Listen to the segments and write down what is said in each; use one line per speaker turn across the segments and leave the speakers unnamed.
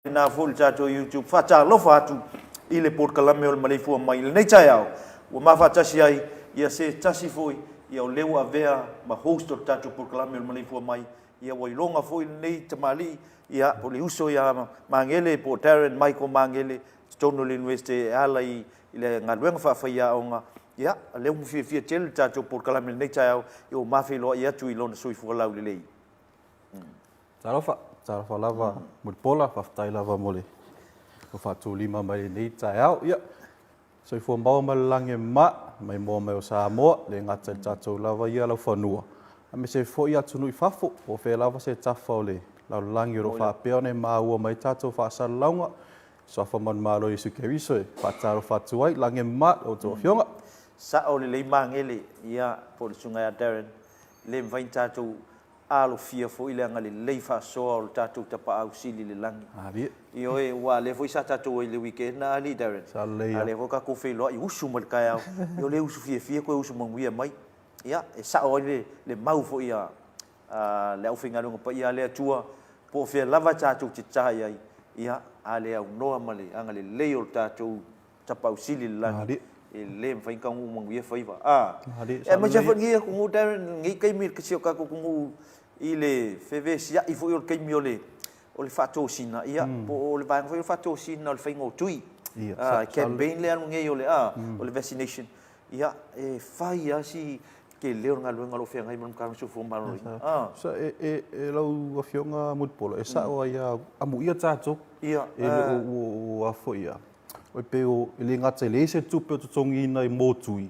Tēnā foi le tatou YouTube. Faatalofa atu i le polokalame o le Maleifua Mai i lenei taeao ua ma faatasi ai ia se tasi foi ia o lea ua avea ma host o le tatou polokalame o le Maleifua Mai ia ua iloga foi lenei tamalii ia o le uso ia Magele po o Darren Michael Magele totonu o le University e ala i le galuega faafaiaoga ia lea ua fiafia tele le tatou polokalame i lenei taeao ia ua ma feiloai atu i lona soifua laulelei.
Talofa, talofa lava Mulipola, faafetai lava mo le faatulima mai lenei taeao. Ia, soifua maua ma le lagi e mama, maimoa mai o Samoa, le gata i le tatou lava ia laufanua, aemaise foi atunuu i fafo, po o fea lava se tafa o le lalolagi o lo o faapea ona e maua mai tatou faasalalauga. Suafa manumalo o Iesu Keriso e faatalofa atu ai, lagi e mama i a outou afioga.
Sao lelei Magele, ia, po o le Susuga ia Darren, e le mafai ona tatou alofia foi le agalelei faasoa o le tatou Tapaau Sili i le lagi.
Malie.
Ioe, aua o lea foi sa tatou o ai i le weekend a alii Darren.
Sa lelei
lava. A lea foi tatou feiloai usu mai le taeao. Io lea usu fiafia toe usu manuia mai. Ia, e sao ai le, le mau foi a, a le aufaigaluega paia a le Atua, po o fea lava tatou te ta i ai, ia, a le aunoa ma le agalelei o le tatou Tapaau Sili i le lagi, e le mafai ona taunuu manuia faiva. A, aemaise foi lenei atunuu Darren, lenei taimi i si o tatou atunuu i le fevesiai foi o le taimi o le o le faatosina, ia, po o le vaega foi o le faatosina o le faiga o tui. A, campaign lea alu nei o le, a, o le vaccination. Ia, e fai lava si tele o le galuega o lo o feagai ma le Matagaluega o le Soifua Maloloina. A.
Sa, e, e, e lau Afioga Mulipola, e sao ai lava, amuia tatou.
Ia.
E le o, o, a foi ia. E pei o, e le gata e leai se tupe o totogiina i motui,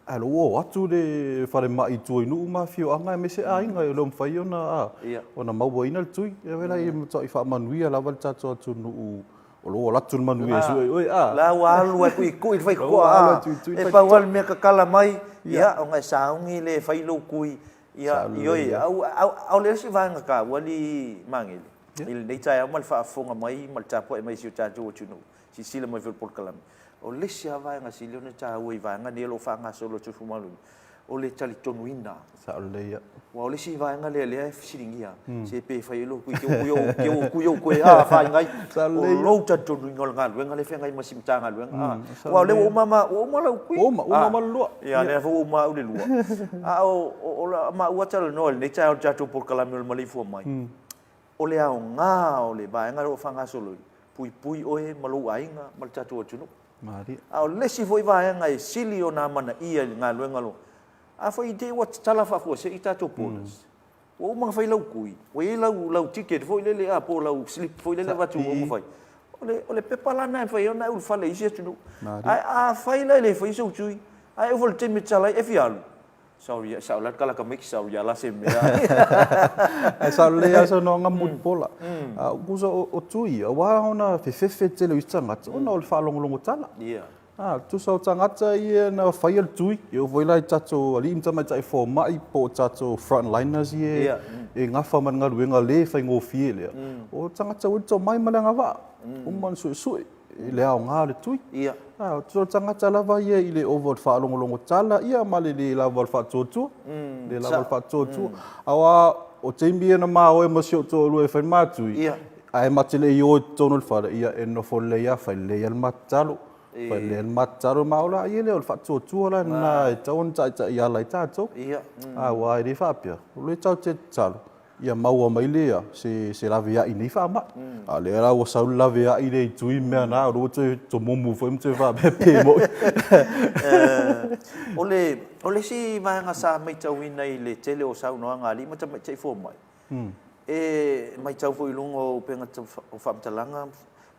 ae o la ua o atu le falemai i tua i nuu ma afioaga aemaise aiga e le o mafai ona, ona mauaina le tui. E vela e matuai faamanuia lava le tatou atunuu o lo o alu atu le manuia e sue oe, a.
La ua alu e tuitui le faitotoa, a. E pau lava le mea tatala mai, ia, ona e sauni le fai lou tui, ia, ioe, a o le isi vaega taua alii Magele, i lenei taeao ma le faafofoga mai ma le tapuai mai a si o tatou atunuu, silasila mai foi i le polokalame. O le isi lava vaega sili ona taua i vaega nei o lo o faagasolo e le Soifua Maloloina, o le talitonuina.
Sao lelei ia.
Aua o le isi vaega lea lea e fesiligia, se pe fai ai lou tui, te ua tui ou toe a afaina ai. O lou talitonuina o le galuega lea e feagai ma si Matagaluega. Aua o lea ua uma ma, ua uma lau tui.
Ua uma, ua uma ma le lua.
Ia, lea foi ua uma au le lua. A o la maua talanoa i lenei taeao i le tatou polokalame o le maleifua mai, O le aoga o le vaega lea ua faagasolo, puipui oe ma lou aiga ma le tatou atunuu.
Malie.
A o le isi foi vaega e sili ona amanaia i le galuega lo, afai i te i ua tatala faafuasei tatou borders, ua uma ona fai lau tui, ua i ai lau, lau ticket foi lele a, po o lau slip foi lele e avatu ua uma fai, o le, o le pepa la lena e mafai ai ona e ulufale i isi atunuu.
Malie.
Ae afai la e le faia sou tui, ae oo foi i le taimi e tatala ai, e fia alu. Sorry, e sao la le kalaka maiki sorry a la se mea.
Ae sao lelei lava saunoaga Mulipola. Tusa o tui ia, ua ala ona fefefe tele o isi tagata ona o le faalogologo tala. Tusa o tagata ia na faia le tui, e oo foi la i tatou alii ma tamaitai fomai po o tatou frontliners ia e gafa ma le galuega le faigofie lea, o tagata ua i le tomai ma le agavaa, uma ona suesue. i le aoga o le tui.
Ia.
A, o le tagata lava ia i le ova o le faalogologo tala, ia ma le le lava o le faatuatua. Le lava o le faatuatua. Aua o taimi ia na maoe ma si ou toalua e fai le ma tui,
Ia.
ae ma te le i o i totonu o le fale, ia e nofo lelei lava, fai lelei lava le ma tatalo. Fai lelei lava le ma tatalo, ma o la ia lea o le faatuatua la lena e tatau ona taitaiala ai tatou.
Ia.
Aua e le faapea, o lea tatou te tatalo, ia maua mai lea se se laveai i nei faamai. A o lea la ua sau le laveai lea i tui mea na, o lea ua toe tomumu foi ma toe faapea pe moni.
O le o le isi vaega sa matauina i le tele o saunoaga a alii ma tamaitai fomai, e matau foi i luga o upega o faamatalaga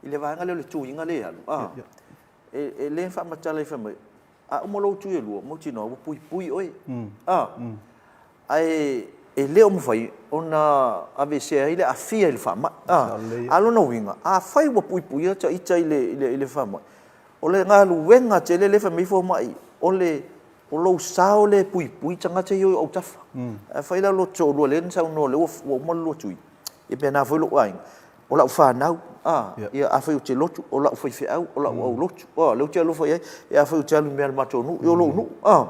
i le vaega lea o le tuiga lea e alu, a, e le faamatala i fai mai, a uma lou tui e lua, mautinoa ua puipui oe, a. Ae e le o mafai ona aveesea ai le aafia i le faamai. A o lona uiga, afai ua puipuia ta ita i le faamai, o le galuega tele lea e fai mai ai fomai, o le o lou sao lea e puipui tagata ia i ou autafa. Afai la o lota toalua lea na saunoa o lea ua uma le lua tui, ia faapena foi lou aiga, o lau fanau, a, ia afai ou te lotu, o lau faifeau, o lau aulotu, a, lea ou te alofa i ai, ia afai ou te alu i mea a le matou nuu, ia o lou nuu, a.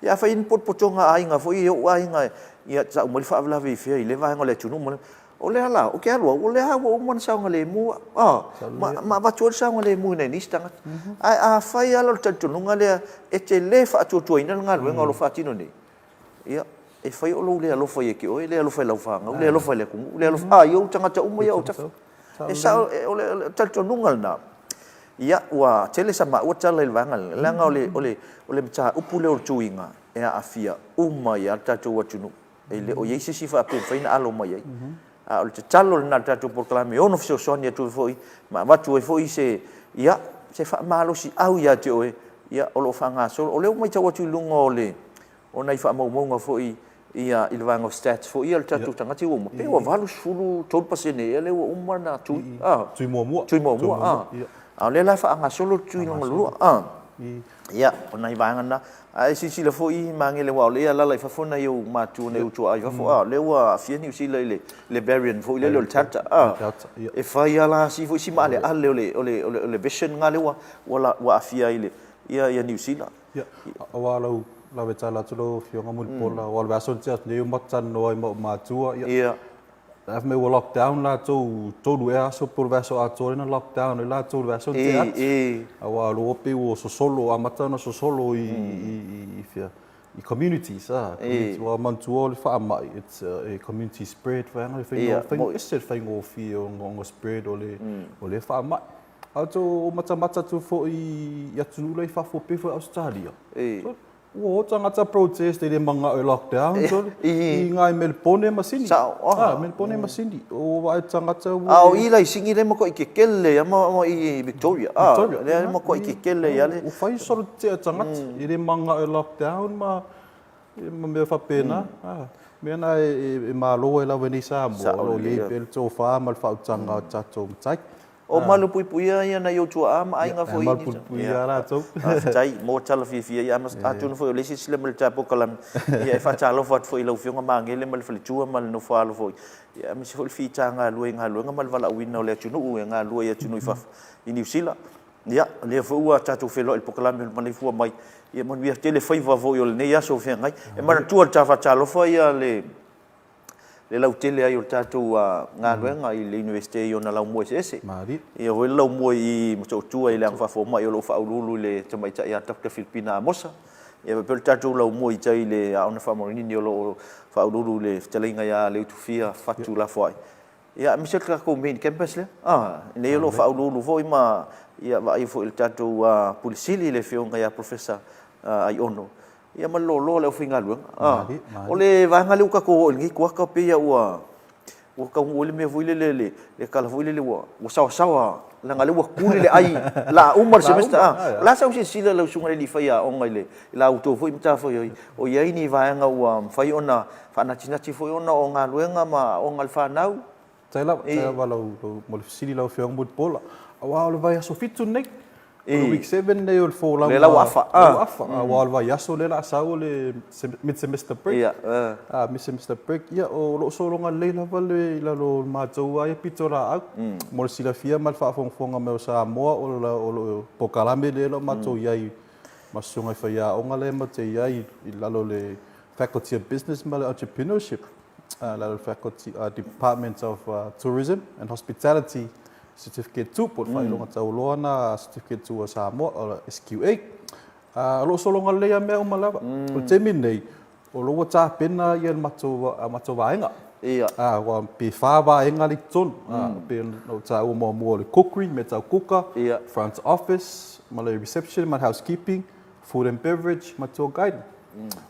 Ia afai e i ai ni potopotoga a aiga foi ia i ou aiga, ia tau mai le faalavelave i fea i lea vaega o le atunuu ma le. O le a la, ou te alu au, o lea ua uma ona saogalemu au, a, ma, ma avatu ai le saogalemu i nai nisi tagata. Ae afai lava la o le talitonuga lea e te le faatuatuaina le galuega o lo o faatino nei, ia, e fai o lou le alofa ia te oe, le alofa i lau fanau, le alofa i le atunuu, le alofa, a, i ou tagata uma ia o autafa. E sao, o le talitonuga lena. Ia, ua tele sa maua tala i le vaega lea, leaga o le, o le, o le mataupu lea o le tuiga, e aafia uma ai lava le tatou atunuu. E le o i ai se isi faapea e mafai ona alo mai ai. A o le tatalo lena i le tatou polokalame e ono fesoasoani atu ai foi ma avatu ai foi se, ia, se faamalosiau ia te oe, ia, o lo o faagasolo. O lea ua matau atu i luga o le, o nai faamaumauga foi ia i le vaega o stats foi ia o le tatou tagata ua uma, pei ua 83% ea lea ua uma ona tui.
A. Tui muamua.
Tui muamua, a. A o lea la e faagasolo le tui lona lua. A. Ia, o nai vaega na. A e silasila foi Magele aua o lea e alaala i fafo nai ou matua, nai ou tuaa i fafo, a o lea ua aafia Niu Sila i le le variant foi lele o le Delta, a. E fai lava la si foi si maaleale o le o le o le version lena lea ua ua aafia ai le ia ia Niu Sila.
Ia, aua lau lave tala atu lau Afioga Mulipola, aua o le vaiaso na tea atu nei ua matou talanoa ai ma ou matua, ia, la fai mai ua lockdown latou tolu ea aso po o le vaiaso atoa lea na lockdown ai latou i le vaiaso na tea atu. Aua o lea ua pei ua sosolo, amata ona sosolo i, i, i fea, i communities, a, community, aua manatua o le faamai, it's a community spread vaega, e faiga, ese le faigofie ona spread o le, o lea faamai. A outou matamata atu foi i atunuu la i fafo pei foi Ausetalia, ua o tagata protest e le manao e lockdown sole i ngai Melbone ma Sydney.
Sao.
Ah, Melbone ma Sydney. O vaai tagata
ua. A o i la i Sydney lea e matuai kekele lava ma i Victoria. Ah, lea e matuai kekele lava le.
Ua fai solo tea tagata e le manao e lockdown ma ma mea faapena. O mea na e malo ai lava i nei Samoa, o lo o i ai pea le tofa ma le faautaga o tatou matai.
O malupuipuia ia nai ou tuaa ma aiga foi.
E malupuipuia lava latou.
Faafetai mo tala fiafia ia atonu foi o lea e silasila mai i le tatou polokalame. Ia e faatalofa atu foi i lau Afioga Magele ma le faletua ma le nofoaalo foi, ia aemaise foi le fita galue i galuega ma le valaauina o le atunuu e galue i atunuu i fafo i Niu Sila. Ia, o lea foi ua tatou feiloai i le polokalame o le maleifua mai, ia manuia tele faiva foi o lenei aso o feagai. E manatua le ta faatalofa ia le le lautele ai o le tatou galuega i le Iunivesite i ona laumua eseese. Ia foi le laumua i Motootua i le Aga Faafomai o lo o faauluulu i le tamaitai ia Doctor Filipina Amosa. Ia faapea le tatou laumua i tai i le Aoga Faamaunini o lo o faauluulu i le fetalaiga ia Leutufia Fatu Lafoai. Ia aemaise le tatou main campus lea. A, nei o lo o faauluulu foi ma ia vaaia foi i le tatou Pule Sili le Afioga ia Professor Aiono Ia ma le loaloa o le aufaigaluega. Ah, o le vaega lea ua tatou oo i lenei kuata pei ua ua taunuu ai le mea foi lele le le tala foi lele ua ua saoasaoa leaga lea ua tuli le ai la uma le semester. Ah, o le a sau silasila lau susuga i le alii faiaoga i le i la outou foi matafaioi o i ai ni vaega ua mafai ona faanatinati foi ona o galuega ma aoga a le fanau?
Faafetai lava, faafetai lava lau, lau, mo le fesili lau Afioga Mulipola. Aua o le vaiaso 7 lenei, o le week 7 lenei o le folauga.
Lea la ua afa.
Lea ua afa. Aua o le vaiaso lea o le a sau o le mid-semester break.
Ia.
Mid-semester break, ia o lo o sologa lelei lava le i lalo o le matou lava ia pitolaau. Mo le silafia ma le faafogafoga mai o Samoa, o le polokalame lea o lo o matou i ai ma susuga i faiaoga lea matou te i ai i lalo o le Faculty of Business ma le Entrepreneurship. Lalo Faculty Department of Tourism and Hospitality Certificate 2 po o le faailoga taualoa lena Certificate 2 a Samoa o le SQA. O lo o sologa lelei lava mea uma lava. O le taimi lenei, o lo o ua tapena le matou vaega. Aua pe fa vaega lea i totonu. Pei ona ou taua muamua o le cookery, mea tau kuka, front office ma le reception ma le housekeeping, food and beverage ma tour guiding.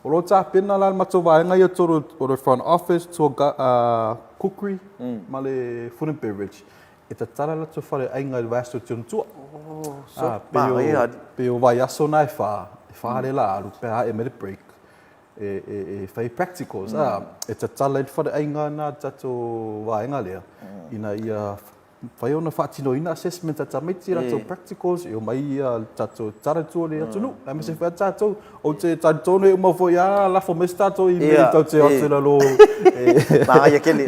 O lo o tapena la le matou vaega ia tolu o le front office, tour cookery ma le food and beverage e tatala latou faleaiga i le vaiaso o Tionotua.
Oh, so manaia
alii. Pei o vaiaso na e fa, e fa lea la alu pe a ae mai le break e fai practicals e tatala ai le faleaiga na le tatou vaega lea ina ia mafai ona faatinoina assessment a tamaiti, latou practicals, e omai ia tatou tala i tua o le atunuu, aemaise foi a tatou. Ou te talitonu e uma foi a lafo mai se tatou email tatou te o atu i lalo
e Manaia tele.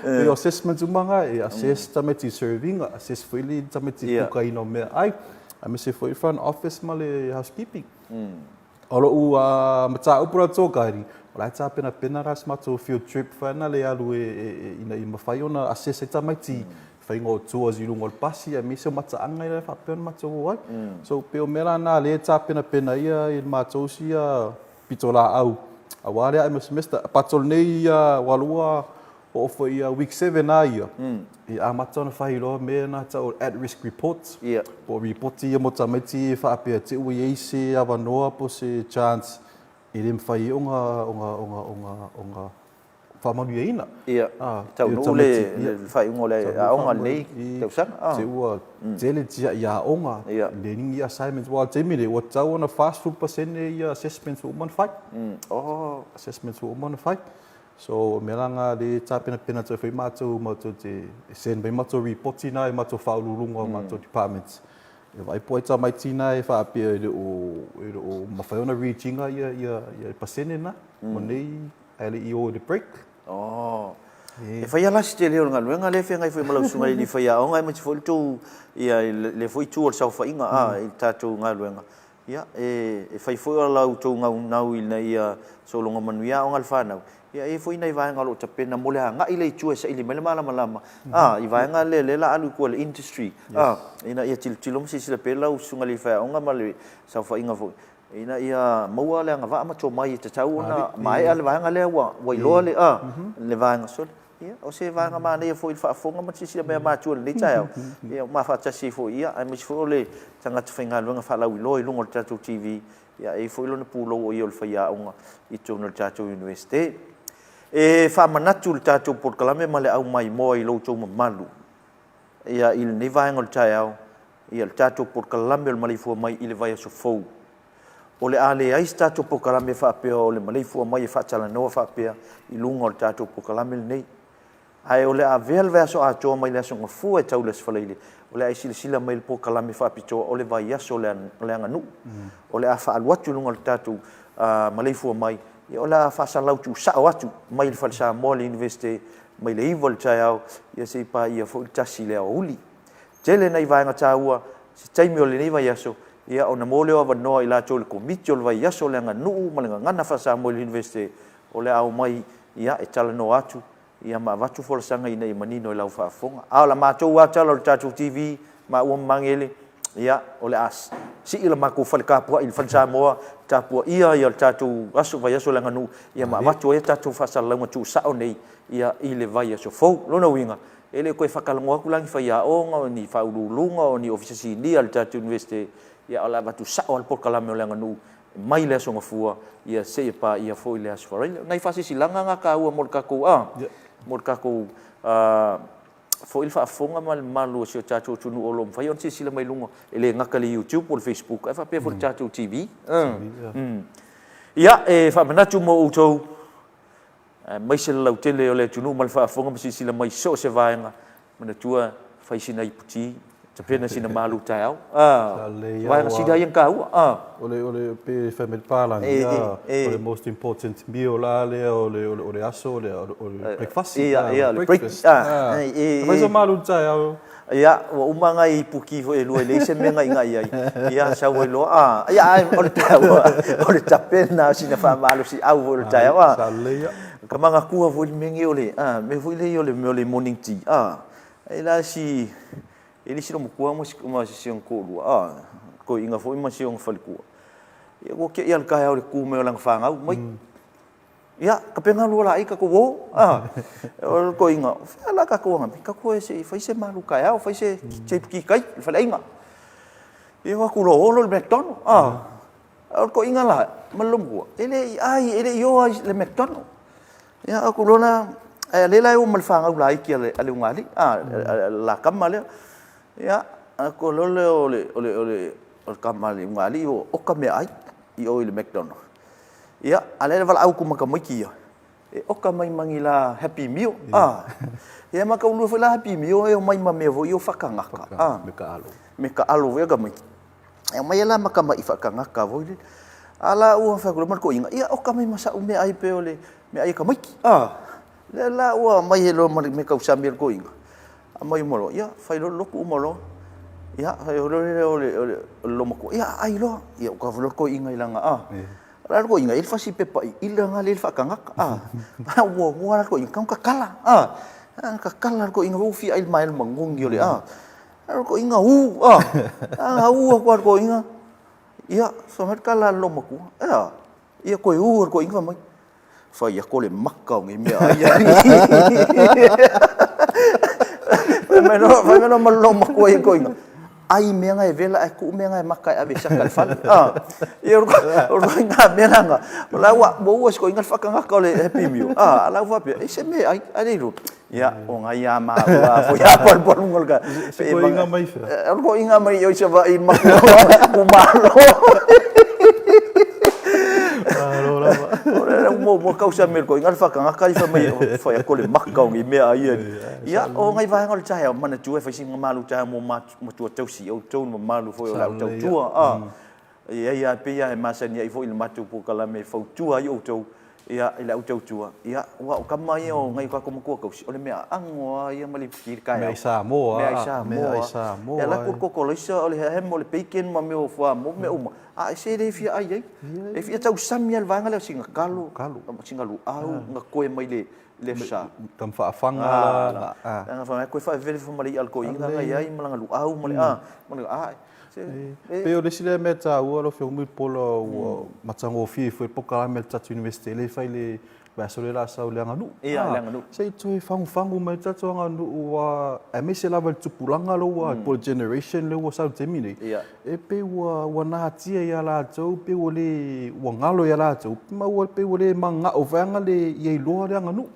Pei o assessments uma na, e assess tamaiti i serving, assess foi le tamaiti i le kukaina o meaai, aemaise foi front office ma le housekeeping. O lou mataupu la tour guiding, O la e tapenapena la se matou field trip foi na le alu e, e, e ina ia mafai ona assess ai tamaiti faiga o tours i luga o le pasi aemaise o mataaga ia faapea ona matou o ai. So pei o mea la na lea e tapenapena ai ia le matou sia pitolaau aua le ae ma semester. But o lenei ia ua lua oo foi ia week 7 a ia, e amata ona fai loa mea na tau o at risk reports. Po o ripoti ia mo tamaiti e faapea te ua i ai se avanoa po o se chance e le mafai ai ona ona ona ona ona faamanuiaina.
Ia, taunuu le faaiuga o le aoga i lenei tausaga.
Te ua tele tiai aoga, learning assignments, aua o le taimi lenei ua tatau ona 40% ia assessments ua uma ona fai. Assessments ua uma ona fai. So, o mea la na lea e tapenapena atu ai foi matou matou te send mai matou ripoti na i matou faauluuluga o matou departments. E vaai po o ai tamaiti na e faapea e le o e le o mafai ona reach ina ia ia ia pasene na o nei ae le i o i le break.
Oh. E faia la se tele o le galuega lea e feagai foi ma lau susuga i le faiaoga aemaise foi le tou ia le foi itu o le saofaiga a i le tatou galuega. Ia, e fai foi o la outou naunau ina ia sologa manuia aoga a le fanau, ia e i ai foi nai vaega o lo o tapena mo le agai lea i tua e saili mai le malamalama, a, i vaega lea lea o le a alu i tua i le industry, a, ina ia tilotilo ma silasila pea lau susuga i le faiaoga ma le saofaiga foi, ina ia maua le agavaa ma tomai e tatau ona maea le vaega lea ua iloa le, a, le vaega. Sole, Ia, o se vaega manaia foi i le faafofoga ma le silasila mai a matua i lenei taeao, ia ma faatasi ai foi, ia, aemaise foi o le tagata faigaluega faalauiloa i luga o le tatou TV, ia, e i ai foi lona pulou o ia o le faiaoga i totonu o le tatou Iunivesite. E faamanatu le tatou polokalame ma le aumaimoa i lo outou mamalu, ia, i lenei vaega o le taeao, ia, le tatou polokalame o le maleifua mai i le vaiaso fou. O le a leai se tatou polokalame faapea o le maleifua mai e faatalanoa faapea i luga o le tatou polokalame lenei. Ae o le a avea le vaiaso atoa mai le Aso Gafua e tau i le Aso Faraile, o le a e silasila mai i le polokalame faapitoa o le vaiaso o le aganuu. O le a faaalu atu i luga o le tatou maleifua mai, ia o le a faasalau tuusao atu mai le Fale Samoa i le Iunivesite mai le 9 i le taeao, ia se i paia foi le 1 i le aoauli. Tele nai vaega taua, se taimi o lenei vaiaso, ia ona maua lea o avanoa i latou i le Komiti o le Vaiaso o le Aganuu ma le Gagana Faa-Samoa i le Iunivesite, o le a omai, ia, e talanoa atu, ia, ma avatu folasaga ina ia manino i lau faafofoga. A o la matou lava tala o le tatou TV, maua ma Magele, ia, o le a sii le matou fale tapuai i le Fale Samoa, tapuaia ia le tatou aso, Vaiaso o le Aganuu, ia ma avatu ai a tatou faasalalauga tuusao nei, ia, i le vaiaso fou. O lona uiga, E le o toe faatalanoa atu la ni faiaoga, o ni faauluuluga, o ni Ofisa Sinia a le tatou Iunivesite, ia o le a avatu sao lava le polokalame o le aganuu mai le Aso Gafua, ia seia paia foi le Aso Faraile. O nai faasilasilaga na taua mo le tatou, a, mo le tatou foi le faafofoga ma le mamalu o si o tatou atunuu o lo o mafai ona silasila mai luga, e le gata i le YouTube po o le Facebook, ae faapea foi i le tatou TV. Ia, e faamanatu mo outou, aemaise le lautele o le atunuu ma le faafofoga ma silasila mai i so o se vaega, manatua fai sina iputi, tapena sina malu taeao. Ah, vaega sili ai ona taua. Ah.
O le, o le, pe fai mai le palagi, o le most important meal la lea o le, o le aso, o le, o le breakfast.
Ia, ia, le breakfast. Ah,
fai se malu taeao.
Ia, ua uma nai ipuki foi e lua e leai se mea ga'iga'i ai. Ia, sau ai loa, a, ia, ae o le taua, o le tapena o sina faamalosi'au foi o le taeao, a.
Sa lelei ia.
Ka manatua foi le mea nei o le, a, mea foi lea o le mea o le morning tea, a, e la si, e le isi loomatua ma si, ma si ona toalua, a, toeaina foi ma si ona faletua. Ia, ua te'i lava i le taeao i le tu mai o lana fanau, mai. Ia, tapena lua laei tatou o. A, o le toeaina, o fea la tatou agai mai? Tatou o se i fai se malu taeao, fai se ipuki tai i le faleaiga. Ia, o atu loa o loa i le McDonald. A, o le toeaina la, ma le loomatua, e le i ai, e le i o lava i le McDonald. Ia, o atu loa la, ae o lea la e o ma le fanau laiti a le ulugalii, a, le la tama lea. Ia, atu loa lea o le, o le, o le, o le tama a le ulugalii ua oka meaai i o i le McDonald. Ia, a lea e valaau atu ma tamaiti ia, e oka mai ma ni la Happy Meal, a. Ia ma taunuu foi la Happy Meal e omai ma mea foi ia o faakagaka,
a. Me ka alo.
Me ka alo foi a tamaiti. E omai la ma tama'i faakagaka foi lele. A la ua fai atu loa ma le toeaina, ia oka mai ma sa'u meaai pei o le meaai a tamaiti, a. Lea la ua aumai ai loa ma le mea tausami a le toeaina, aumai uma loa, ia fai loa le lotu uma loa. Ia fai loa lea o le loomatua, ia aai loa. Ia ua foi loa le toeaina i lana, a. O le koiga, e i ai le fasi pepa i ila nga lea i le faakagaka, a. A muamua la le koiga, tau tatala, a. Tatala le koiga ua fia ai le maea le magogi o le, a. A le koiga u, a. A u atu lava le koiga, ia, fai mai le tala a le loomatua, e a? Ia toe u le koiga fai mai, Fai atu o le maka o nei meaai. Fai mai loa ma le loomatua ia toeaina, ai mea na e vela ae tuu mea na e maka e ave e siaka i le fale. Ia o le ituaiga mea lena, o la ua ua e si toeaina le faatagata o le Happy Meal, a o la ua faapea, e se mea e ai, ae le iloa. Ia, o ngai a maua a foi a palupaluga o le
taeao. Se toeaina mai
fea? O le toeaina mai i Savaii matua malo.
Malo lava.
O le muamua tausami e le toeaina le faatagata ia fai mai, fai atu o le maka o nei mea ai. Ia, o nai vaega o le taeao, manatua e fai sina malu taeao mo matua tausi, outou le mamalu foi o le au tautua. E i ai lava, e pei lava e masani ai foi i le matou polokalame e fautua ai outou ia, i le au tautua, ia, aua o tama ia o nai o tatou matua tausi, o le mea aano lava ia ma le ipiki i le taeao.
Meaai Samoa
lava. Meaai Samoa. Meaai Samoa. E alu atu le kotolaisa, o le ham, o le bacon ma mea o fuamoa ma mea uma, a e se le fia ai ai. E fia tausami lava i le vaega lea o sina kalo, sina luau na toe mai le le sa.
Tama faafaga la.
Lana fai mai, koe faavevele fua ma le i'a a le toeaina na i ai ma lana luau ma le a, ma le a.
Pei o le isi lea mea taua lau Afioga Mulipola ua matagofie foi le polokalame a le tatou Iunivesite lea e fai le vaiaso lea o le a sau i le aganuu.
Ia, le aganuu.
Se i toe fagufagu mai le tatou aganuu aua aemaise lava i le tupulaga lea ua po o le generation lea ua sau i le taimi nei, e pei ua natia ia latou, pei ua le, ua galo ia latou, ma ua pei ua le mananao foi lava ia iloa le aganuu.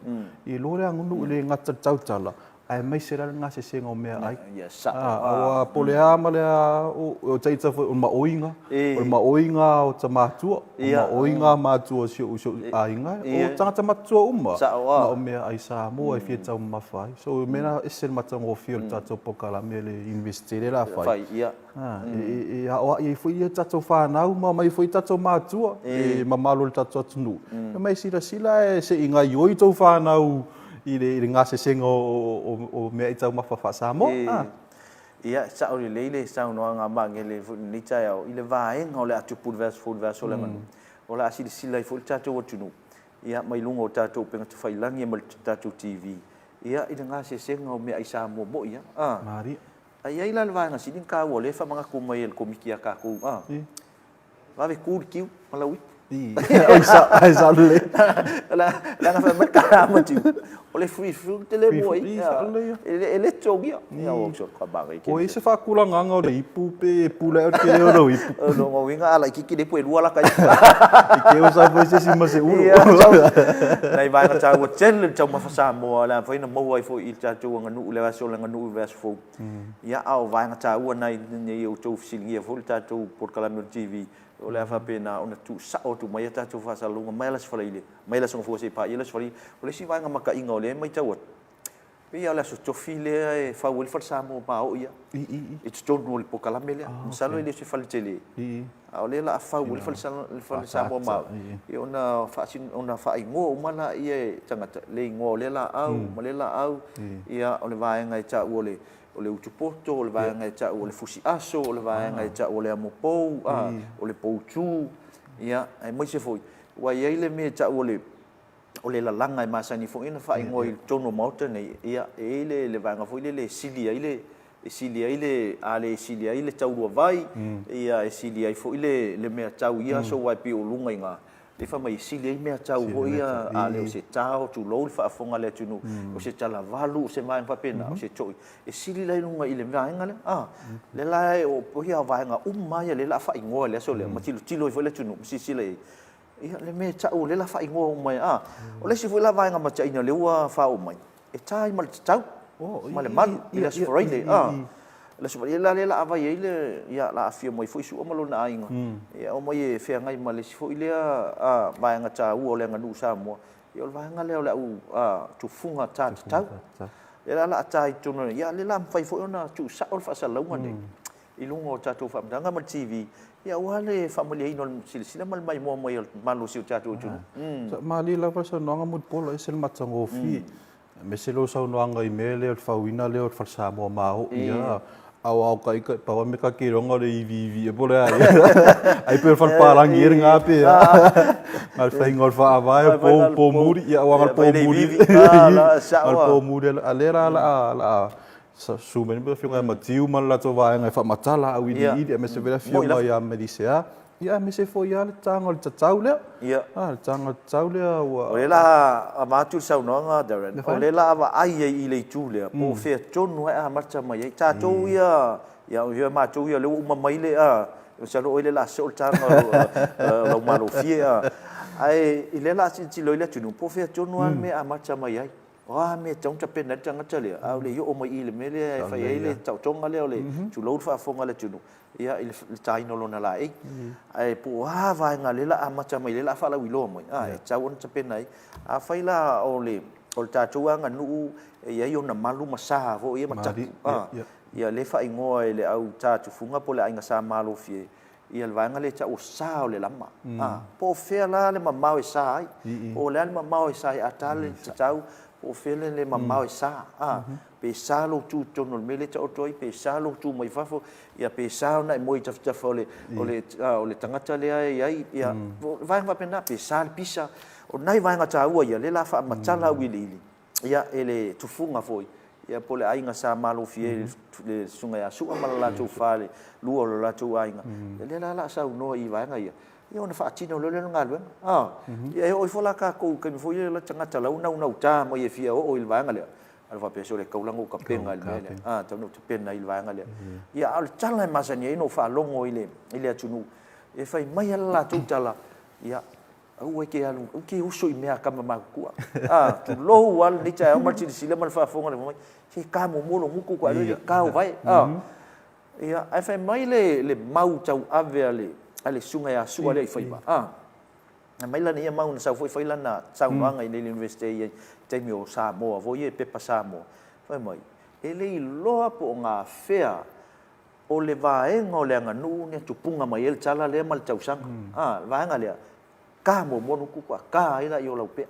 Ia iloa le aganuu e le gata i le tautala, aemaise la le gasesega o meaai.
Ia sao.
Aua po o le a ma le a, o ita foi o le maoiga, o le maoiga o ta matua, o le maoiga a matua o si ou aiga, o tagata matutua uma, na o meaai Samoa e fia taumamafa ai. So o le mea lena e ese le matagofie o le tatou polokalame a le Iunivesite lea o le a fai. E aoai ai foi ia tatou fanau ma omai foi tatou matua, le mamalu o le tatou atunuu, e omai e silasila ae se i gaoioi tou fanau i le gasesega o meaai taumafa faa-Samoa.
Ia, e sao lelei le saunoaga a Magele foi i lenei taeao i le vaega o le a tupu i le vaiaso fou i le vaiaso o le aganuu. O le a silasila ai foi le tatou atunuu, ia, mai luga o tatou upega tafailagi ma le tatou TV, ia, i le gasesega o meaai Samoa moi lava.
Malie.
A i ai la le vaega sili ona taua o lea e faamanatu mai e le Komiti ia tatou, a, vave tu le tiu ma lau ipu.
Oi, sa, sa lelei.
Leaga fai mai tala ma tiu, o le free fruit le mua i, e le togia. Ia, o so ka
magai ke. O i se faatulagaga o le ipu pe pule ai o le tele o lou ipu.
O lona uiga a laitiiti le ipu e lua lata ipu.
I te o sa foi se isi ma se ulu.
Ia, nai vaega taua tele le taumafa Samoa, le a mafai ona maua ai foi i le tatou aganuu, le aso o le aganuu i le vaiaso fou. Ia, a o vaega taua na ina ia outou fesiligia foi le tatou polokalame o le TV, o le a faapena ona tuusao atu mai a tatou faasalalauga mai lava le Aso Faraile, mai le Aso Gafua seia paia le Aso Faraile. O le isi vaega makaina o lea e matau atu, pei lava o le Aso Tofi lea e fau ai le Fale Samoa maoi lava i totonu o le polokalame lea. Masalo e le o se fale tele, a o lea o le a fau ai le Fale Samoa maoi, ia ona faaigoa uma lea e tagata le igoa o lea laau ma lea laau, ia o le vaega e taua o le o le utupoto, o le vaega e taua o le fusi aso, o le vaega e taua o le amopou, a, o le poutu, ia, aemaise foi, ua i ai le mea e taua o le o le lalaga e masani foi ona faaigoa i totonu o Maota nei, ia, e i ai le, le vaega foi lele e sili ai le, e sili ai le, a le sili ai le taulua vai, ia, e sili ai foi le, le mea tau i ia aso aua e pei o luga i ina, lea fai mai e sili ai mea tau foi ia, a le o se tao, tulou le faafofoga a le atunuu, o se talavalu, o se vaega faapena, o se toi, e sili la i luga i le vaega lea, a, lea la e, o ia vaega uma lava ia lea o le a faaigoa i le aso lea, ma tilotilo ai foi le atunuu ma silasila i ai. Ia, le mea e tau, o lea o le a faaigoa uma e, a. O le isi foi la vaega mataina lea ua faaoo mai, e ta ai ma le tatau, ma le malu i le Aso Faraile, a. Le Aso Faraile la lea o le a vaai ai le, ia, o le a afio mai foi Su'a ma lona aiga, ia omai e feagai ma le isi foi lea vaega taua o le aganuu Samoa, ia o le vaega lea o le au tufuga ta tatau. Lea la o le a ta i totonu, ia lea o le a mafai foi ona tuusao le faasalalauga lenei. i luga o tatou faamatalaga ma le TV, ia aua le faamalieina o le silasila ma le maimoa mai o le mamalu o si o tatou atunuu.
Sa malie lava le saunoaga Mulipola, e ese le matagofie. Aemaise lou saunoaga i mea lea o le fauina lea o le fale Samoa maoi a. Aoao ka ika pau a me ka keroga o le iviivi e po o le a ia. Ai pei o le falepalagi ia lena pe a. Na o le faiga o le faavae o po pomuli ia aua na o le pomuli. Na o le pomuli a lea la o le a susu mai le afioga ia Matiu ma le latou vaega e faamatala auiliili aemaise foi le afioga ia Melisea. Ia aemaise foi lava le taga o le tatau lea. Ia. Ah, le taga o le tatau lea ua...
O lea la avatu le saunoaga, Darren, o lea la vaai ai i le itu lea, po o fea tonu e amata mai ai. Tatou ia, ia, ia matou ia, o lea ua uma mai le, a, masalo o oe lea o le a soo le taga o lau malofie, a. Ae i lea la a tilotilo ai le atunuu, po o fea tonu lava le mea e amata mai ai. O a mea e tatau ona tapena ai le tagata lea, a o le i oo mai i i le mea lea e fai ai le taotoga lea o le, tulou le faafofoga a le atunuu, ia, i le taina o lona laei. Ae po o a vaega lea o le a amata mai, lea o le a faalauiloa mai, a, e tatau ona tapena ai. Afai la o le tatou aganuu e i ai ona malu ma sa foi ia ma tapu, a, ia lea e faaigoa e le au ta tufuga po o le aiga sa malofie, ia le vaega lea e tau o sa o le lama. A, po o fea la le mamao e sa ai? Po o le a le mamao e sa ai a ta le tatau, po o fea le mamao e sa? A, pe sa lou tu i totonu o le mea lea e taoto ai, pe sa lou tu mai fafo, ia pe sa ona e moe i tafatafa o le, o le, o le tagata lea e i ai, ia, vaega faapena, pe sa le pisa. O nai vaega taua ia, lea o le a faamatala auiliili, ia, e le tufuga foi, ia, po o le aiga sa malofie ai le susuga ia Sua ma le latou falelua o le latou aiga, ia lea la o le a saunoa i vaega ia, ia ona faatino loa lea o le galuega. A, ia e oo ifo la tatou i taimi foi ia o tagata la ua naunauta mai e fia oo i le vaega lea, ae faapea, sole, e tatau la ona ou tapena i le mea lea. A, e tatau ona ou tapena i le vaega lea. Ia, a o le tala e masani ai ona ou faalogo i le atunuu, e fai mai lava le latou tala, ia, Aua e te alu, aua e te uso i mea a tama matutua. A, tulou lava lenei taeao ma le silasila ma le faafofoga mai, se ta muamua lou gutu ua alu ai le ta o vae. A, ia, ae fai mai le, le mau tauave a le, a le susuga ia Sua lea i Faiva, a, fai mai lana ia mau na sau foi fai lana saunoaga i inei i le Iunivesite i le taimi o Samoa foi ia, pepa Samoa, fai mai, e le iloa po o gafea O le vaega o le aganuu na tupuga mai ai le tala lea ma le tausaga. A, le vaega lea, ta muamua le gutu a ta ai laia o lau pea.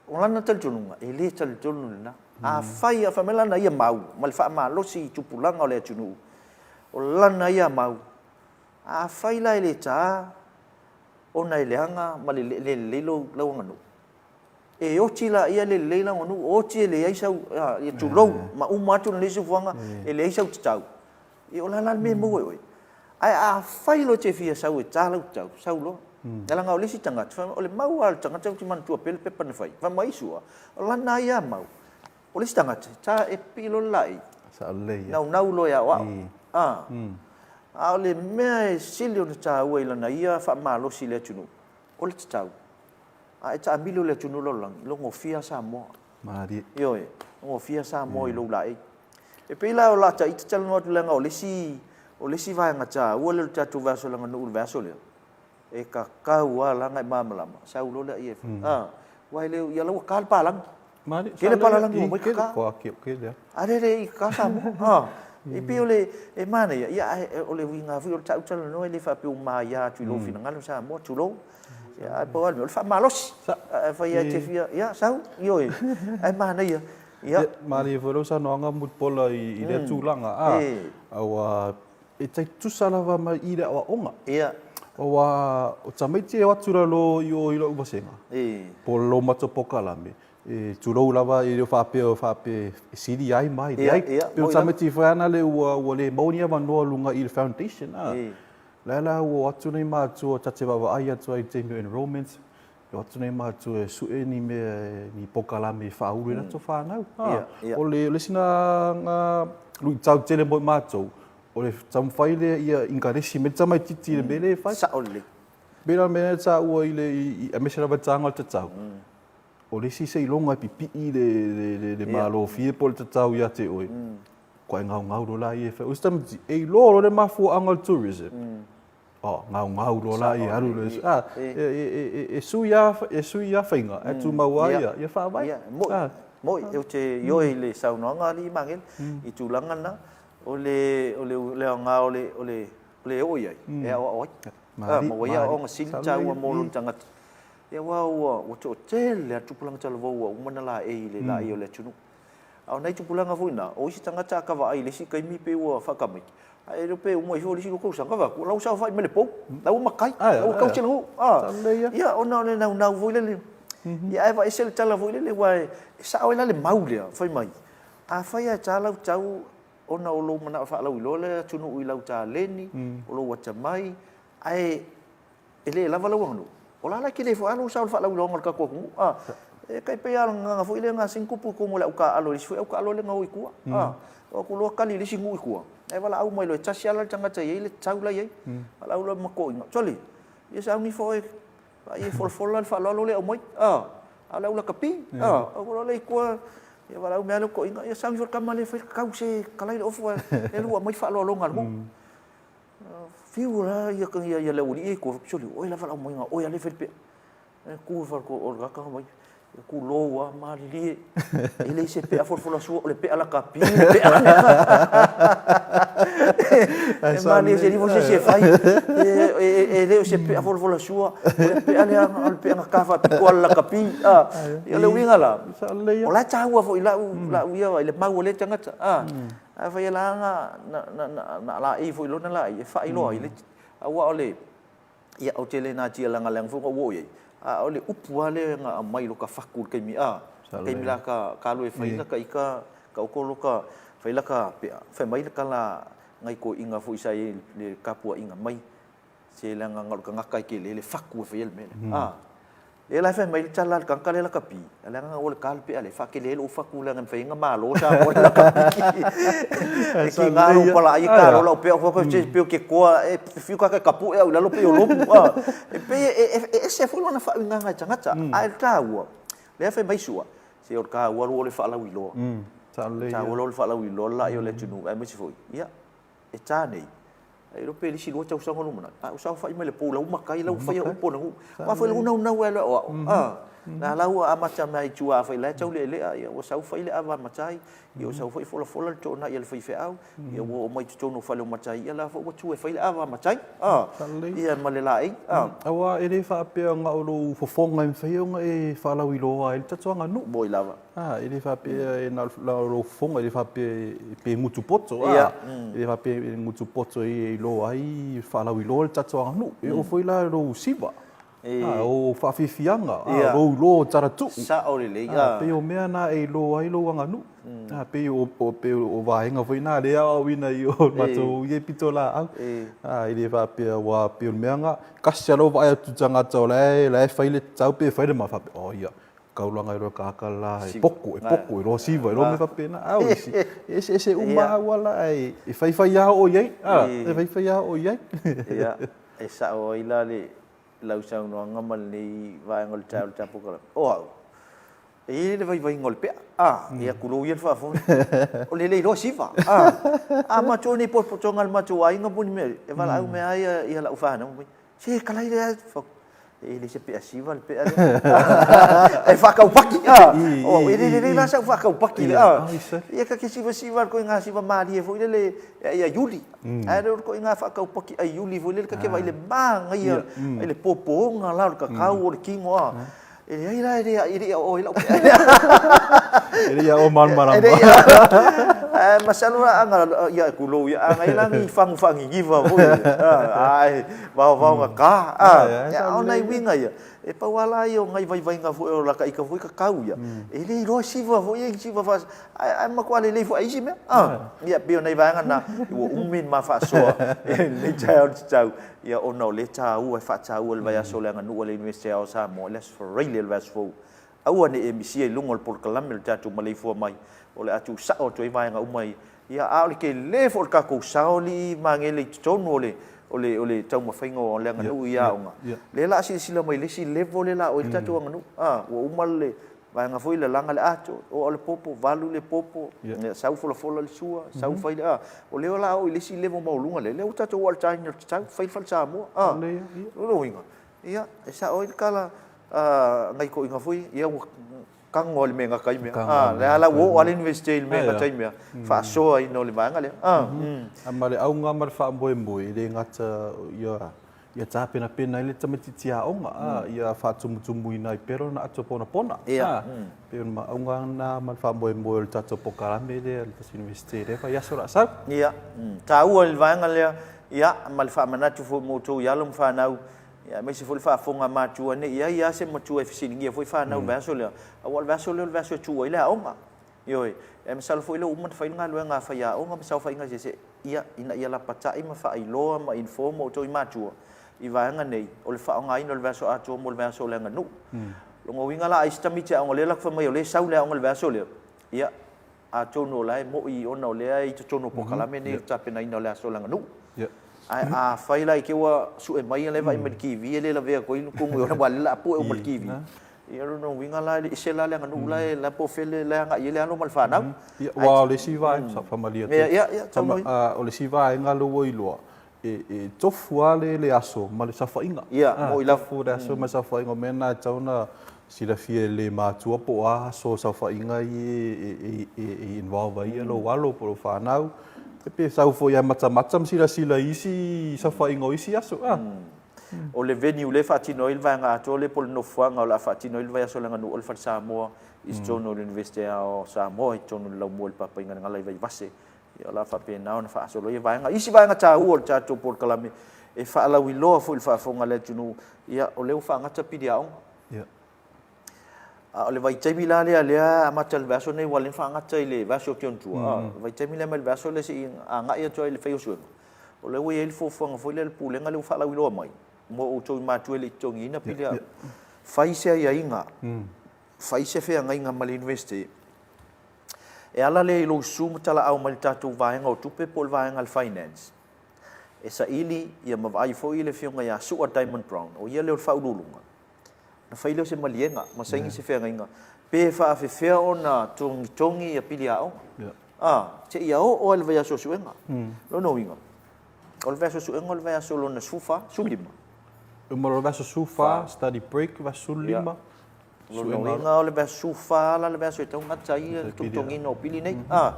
O lana talitonuga, e le talitonu lena. Afai, a fai mai lana ia mau, ma le faamalosi i tupulaga o le atunuu, o lana ia mau, afai la e le ta ona e leaga ma le le lelei lau aganuu, E oti laia le lelei lau aganuu, oti e leai sau, ia tulou, ma uma atu lenei siufoaga, e leai sau tatau. Ia o le a la le mea e maua e oe? Ae afai loa e te fia sau e ta lau tatau, sau loa. Leaga o le isi tagata, o le mau lava o le tagata ou te manatua pea le pepa na fai, fai mai Sua, o lana lava ia mau, o le isi tagata, ta e pipii loa le laei, naunau loa e aoao. A o le mea e sili ona taua i lana ia faamalosi i le atunuu, o le tatau. A e taamilo i le atunuu lalolagi, logofia lava Samoa.
Malie.
Ioe, logofia Samoa i lou laei. E pei la o la ta ita talanoa atu leaga o le isi, o le isi vaega taua lea o le tatou vaiaso o le aganuu i le vaiaso lea, e tatau lava la ona e malamalama, sau loa lea e fai. A, aua e le, ia la ua ta le palagi.
Malie.
Tele palalagi ua omai kaka. A lea le i kaka Samoa. A, e pei o le, e manaia, ia ae o le uiga foi o le tau talanoa e le faapea ua maia atu i lou finagalo Samoa, tulou. Ae pau lava le mea, o le faamalosi. Afai lava e te fia, ia sau, ioe, ae manaia.
Ia. Malie foi lau saunoaga Mulipola i lea tulaga, a, aua e tai tutusa lava mai i le aoaoga.
Ia.
Aua o tamaiti e o atu lalo i o i lou vasega, po o lalo matou polokalame, e tulou lava e le o faapea faapea e sili ai ma ai, leai. Pei o tamaiti foi lava na ua le maua ni avanoa i luga i le foundation, a. La la ua o atu nei matua ta te vaavaai atu ai i le taimi o enrollment, e o atu nei matua e sue ni mea, ni polokalame e faaulu ai latou fanau. O le isi na luitau tele mo i matou, o le taumafai lea ia inkaresi mai le tamaitiiti i le mea lea e fai.
Sao lelei.
Pei la o le mea lea e taua i le, aemaise lava i le taga o le tatau, o le isi seiloga e pipii le malofie po o le tatau ia te oe, Kua e gaugau loa laia e fai. O isi tamaiti, e iloa loa le mafuaaga o le tourism. Oh, gaugau loa laia e alu loa. Ah, e sui lava, e sui lava faiga, ae tumau lava ia, ia faavae.
Ia, moi, moi, ou te ioe i le saunoaga a alii Magele i tulaga na, o le, o le aoga o le, o le, o le oo i ai, e aoao ai. Ah, ma ua i ai aoaoga sili taua mo lona tagata. Ia, aua ua toatele lava tupulaga talavou ua uma ona laei i le laei o le atunuu. A o nai tupulaga foi na, o isi tagata a ka vaai i le isi taimi pei ua faatamaiti, ae le o pe uma ifo le isi lua tausaga, vaai atu, o la ua saofai mai le pou, la ua matai, la ua tausi le nuu. Ia, ona o le naunau foi lele. Ia, ae vaese le tala foi lele, aua e sao ai la le mau lea, fai mai, afai lava e ta lau tau ona o lou manao e faalauiloa le atunuu i lau taleni, o lou atamai, ae E le lava lau aganuu. O la la e tele foi lava lou sao i le faalauiloaga o le tatou atunuu, a. E tai pei lava o le gagana foi lea na sini tupu i totonu o le autaaalo i le isi foi autaaalo lea na o i tua, a. O atu loa tali i le isi nuu i tua, ae valaau mai loa, e tasi lava la le tagata e i ai le tau la e i ai. Valaau loa ma toeaiina, sole, ia sauni ifo oe, vaai e folafola le faaaloalo lea e aumai, a. A o le au lakapi, a. O atu loa lea i tua, ia valaau mai lava lea o toeaiina, ia sauni ifo le tama lea e fai le tau, se talai le ofu ae ua aumai le faaaloaloga a le nuu. Fiu la ia ia ia le aualii ia i tua, sole, o oe lava le aumaiga, o oe lava lea e fai le pea. E tu le faletua o le tagata mai, ia tulou lava, malilie, e leai se pea folafolasua, o le pea lakapi le pea lea. E malilie se livo se isi e fai, e le o se pea folafolasua, o le pea lea, o le pea na ta faapito lava i le lakapi. Ia o le uiga la, o la e taua foi i lau ia i le mau a lea tagata. Afai e la na, na, na, na laei foi lona laei, e faailoa ai le, aua o le, ia, ou te le natia leaga leaga foi na ou oo i ai, a o le upu lava lea na aumai i loka fatu i le taimi, a, taimi la ka, ka alu e fai laka ita, taoto loka, fai laka pea, fai mai le tala a nai toeaiina foi sa i ai i le tapuaiga mai, Se leaga na o le tagata e tele le fatu e faia le mea lea. A, lea la e fai mai le tala a le tagata lea lakapi, leaga na ua le ta le pea lea, e faatele ai lou fatu leaga e mafai ai ona malo Samoa i le lakapi. E tiga lou palaai e ta loa lau pea, ou fai atu, se pei ou te toa, e fiu tagata e tapue au i lalo pei o lomu. A, e pei e ese foi lona faauigaga e tagata, ae o le taua, lea e fai mai Su'a, se o le taua lua o le faalauiloa. O le taua lua o le faalauiloa le laei o le atunuu, aemaise foi, ia, e ta nei, e iloa pe le isi lua tausaga lumanai, a ua saofai mai le pou la ua matai, la ua faia upu a le nuu. Aua foi la ua naunau ai loa o au, a, la la ua amata mai i tua, afai la e tau lealea, ia ua sau fai le ava a matai, ia ua sau foi folafola le toonai a le faifeau, ia ua oo mai i totonu o fale o matai, ia la foi ua tu e fai le ava a matai, a, ia ma le laei, a.
Aua e le faapea na o lou fofoga e mafai ona e faalauiloa ai le tatou aganuu.
Moi lava.
A, e le faapea e na o lou fofoga, e le faapea pe gutu poto, a, e le faapea e gutu poto e iloa ai, faalauiloa le tatou aganuu. E oo foi la i lou siva, a, o faafiafiaga, a, lou iloa o tala tuu.
Sao lelei, a.
Pei o mea na e iloa ai lou aganuu. A, pei o, pei o vaega foi na lea e aoaoina i o matou ia pitolaau. A, e le faapea aua pei o le mea na, tasi lava lou vaai atu i tagata o la e fai le tatau pe fai le ma, faapea, oh ia, Kaulana i loa kāka la e poko, e poko, e loa siva, e loa mea faapena. A o isi, e eseese uma lava auala ae e faifai lava oo i ai, a, e faifai lava oo i ai.
Ia, e sao ai la le lau saunoaga ma lenei vaega o le taeao o le tatou polokalame. O au, e i ai le vaivaiga o le pea, a, ia tulou ia le faafofoga, o le le iloa siva, a. A matou nei potopotoga a le matou aiga po o ni mea, e valaau mai lava ia lau fanau, fai mai, Se kalai lea e le se pea siva le pea lea. E faataupaki a. O e le lelei la sau faataupaki le a. Ia ka ke siva siva ko ngā siva malie foi lele e ia Iuli. Ae le ko ngā faataupaki ai Iuli foi lele ka ke vai le māngaia ai le pōpōga la o le kakau o le kino a. E leai la, e le, e le i o ai lau pea.
E le i o malamalama.
E le i Ae masalo la anga, ia tulou ia, anga i la ni fagu faaniniva foi. Ae vaovao na ka. A o nai uiga ia, e pau lava la ia o nai vaivaiga foi o laka ika foi kakau ia, e le iloa siva foi ia i siva faa, ae matua lelei foi a isi mea. Ia pei o nai vaega na, ua umi le ma faasoa i lenei taeao i le tatau. Ia ona o lea e taua, e faataua i le vaiaso o le aganuu a le Iunivesite Aoao o Samoa i le Aso Faraile o le vaiaso fou. Aua ne i e misia i luga o le polokalame o le tatou maleifua mai, o le a tuusao atu ai vaega uma ia. Ia, a o le tele foi o le tatou sao alii Magele i totonu o le, o le, o le taumafaiga o le aganuu i aoga, lea o le a silasila mai i le isi level lea o le a oo i ai le tatou aganuu. A, ua uma le Vaega foi lalaga le ato, oa le popo, valu le popo, sau folafola le sua, sau fai le a. O lea o le a oo i le isi level maualuga lea, lea ua tatou oo i le taina o le tatau, fai le fale Samoa. A, o lona uiga, ia, e sao ai le tala a nai toeaiina foi, ia ua tago lava i le mea e gata ai mea. A, lea la ua oo lava le Iunivesite i le mea e gata ai mea, faasoaina o le vaega lea.
A ma le auga ma le faamoemoe, e le gata ia Ia tapenapena ai le tamaitiiti aoga, ā, ia faatumutumuina ai pea lona ato ponapona, ā, pei o le maauga lena ma le faamoemoe o le tatou polokalame lea a le tatou Iunivesite i lea vaiaso o le a sau.
Ia, taua le vaega lea, ia, ma le faamanatu foi mo outou i alo ma fanau, ia, aemaise foi le faafofoga a matua, ne i i ai lava se matua e fesiligia foi fanau i le vaiaso lea, aua o le vaiaso lea o le vaiaso e tuu ai le aoga. Ioe, ae masalo foi lea ua uma ona fai le galuega a faiaoga ma saofaiga eseese, ia, ina ia lapatai ma faailoa ma inform outou i matua i vaega nei o le faaaogaina o le vaiaso atoa mo le vaiaso o le aganuu. Lona uiga la, ai se tamaiti aoga o lea e lafo mai o lea e sau le aoga i le vaiaso lea, ia, atonu o la e moi ona o lea e i totonu o polokalame nei o le tapenaina o le aso o le aganuu. Ae afai la i te i ua sue mai o la e vaai mai i le TV e le lavea atu ai tonu i ona aua o lea o le a pue uma i le TV. Ia o lona uiga la, e ese la le aganuu la e la po o fea la e agai i ai le alo ma le fanau.
Ia, aua o le isi vaega, sa faamalie atu.
Ia, ia, saunoa ia.
O le isi vaega lea ua iloa, e tofu lava le aso ma le saofaiga.
Ia, moni lava.
E tofu le aso ma le saofaiga, o mea na e tatau ona silafia e le matua po o a aso o saofaiga ia e involve ai lou alo po o lau fanau. E pei e sau foi lava e matamata ma silasila i isi saofaiga o isi aso.
O le venue lea e faatino ai le vaega atoa lea po o le nofoaga o le a faatino ai le Vaiaso o le Aganuu o le Fale Samoa i totonu o le Iunivesite o Samoa i totonu o le Laumua i le Papaigalagala i Vaivase. Ia o le a faapena ona faasolo ai ia vaega. Isi vaega taua o le tatou polokalame e faalauiloa foi i le faafofoga a le atunuu, ia o lea ua faagata pili aoga.
Ia.
A o le vaitaimi la lea lea amata i le vaiaso nei aua lea na faagata i le vaiaso atu i ona tua, a o le vaitaimi lea mai le vaiaso lea seia agai atu ai i le faia o suega, o lea ua i ai le fuafuaga foi lea a le Pulega lea ua faalauiloa mai mo outou i matua e le i totogiina pili aoga, fai se aiaiga, fai se feagaiga ma le Iunivesite e ala lea i lou susu ma talaau mai le tatou vaega o tupe po o le vaega a le Finance e saili ia ma vaai foi le Afioga ia Su'a Diamond Brown, o ia lea o le Faauluuluga, ona fai lea o se maliega ma saini se feagaiga pe faafefea ona togitogi ia pili aoga a seia oo lava i le vaiaso o suega. Lona uiga, o le vaiaso o suega o le vaiaso lona 14, 15.
Uma loa le vaiaso 14, study break, vaiaso 15.
Lona uiga o le vaiaso 14 la le vaiaso e tatau ona gata ai le togitogiina o pili nei. A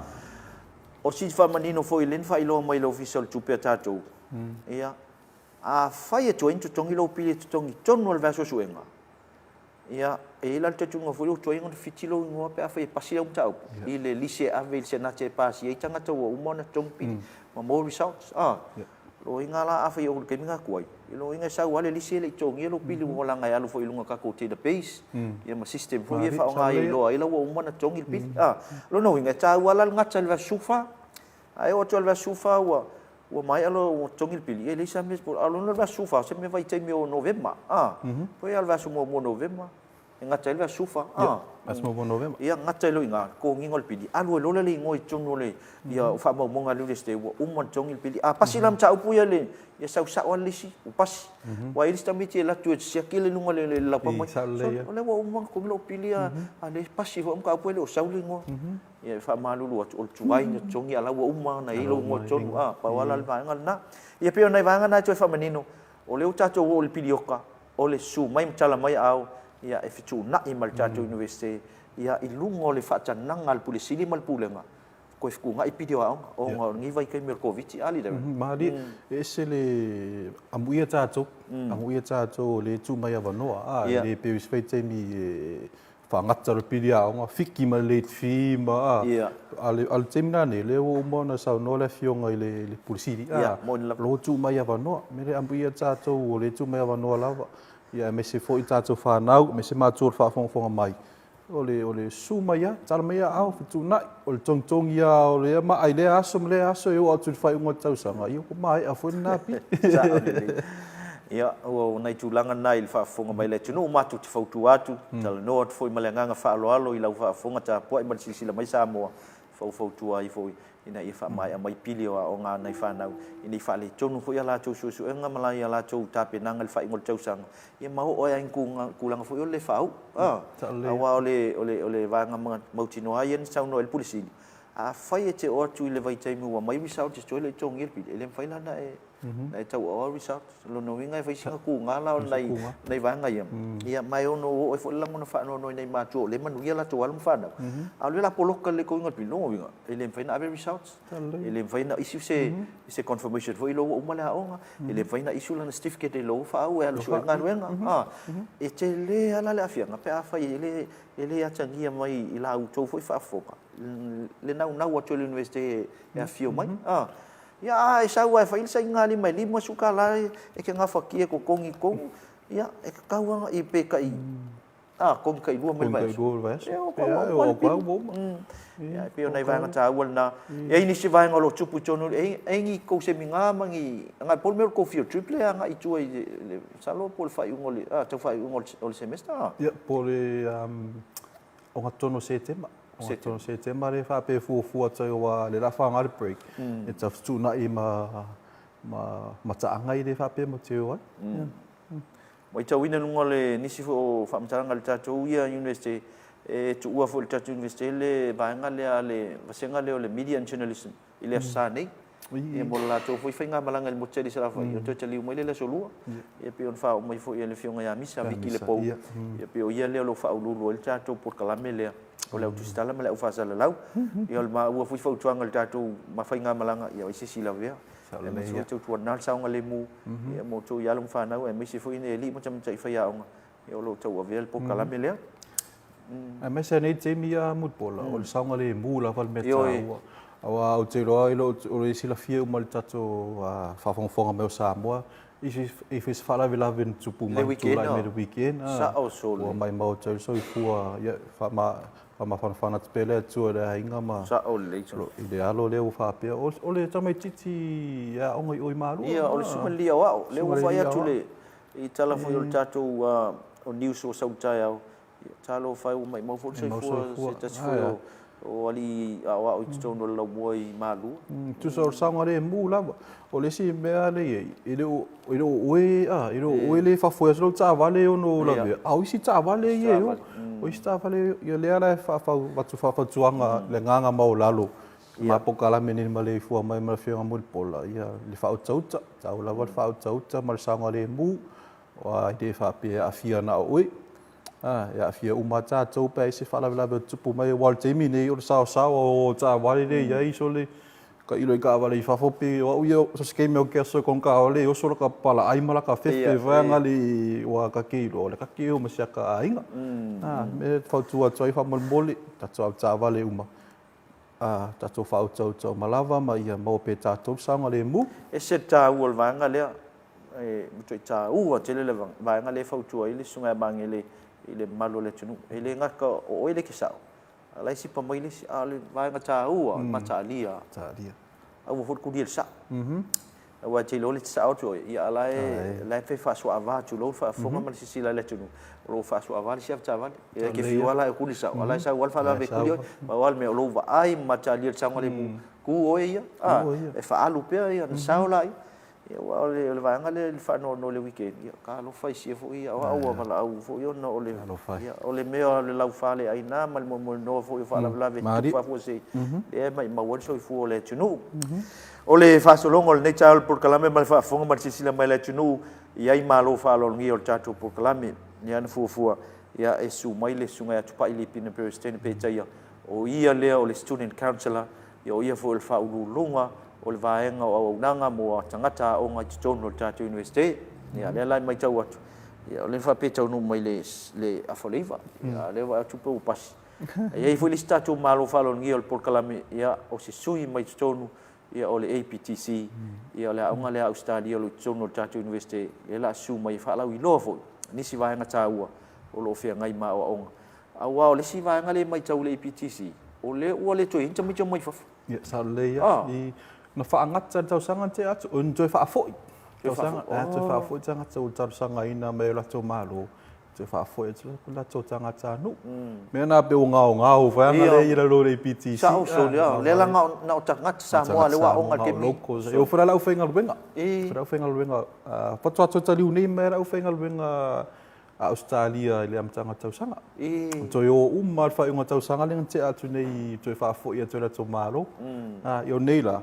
o si faamanino foi lea na faailoa mai e le Ofisa o le Tupe a tatou, ia, Afai e tuai ona totogi lou pili e totogi tonu lava i le vaiaso suega, ia, e i ai la le talitonuga foi lea ua tuai ona fiti lou igoa pe afai e pasi lau mataupu i le lisi e ave i le Senate e pasia ai tagata ua uma ona totogi pili ma maua results. A, loiga la afai e oo i le taimi lena tuai, loiga e sau lava le lisi e le i totogia lou pili ua leaga e alu foi i luga o tatou database ia ma system foi ia e faaaoga e iloa ai la ua uma ona totogi le pili. A, o lona uiga e taua lava la le gata i le vaiaso 14. Ae oo atu lava i le vaiaso 14 ua Ua maea loa ua totogi le pili, ia e leai sa mea e a o lona le vaiaso 14, o se mea vaitaimi o Novema, a. Pei lava o le vaiaso muamua o Novema, e gata ai le vaiaso 14, a.
Vaiaso muamua o Novema.
Ia, gata ai loa i ina, totogiina o le pili, alu ai loa lea le igoa i totonu o le, ia, o faamaumauga a le Iunivesite, ua uma ona totogi le pili. A pasi la mataupu ia i le, ia sau sao lava le lisi, ua pasi. Aua e i ai le isi tamaiti e alu atu e siaki le luga o le laupapa, sole, o lea ua uma ona totogi lou pili, a o lea e pasi foi le mataupu e le o sau le igoa. Ia e faamalulu atu, o le tuai na totogi a o la ua uma ona i ai lou igoa i totonu, a, pau lava la le vaega lena. Ia pei o nai vaega na e toe faamanino, o lea ua tatou oo i le pilioka, o le susu mai ma tala mai aao, ia e fetuunai ma le tatou Iunivesite, ia i luga o le faatanaga a le Pule Sili ma le Pulega, toe fetuunai pili o aoga, ona o lenei vaitaimi o le Koviti, a Leader?
Malie, e ese le amuia tatou, amuia tatou o lea e tuu mai avanoa, a, e le pei o isi vaitaimi e faagata le pili aoga, fiki ma le late fee ma a.
Ia.
A o le taimi la nei, lea ua uma ona saunoa le Afioga i le Pule Sili, a,
Ia, moni lava.
o lo o tuu mai avanoa. O le mea lea, amuia tatou o lea e tuu mai avanoa lava, ia aemaise foi tatou fanau, aemaise matua o le faafogafoga mai, o le, o le susu mai lava, tala mai aao, fetuunai, o le togitogi lava o lea maa i lea aso ma lea aso e oo atu i le faaiuga o le tausaga, ia ua maea foi lena pili.
Sao lelei. Ia, o nai tulaga na i le faafofoga mai a le atunuu, matou te fautua atu, talanoa atu foi ma le agaga faaaloalo i lau faafofoga tapuai ma le silasila mai Samoa, faufautua ai foi ina ia faamaea mai pili o aoga a nai fanau, ina i faaletonu foi a latou suesuega ma a latou tapenaga i le faaiuga o le tausaga, ia ma oo ai lava i tulaga foi o le le faauu. Aua o le vaega mautinoa lava ia na saunoa ai le Pule Sili, afai e te oo atu i le vaitaimi ua aumai results e toe le i totogia le pili, e le mafai la ona e Na e tauaoa results. O lona uiga e fai sina kuga la o nai nai vaega ia. Ia ma e ono oo ai foi le lagona faanoanoa i nai matua o lea e manuia latou alo ma fanau. A o lea o le a poloka le uiga o le pili. Lona uiga, e le mafai ona ave results. E le mafai ona issue se se confirmation foi lou ua uma le aoga. E le mafai ona issue lana certificate i lou ua faauu e alu e sue le galuega. E tele lava la le aafiaga pe afai e le e le atagia mai i la outou foi faafofoga le naunau atu e le Iunivesite e afifio mai. Ia, a e sau lava e fai le sainigalima e $50 e te gafatia e totogi i totonu, ia, e tatau lava ona, pe tai, a, totogi tailua mai le vaiaso. Ia, ua uma le pili. Ia, e pei o nai vaega taua lena. E i ai nisi vaega o lo o tupu i totonu, e i ai ni tou semina ma ni, agai po o le mea o le tou field trip lea e agai i tua i le, masalo po o le faaiuga o le, a, tau faaiuga o le semester, a?
Ia, po o le ogatotonu o Setema. Ogatotonu o Setema lea e faapea e fuafua atu ai aua o lea o le a faaaoga le break e tau fetuunai ma mataaga ia le faapea matou te o ai.
Matauina i luga o le nisi foi o faamatalaga a le tatou ia University, e tuua foi i le tatou University le vaega lea a le vasega lea o le Media and Journalism i le Aso Sa nei. Ia mo le latou foi faigamalaga i le motu tele i Salafai, ia toe taliu mai lea i le Aso Lua. Ia pei ona faaoo mai foi e le Afioga ia Misa Viki Lepou, ia pei o ia lea o lo o faauluulu ai le tatou polokalame lea o le Au Tusitala ma le Au Faasalalau. Ia o le maua foi fautuaga i le tatou faigamalaga, ia o ai se isi lavea. Aemaise foi tautuana le saogalemu mo outou i alo ma fanau, aemaise foi ni alii ma tamaitai faiaoga o lo o tauavea le polokalame lea.
Aemaise lava nei taimi ia Mulipola, o le saogalemu lava le mea taua. Aua ou te iloa e le o silafia uma e le tatou faafogafoga mai o Samoa, e i ai se faalavelave na tupu mai, na tulai mai i le weekend. Ua maumau atu ai le soifua, ia faamafanafana atu pea le Atua i le aiga ma i le alo lea ua faapea. O le tamaitiiti e aoga i o i Malua.
Ia, o le susuga i le alii aoao. Lea ua fai atu i tala foi o le tatou news ua sau i le taeao, Ia, talofa e ua maimau foi le soifua o se tasi foi o alii aoao i totonu o le laumua i Malua.
Tusa o le saogalemu lava. O le isi mea lea e i ai, e le o oe, e le o oe lea e faafoe atu lau taavale e ono lavea, a o isi taavale ia e o. O isi taavale, ia lea la e avatu faafautuaga i le agaga maualalo i ma polokalame nei maleifua mai ma le Afioga Mulipola, ia le faautauta, e tatau lava le faautauta ma le saogalemu, aua e le faapea e aafia na o oe. A, e aafia uma lava tatou pe a i ai se faalavelave e tutupu mai, aua o le taimi lenei o le saosaoa o taavale lea e i ai, sole, tailo i taavale i fafo pei o au ia, so o se taimi lava ou te aso ai i kona taavale e oso lata palaai ma lata fefe vaeaga le aua ta te iloa o lea ta te o ma si ata aiga. A, o le mea e fautua atu ai faamolemole, tatou avetaavale uma, a, tatou faautauta uma lava ma ia maua pea e tatou le saogalemu.
E ese le taua o le vaega lea. E matuai taua tele le vaega lea e fautua ai le Susuga ia Magele i le mamalu o le atunuu. E le gata o oe lea e te sao, a o la e sipa mai le isi. A o le vaega taua, o le mataalia. Aua foi le tulia i le sao. Aua e te iloa o lea e te sao atu oe, a o la e fai faasuaava tulou le faafofoga ma le silasila a le atunuu, o lo o faasuaava le isi avetaavale. Ia e te fiu lava la e tuli le sao, a o la e sau lava le faalavelave e tuli oe. Pau lava le mea, o lou vaai ma mataalia i le saogalemu, tu oe ia, e faaalu pea ona sao laia. Ia aua o le vaega lea i le faanoanoa i le weekend, ia talofa i sia foi aoao ua valaau foi ona o le, ia, o le mea o le laufaleaina ma le moemoenoa foi o faalavelave tutupu faafuasei, lea e maimau ai le soifua o le atunuu. O le faasologa o lenei taeao o le polokalame ma le faafofoga ma le silasila mai a le atunuu, e i ai malo faaaloalogia o le tatou polokalame. Ia na fuafua, ia e susu mai le Susuga ia Tupai Lipina Peresetene Petaia, o ia lea o le Student Counsellor Ia o ia foi o le Faauluuluga o le Vaega o Auaunaga mo Tagata Aoga i totonu o le tatou Iunivesite. Ia lea la e matau atu, ia o lea e faapea e taunuu mai i le afa o le 9. Ia a o lea e vaai atu pei ua pasi. E i ai foi le isi tatou malo faaaloalogia o le polokalame, ia o se sui mai totonu ia o le APTC, ia o le aoga lea a Ausetalia o lo o i totonu o le tatou Iunivesite, lea o le a susu mai e faalauiloa foi nisi vaega taua o lo o feagai ma aoaoga. Aua o le isi vaega lea e matau i le APTC, o lea ua le toe i ai ni tamaiti omai fafo.
Ia, sao lelei lava. I, na faagata i le tausaga na tea atu, na toe faafoi. Toe faafoi. Tausaga, toe faafoi tagata ua talosagaina mai e o latou malo, toe faafoi atu o latou tagatanuu. Mea na pei ua gaogao vaega lea i lalo o le APTC.
Sao, sole, o lea la na o tagata Samoa lea ua aoga i le taimi.
Locals. E oo foi la i le aufaigaluega. E oo foi i le aufaigaluega, faatoa toe taliu nei mai lava le aufaigaluega a Ausetalia i le amataga o le tausaga. Ua toe o uma lava le faaiuga o le tausaga lea na tea atu nei toe faafoi atu e le latou Malo. Ia o nei la,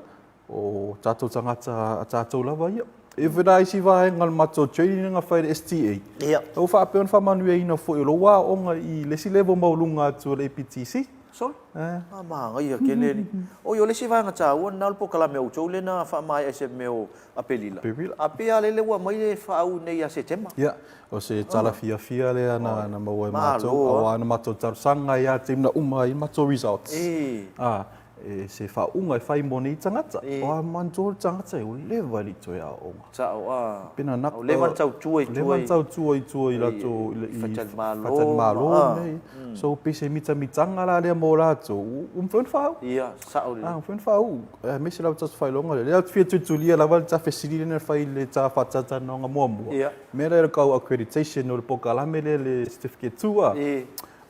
O tatou tagata a tatou lava ia. E foi la isi vaega o le matou training na fai i le STA.
Ia.
Ua faapea ona faamanuiaina foi o lou aoga i le isi level maualuga atu o le APTC.
Sole. Eh. A manaia tele alii. Oi o le isi vaega taua lena o le polokalame a outou lea na faamaea i se mea o Aperila.
Aperila.
A pei lava lele ua aumai le faauu nei ia Setema.
Ia, o se tala fiafia lea na, na maua e matou, aua na matou talosaga ai lava i le taimi na uma ai matou results.
E.
A, E se faauuga e fai mo nei tagata. O a manatua le tagata ua leva e le i toe aooga.
Sao a.
Pena na.
Ua leva na tautua i tua.
Leva na tautua i tua i latou i faletalimalo nei. So pei se mitamitaga la lea mo latou ua mafai ona faauu.
Ia, sao lelei.
A, ua mafai ona faauu. Aemaise lava tatou faailoga lea. Lea ou te fia tulitulia lava le ta fesili lea na fai i le ta faatalatalanoaga muamua.
Ia.
Mea lea o le tau accreditation o le polokalame lea le certificate 2 a.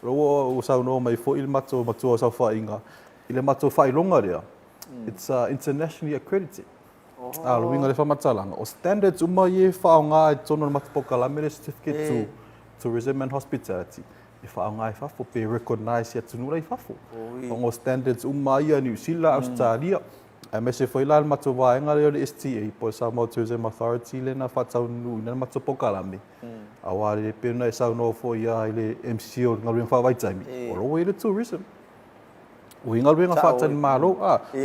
Ua saunoa mai foi le matou matua o saofaiga i le matou faailoga lea, it's internationally accredited. A, o le uiga o le faamatalaga, o standards uma ia e faaaoga i totonu o le matou polokalame lea Certificate 2, Tourism and Hospitality, e faaaoga i fafo pe recognise i atunuu la i fafo. Ona o standards uma ia Niu Sila, Ausetalia, aemaise foi la le matou vaega lea o le STA po o le Samoa Tourism Authority lea na faataunuuina le matou polokalame. Aua e pei ona e saunoa foi i le MC o le galuega faavaitaimi, o lo o ua i ai le tourism. Ua i ai galuega faatalimalo.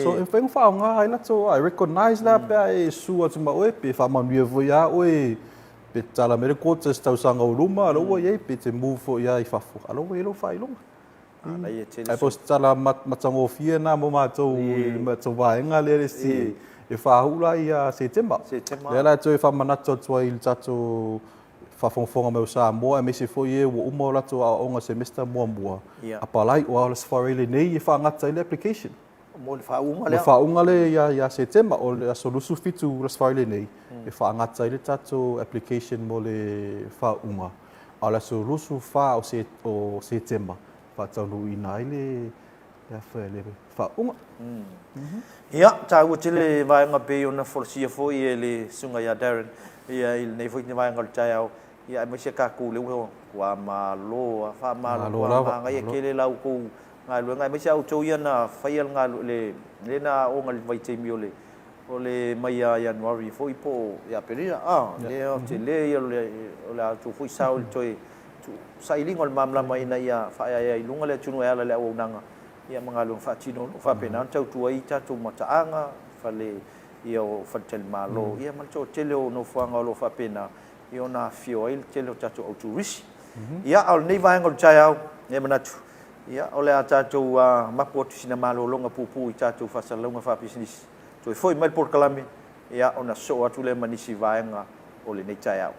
So e mafai ona faaaoga ai latou, e recognise la pe a e susu atu ma oe pe faamanuia foi ia oe pe tatala mai le quota i se tausaga o luma, o la ua i ai, pe te move foi lava i fafo, a o la ua i ai lou faailoga. Ae po o se tala matagofie lena mo matou i le matou vaega lea le STA, e faauu la ia Setema. Lea la e toe faamanatu atu ai i le tatou faafogafoga mai o Samoa aemaise foi e ua uma o latou aoaoga semester muamua, apalai, aua o le Aso Faraile lenei e faagata ai le application.
Mo le faauuga lea.
Mo le faauuga lea ia Setema, o le aso 27 o le Aso Faraile nei, e faagata ai le tatou application mo le faauuga. A o le aso 24 o Setema, e faataunuuina ai le faauuga.
Ia, taua tele vaega pei ona folasia foi e le Susuga ia Darren i lenei foi vaega o le taeao, ia aemaise tatou lea ua malo lava, faamalo lava, manaia tele la outou galuega, aemaise a outou ia na faia le lea na aoga i le vaitaimi o le o le mai ia Ianuari foi po o ia Aperila, a, lea tele ia o le a outou foi sao i le toe sailiga o le malamalama ina ia faaeaea i luga le atunuu e ala i le auaunaga ia ma galuega faatino o lo o faapena ona tautua ai tatou mataaga, fale ia o faletalimalo ia ma le toatele o nofoaga o lo o faapena ia ona afifio ai le tele o tatou au turisi. Ia, a o lenei vaega o le taeao, e manatu, ia, o le a tatou mapu atu i sina malologa puupuu i tatou faasalalauga faapisinisi. Toe foi mai le polokalame, ia, ona sosoo atu lea ma nisi vaega o lenei taeao.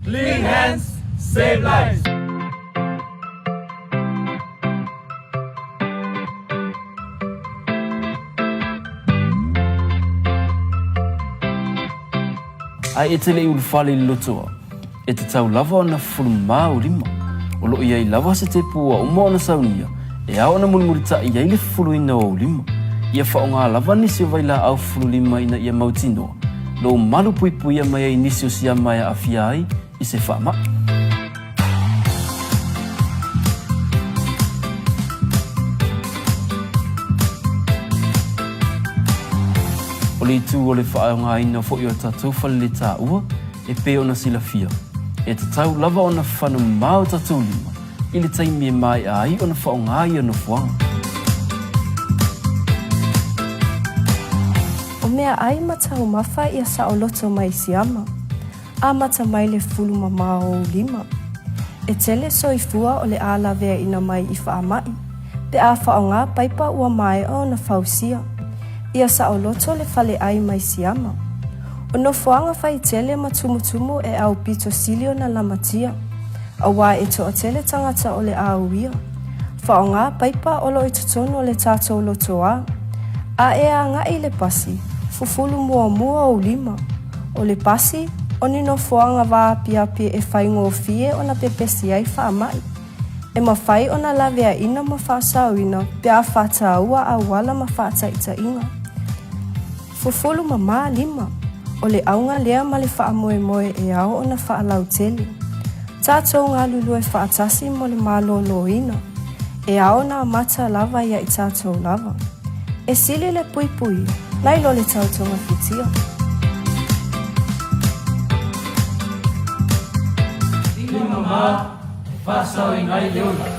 Clean hands, save lives.
Ae e te le i ulufale i le lotoa, e tatau lava ona fufulu mā ou lima. O lo o i ai lava se tepu ua uma ona saunia e ao ona mulimulitaʻi ai le fufuluina o ou lima. Ia faaaoga lava nisi o vailaau fufulu lima ina ia mautinoa lou malu puipuia mai ai nisi o siama e aafia ai i se faamaʻi. O le itu o le faaaogaina foi o tatou faleletaua e pei ona silafia, e tatau lava ona fafana mamā o tatou lima i le taimi e maea ai ona faaaoga ia nofoaga.
O meaai ma taumafa ia saoloto mai Siama, amata mai le fulu mamao o ou lima. E tele soifua o le a laveaina mai i faamai, pe a faaaoga paipa ua maea ona fausia. Ia saoloto le faleai mai Siama. O nofoaga faitele ma tumutumu e aupito sili ona lamatia, aua e toatele tagata o le a uia. Faaaoga paipa o lo o i totonu o le tatou lotoa. A e agai i le pasi, fufulu muamua ou lima. O le pasi, o ni nofoaga vaapiapi e faigofie ona pepesi ai faamai. E mafai ona laveaina ma faasaoina pe a faataua auala ma faataitaiga. Fufulu mamā lima. O le auga lea ma le faamoemoe e ao ona faalautele. Tatou galulue faatasi mo le malōlōina. E ao ona amata lava ia i tatou lava. E sili le puipuia, nai lo le tau togafitia.
Lima mamā e faasaoina ai le ola.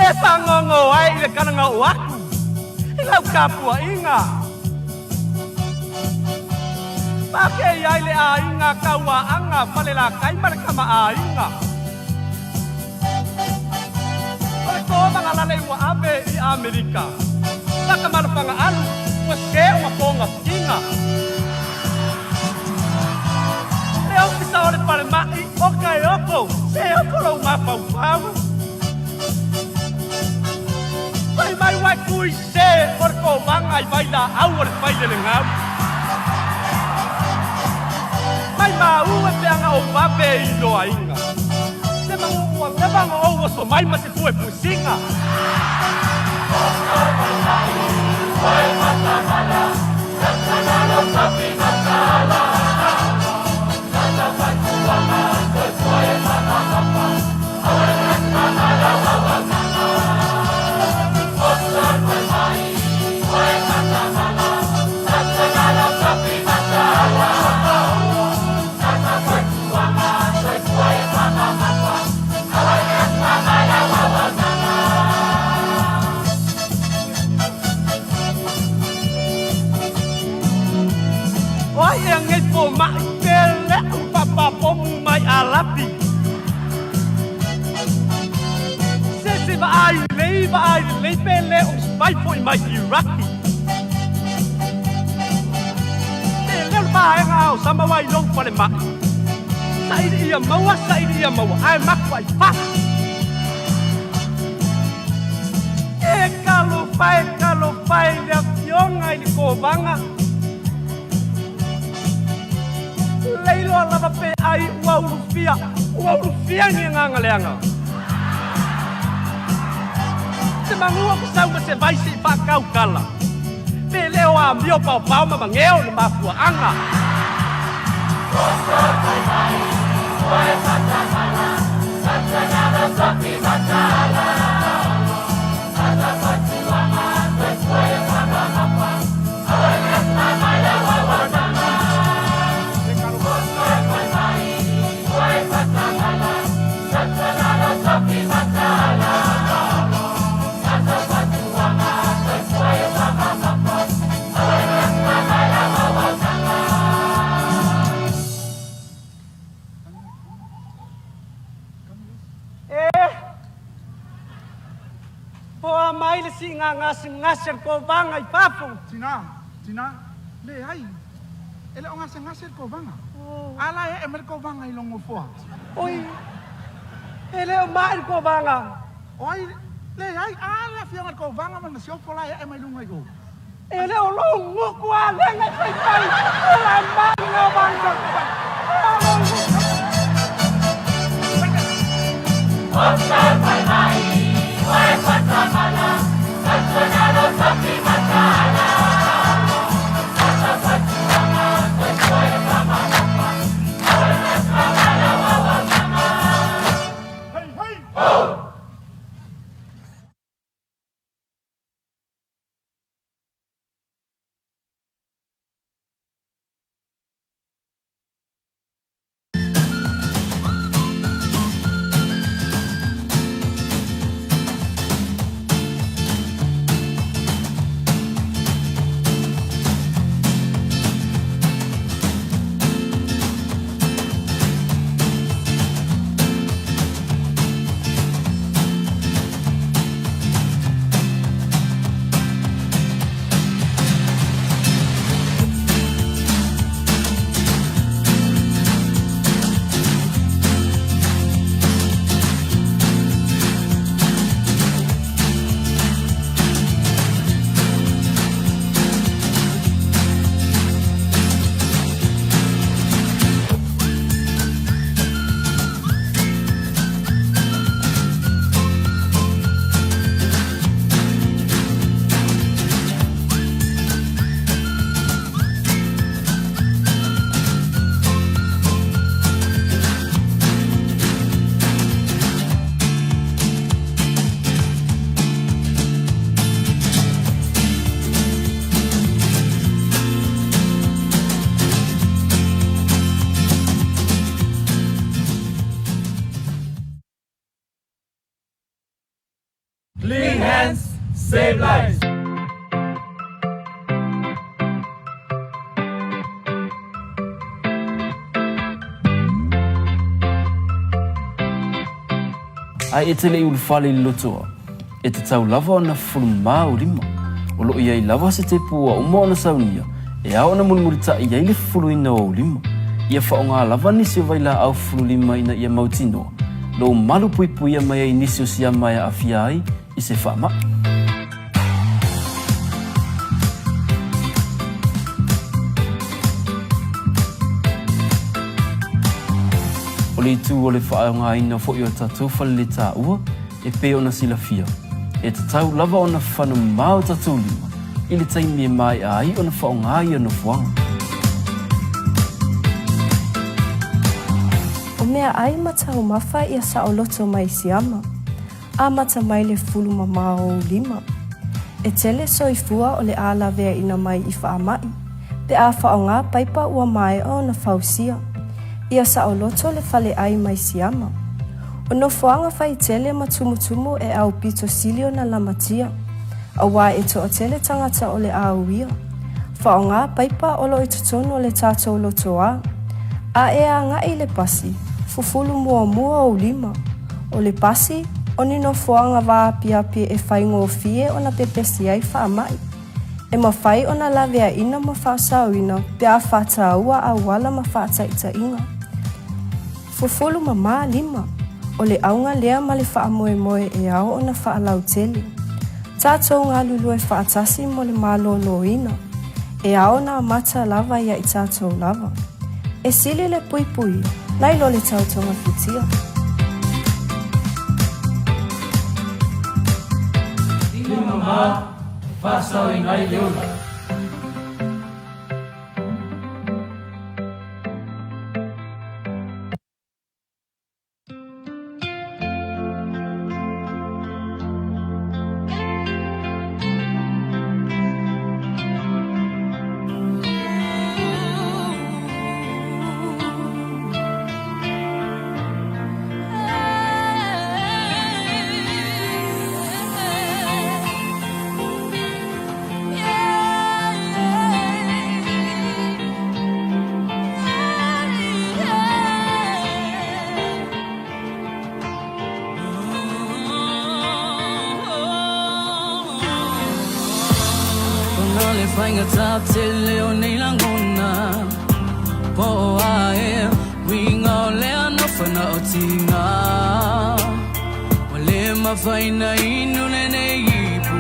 E fagogo ai i le kalagao aku i lau tapuaiga. Pakei ai le aiga Kauaaga Falelatai ma le kamaaiga. O le tovaga lale ua ave i Amerika. Takamalofaga alu ua se o mafogafiga. Le ofisa o le falemai o Kaeoko se oko lou mafaufau. Fai mai ua e kui se o le kovaga i vailaau o le failelegau. Mai maua e peaga ou vave i loaiga. Se magu ua leva ona ou oso mai ma se fuefuesiga. O ai ea nei fomai pe leʻu faapapomu mai Alapi? Se se vaai lelei vaai lelei pe le o se vai foi mai Iraki. Te leo le vaega o sama wai lou falemai. Saili ia maua, saili ia maua, ae maku ai fasi. E talofa e talofa i le afioga i le kovaga. Leiloa lava pe ai ua ulufia, ua ulufia ni agaga leaga. Se magua ku sau ma se vai se i faakaukala. Pe le o amio paopao ma mageo le mafuaaga. mai le siiga gasegase a le kovaga i fafo.
Tina, tina, leai, e le o gasegase le kovaga. A la e ee mai le kovaga i lou nofoa.
Oi, e le o mai le kovaga.
O ai, leai, a le afioga i le kovaga ma le masiofo la e ee mai luga i o.
E le o lou gutu alega e faifai, o la e mai le kovaga.
Hei, hei!
Clean hands, save lives.
Ae e te le i ulufale i le lotoa, e tatau lava ona fufulu mamā ou lima. O lo o i ai lava se tepu ua uma ona saunia e ao ona mulimulitaʻi ai le fufuluina o ou lima. Ia faaaoga lava nisi o vailaau fufulu lima ina ia mautinoa lou malu puipuia mai ai nisi o siama e aafia ai i se faamai. O le itu o le faaaogaina foi o tatou faleletaua e pei ona silafia, e tatau lava ona fafana mamao tatou lima i le taimi e maea ai ona faaaoga ia nofoaga.
O meaai ma taumafa ia saoloto mai siama. Amata mai le fulu mamao o ou lima. E tele soifua o le a laveaina mai i faamai, pe a faaaoga paipa ua maea ona fausia. Ia saoloto le faleai mai siama. O nofoaga faitele ma tumutumu e aupito sili ona lamatia, auā e toatele tagata o le a uia. Faaaoga paipa o lo o i totonu o le tatou lotoa. A e agai i le pasi, fufulu muamua ou lima. O le pasi, o ni nofoaga vaapiapi e faigofie ona pepesi ai faamai. E mafai ona laveaina ma faasaoina pe a faataua auala ma faataitaiga. Fufulu mamā lima, o le auga lea ma le faamoemoe e ao ona faalautele. Tatou galulue faatasi mo le maloloina. E ao ona amata lava ia i tatou lava. E sili le puipuia, nai lo le tau togafitia.
Lima mamā e faasaoina ai le ola. Faigata tele o nei lagona Po o a ea uiga o lea nofana o tiga Ua le mafai ona inu lenei ipu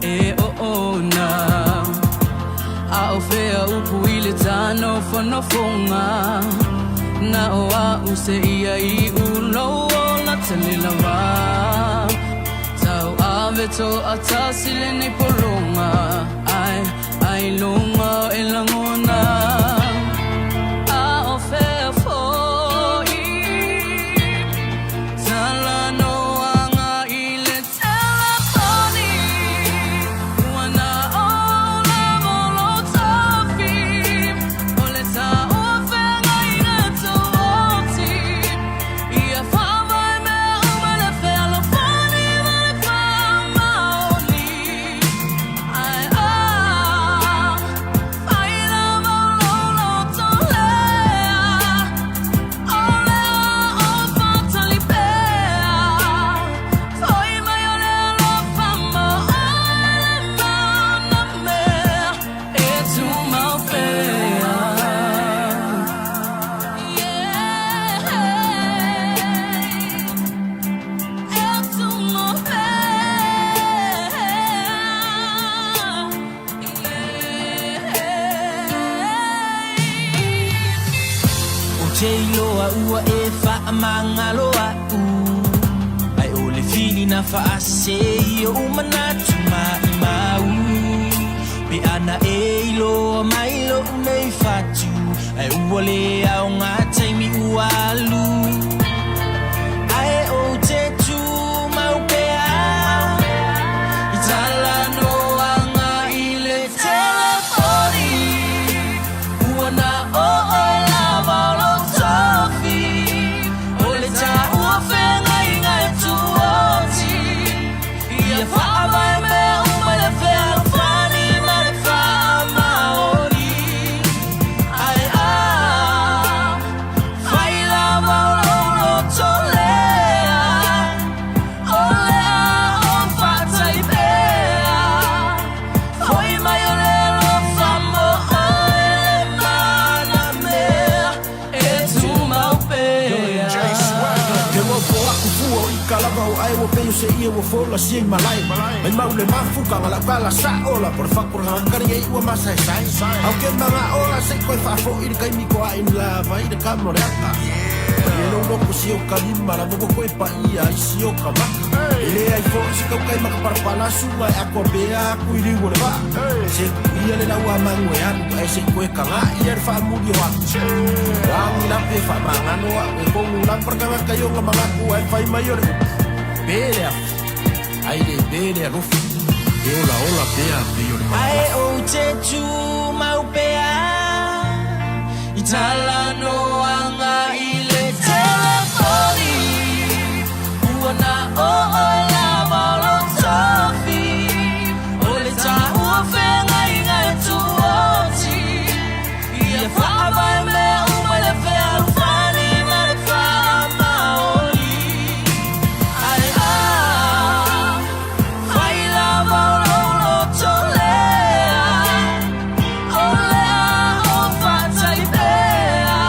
e oona A o fea upu i le ta nofonofoga Na o a'u seia iu lou ola tele lava Tau ave to'atasi lenei pologa Ai ailoga e lagona A o fea fo'i Talanoaga i le telefoni Ua na o lava lou tofi O le taua feagaiga tuoti Ia faavae mea uma le fealofani ma le faamaoni Ae a fai lava lou loto lea O lea o faatali pea Foi mai o le alofa ma oe le mana mea E tumau pea Yeah E tumau pea Yeah
Ou te iloa ua e faamagalo a'u Ae o le filina faasese i o'u manatu maʻimau Pe ana e iloa mai lo'u nei fatu Ae ua le aoga taimi ua alu Ae ou te tumau pea I talanoaga i le telefoni Ua na o oe lava o lou tofi O le taua feagaiga e tuoti Ia faavae mea uma le fealofani ma le faamaoni Ae a fai lava o lou loto lea O lea o faatali pea Foi mai o le alofa mo oe le mana mea E tumau pea
Ke ua po aku fua o ika lava o ae ua pei o se ia ua fola sia i malae. Mai mau le mafu ka ngala kala sa ola por fa por hangari ei ua masa e sai. Au ke manga ola se koe faafo i le kaimi ko a in lava i le kamo le aka. E lo loko si o kalima la voko koe pa ia i si o ka maka. E le ai fo se kau kai maka parapala sunga e ako bea aku i riu o le vaa. Se ia le lau a mangu e alu e se koe ka ngā ia le faamuli o aku. Rangi lape wha mangano a e kongu lampar kanga kaionga mangaku ai whai mai o le upu. Pere a ai le pere a rofi. E ola ola pea pe o le
Ae ou te tumau pea I talanoaga i le telefoni Ua na o oe lava o lou tofi O le taua feagaiga e tuoti Ia faavae mea uma le fealofani ma le faamaoni Ae a fai lava o lou loto lea O lea o faatali pea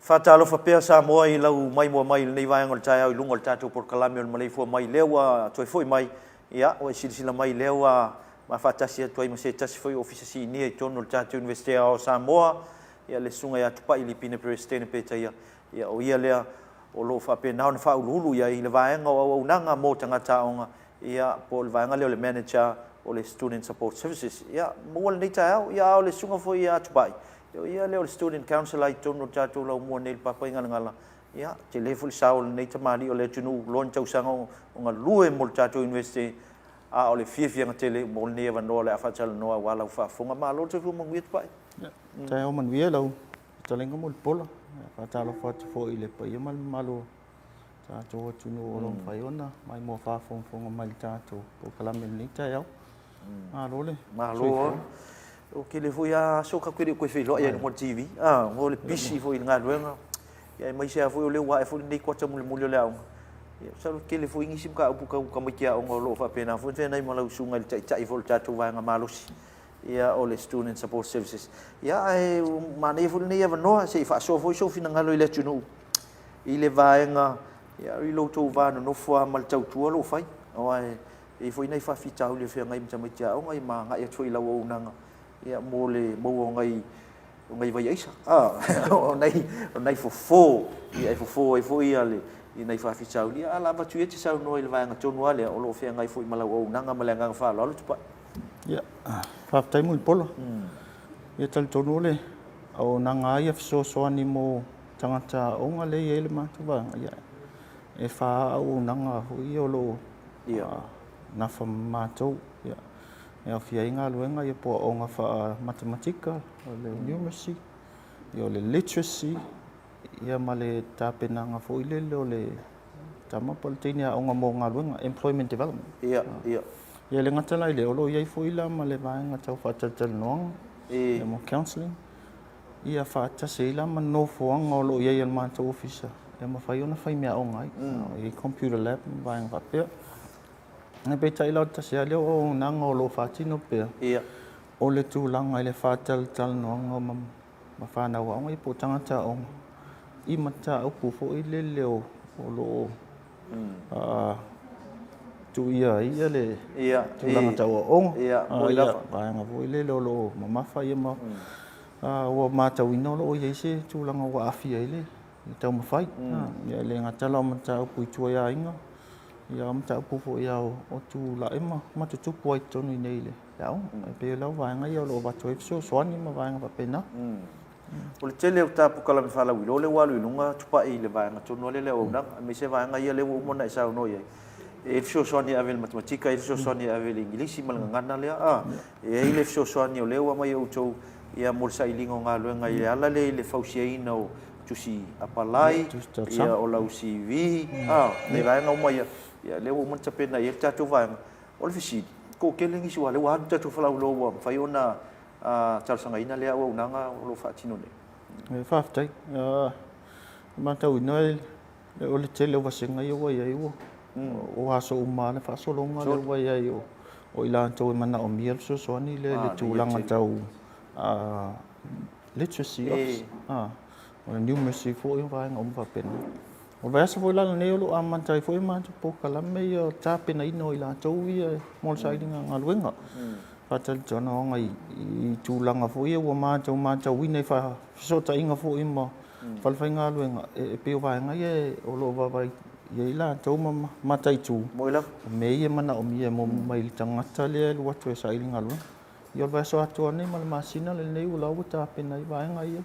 Faatalofa pea Samoa i lau maimoa mai i lenei vaega o le taeao i luga o le tatou polokalame o le Maleifua Mai lea ua toe foi mai, ia, ua e silasila mai lea ua ma faatasi atu ai ma se tasi foi o Ofisa Sinia i totonu o le tatou Iunivesite Aoao o Samoa, ia le Susuga ia Tupai Lipina Peresetene Petaia, ia o ia lea o lo o faapena ona faauluulu i ai le vaega o auaunaga mo tagata aoga, ia, po o le vaega lea o le Manager o le Student Support Services. Ia, maua lenei taeao, ia a o le susuga foi ia Tupai, ia o ia lea o le Student Counsellor i totonu o le tatou laumua nei i le Papaigalagala, ia, tele foi le sao o lenei tamalii o le atunuu, loa ni tausaga o galue mo le tatou Iunivesite, a o le fiafiaga tele mo lenei avanoa o le a faatalanoa aua lau faafofoga. Malo le soifua manuia Tupai.
Ia, taeao manuia lau fetalaiga Mulipola. Faatalofa atu foi i le paia ma le mamalu o tatou atunuu o lo o mafai ona maimoa faafogafoga mai i le tatou polokalame i lenei taeao. Malo le
Malo. O tele foi lava aso tatou te le o toe feiloai ai i luga o le TV. Ah, o le pisi foi i le galuega. Ia aemaise lava foi o lea ua ae foi lenei kuata mulimuli o le aoga. Ia masalo e tele foi nisi mataupu tau tamaiti aoga o lo o faapena foi ona feagai ma lau susuga i le taitai foi o le tatou vaega malosi ia o le Student Support Services. Ia ae manaia foi lenei avanoa se i faasoa foi sou finagalo i le atunuu i le vaega ia i lo outou va nonofo lava ma le tautua o lo o fai. Aua e i ai foi nai faafitauli e feagai ma tamaiti aoga ma agai atu foi i lau auaunaga ia mo le maua o nai o nai vaiaisa, o nai, o nai fofo, ia e fofo ai foi ia le, i nai faafitauli. Ia, a lava atu ia e te saunoa i le vaega tonu lava lea o lo o feagai foi ma lau auaunaga ma le agaga faaaloalo Tupai.
Ia, faafetai Mulipola. Ia talitonu o le auaunaga lava ia fesoasoani mo tagata aoga lea e i ai le matou vaega, ia, e fa auaunaga foi ia o lo o nafa ma matou. Ia, e aofia ai galuega ia po o aoga faa-matematika, o le numeracy, ia o le literacy, ia ma le tapenaga foi lele o le tama po o le teine aoga mo galuega, employment development.
Ia, ia.
Ia e le gata la i lea, o lo o i ai foi la ma le vaega tau faatalatalanoaga, ia mo counselling, ia faatasi ai la ma nofoaga o lo o i ai a le matou ofisa e mafai ona fai meaaoga ai. E i ai computer lab ma vaega faapea. Peitai la o le tasi lava lea o auaunaga o lo o faatino pea, o le tulaga i le faatalatalanoaga ma fanau aoga ia po o tagata aoga i mataupu foi lele o lo o tuuia ai le tulaga tau aoga. Vaega foi lele o lo o mamafa ma ua matauina o lo o i ai se tulaga ua aafia ai le taumafai. Ia e le gata la o mataupu i tua i aiga, ia o mataupu foi lava o tulai ma tutupu ai i totonu i inei i le aoga. E pei o lau vaega ia o lo o avatu ai fesoasoani ma vaega faapena.
O le tele o ta polokalame faalauiloa lea ua alu i luga Tupai i le vaega tonu lava lea o le auaunaga, aemaise vaega ia lea ua uma ona e saunoa i ai, e i ai le fesoasoani e ave i le matematika, e i ai le fesoasoani e ave i le igilisi ma le gagana lea, a, e i ai le fesoasoani o lea ua aumai e outou ia mo le sailiga o galuega i le ala lea i le fausiaina o tusi apalai, ia o lau CV, a, nai vaega uma ia, ia lea ua uma ona tapena i ai le tatou vaega. O le fesili, toatele nisi aua o lea ua alu le tatou faalauiloa ua mafai ona talosagaina lea auaunaga o lo o faatino
nei? Faafetai. E matauina o le tele o vasega ia ua i ai ua o aso uma lava le faasologa lea ua i ai o i latou e manaomia le fesoasoani lea i le tulaga tau literacy officer, o le numeracy foi ma vaega uma faapena. O le vaiaso foi la lenei o lo o amata ai foi matou polokalame ia o le tapenaina o i latou ia mo le sailiga galuega. Faatalatalanoaga i tulaga foi ia ua matou matauina i fesootaiga foi ma falefaigaluega, e pei o vaega ia o lo o vaavaai i ai latou ma mataitu o mea ia e manaomia mai le tagata lea e alu atu e saili galuega. Ia o le vaiaso atoa nei ma le masina lenei o la ua tapena ai vaega ia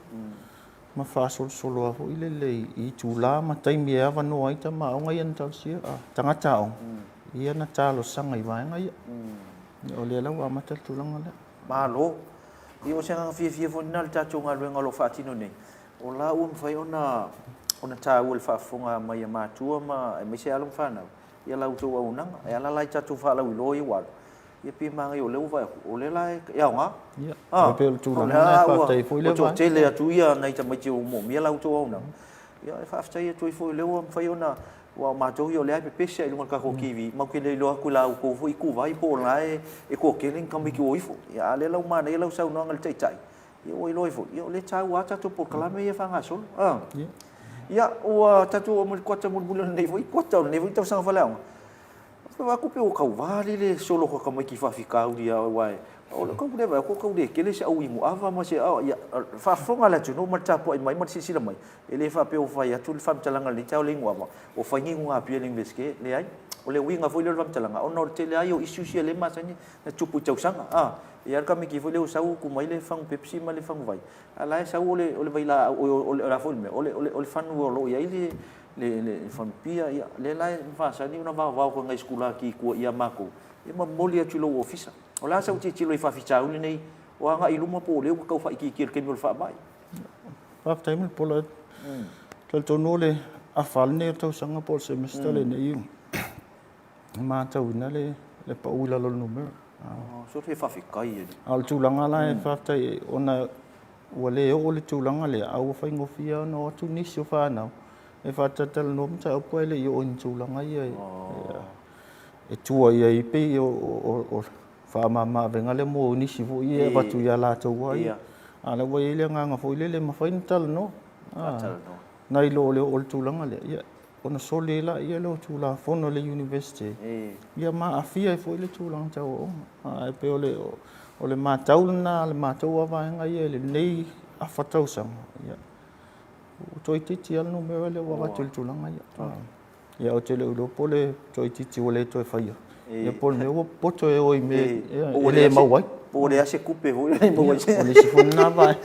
ma faasolosolo lava foi lele i itula ma taimi e avanoa ai tama aoga ia na talosia, tagata aoga ia na talosaga i vaega ia. O lea la ua amata le tulaga lea.
Malo. Ia o se agaga fiafia foi lena i le tatou galuega o lo o faatino nei, o la ua mafai ona taua i le faafofoga mai a matua ma aemaise alo ma fanau ia la outou auaunaga. E ala la i tatou faalauiloa ia ua alu, ia pei e manaia o lea ua vaai atu, o lea la e aoga.
Ia, e pei o le tulaga lena e faafetai ai foi lea
vaega. Ua toatele atu ia nai tamaiti ua moomia la outou auaunaga. Ia e faafetai atu ai foi o lea ua mafai ona, aua o matou ia o lea e pepesi lava i luga o le tatou TV, matou te le iloa atu i la outou foi ituvai po o la e toatele ni tamaiti ua o ifo. Ia a o lea la ua manaia lau saunoaga i le Taitai, Ia ua iloa ai foi, ia o lea e taua lava tatou polokalame ia e faagasolo. A. Ia, ua tatou oo mai i le kuata mulimuli o lenei foi kuata o lenei foi tausaga faaleaoga. Vaai atu pei ua tauva le le solo o tamaiti i faafitauli ia aua o le tau le vaai atu tau le tele se au inu ava ma se ia faafofoga le atunuu ma le tapuai mai ma le silasila mai e le faapea ua fai atu le faamatalaga i lenei taeao le inu ava ua fai ni inuga pia i le Iunivesite leai o le uiga foi lea o le faamatalaga ona o le tele lava ia o issues ia lea e masani ona tupu i tausaga a e i ai le tamaiti foi lea ua sau ua tu mai le fagu pepsi ma le fagu vai a la e sau o le o le vailaau o le a foi le mea o le o le fagu o lo o i ai le le fanupia, ia, lea la e masani ona vaovao atu e nai sikulaki i tua ia matou, ia ma momoli atu i lou ofisa. O le a sau tilotilo i faafitauli nei o agai i luma po o lea ua tau faaitiitia i le taimi o le faamai?
Faafetai Mulipola. Talitonu o le afa lenei o le tausaga po o le semester lenei e matauina le pau i lalo o le numera.
So he faafetai e.
A o le tulaga la e faafetai ona Ua le oo le tulaga lea, a ua faigofie lava ona o atu nisi o fanau e faatalatalanoa mataupu ae le i oo i ni tulaga ia e tua i ai pei o faamama-avega lea mo nisi foi ia e avatu ia latou lava ia. A o lea ua i ai le agaga foi lele e mafai ona talanoa, nai lo le oo i le tulaga lea, ia ona soli ai laia lea o Tulafono a le Iunivesite, ia ma aafia ai foi le tulaga tau aoga. Ae pei o le, o le matau lena a le matou lava vaega ia i lenei afa tausaga, ia, ua toaitiiti lava le numera lea ua avatu i le tulaga ia. Ia ou te le o iloa po o le toaitiiti ua le toe faia, ia po o le mea ua popoto e o i mea e le maua ai.
Po ua leai se tupe foi lea e maua ai.
O le isi foi lena vaega.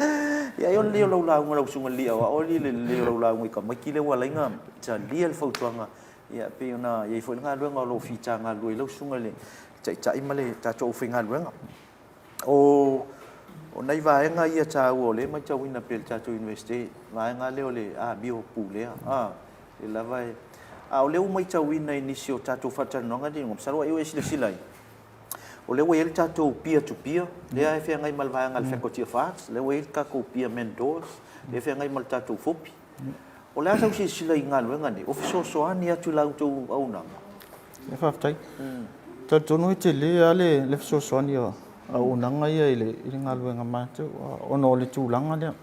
Ia ai o le lelei o lau lauga lau Susuga i le Alii Aoao, o le lelei o lau lauga i tamaiti lea ua ala ai ona talia le fautuaga, ia pei ona i ai foi le galuega o lo o fita galulue ai lau Susuga i le Taitai ma le tatou aufaigaluega. O nai vaega ia taua o lea e matauina pea e le tatou Iunivesite, vaega lea o le amio pulea, a, lea lava e... A o lea ua matauina i nisi o tatou faatalanoaga nei, masalo ai ua e silasila i ai, o lea ua i ai le tatou peer to peer, lea e feagai ma le vaega a le Faculty of Arts, lea ua i ai le tatou peer mentors, lea e feagai ma le tatou FOPI. O le a sau silasila i galuega nei, o fesoasoani atu i la outou auaunaga?
Ia faafetai. E talitonu e tele lava le fesoasoani a auaunaga ia i le galuega a matou, ona o le tulaga lea.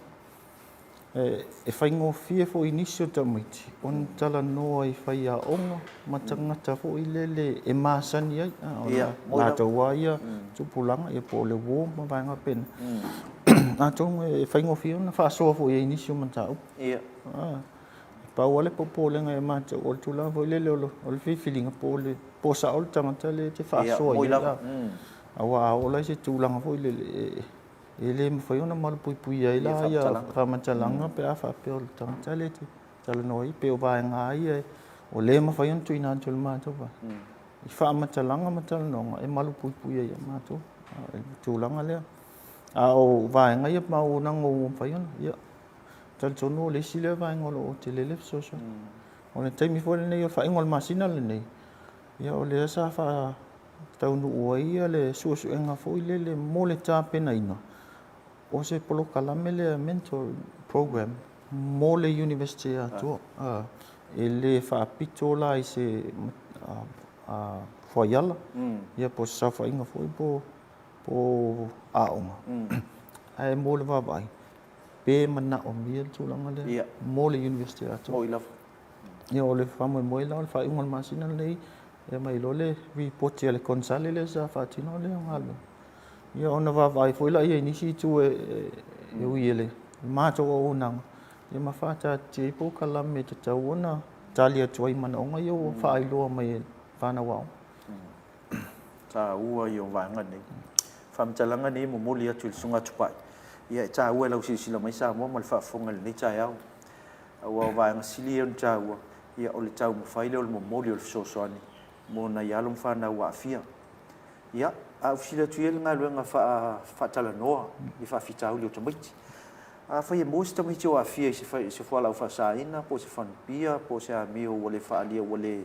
E faigofie foi i nisi o tamaiti ona talanoa i faiaoga ma tagata foi lele e masani ai, ona latou lava ia tupulaga po o le uo ma vaega faapena. Atonu e faigofie ona faasoa foi i ai i nisi o mataupu. E pau lava le popolega ia matou, o le tulaga foi lele o le filifiliga po o sao le tagata lea e te faasoa i ai, aua a oo la i se tulaga foi lele e le mafai ona malupuipuia ai la ia faamatalaga pe a faapea o le tagata lea e te talanoa ai, pei o vaega lava ia o lea e mafai ona tuuina atu e le matou vaega i faamatalaga ma talanoaga e malupuipuia ai ia matou i le tulaga lea. A o vaega ia ma auaunaga ua mafai ona, ia, talitonu o le isi lea vaega o lo o tele le fesoasoani. O le taimi foi lenei o le faaiuga o le masina lenei, ia o lea sa faataunuu ai le suesuega foi lele mo le tapenaina o se polokalame lea mentor program mo le Iunivesite atoa. E le faapito la i se fuaiala, ia po o se saofaiga foi po o aoga, ae mo le vaavaai pe manaomia le tulaga lea mo le Iunivesite atoa. Ia o le faamoemoe la o le faaiuga o le masina lenei e aumai loa le lipoti a le konesale lea sa faatino lea galuega. Ia ona vaavaai foi lea i nisi itu e ui i le matou auaunaga ia ma faataatitia ai polokalame e tatau ona tali atu ai i manaoga ia ua faailoa mai e fanau aoga.
Taua ia o vaega nei. Faamatalaga nei e momoli atu i le Susuga Tupai. Ia e taua i lau silasila mai Samoa ma le faafofoga i lenei taeao. Aua o vaega sili ia ona taua, ia o le taumafai lea o le momoli o le fesoasoani mo nai alo ma fanau ua aafia. Ia, a ou fesili atu ia i le galuega faatalanoa i faafitauli o tamaiti. Afai e maua se tamaiti o aafia i se fualaau faasaina po o se fanupia po o se amio ua le faaalia ua le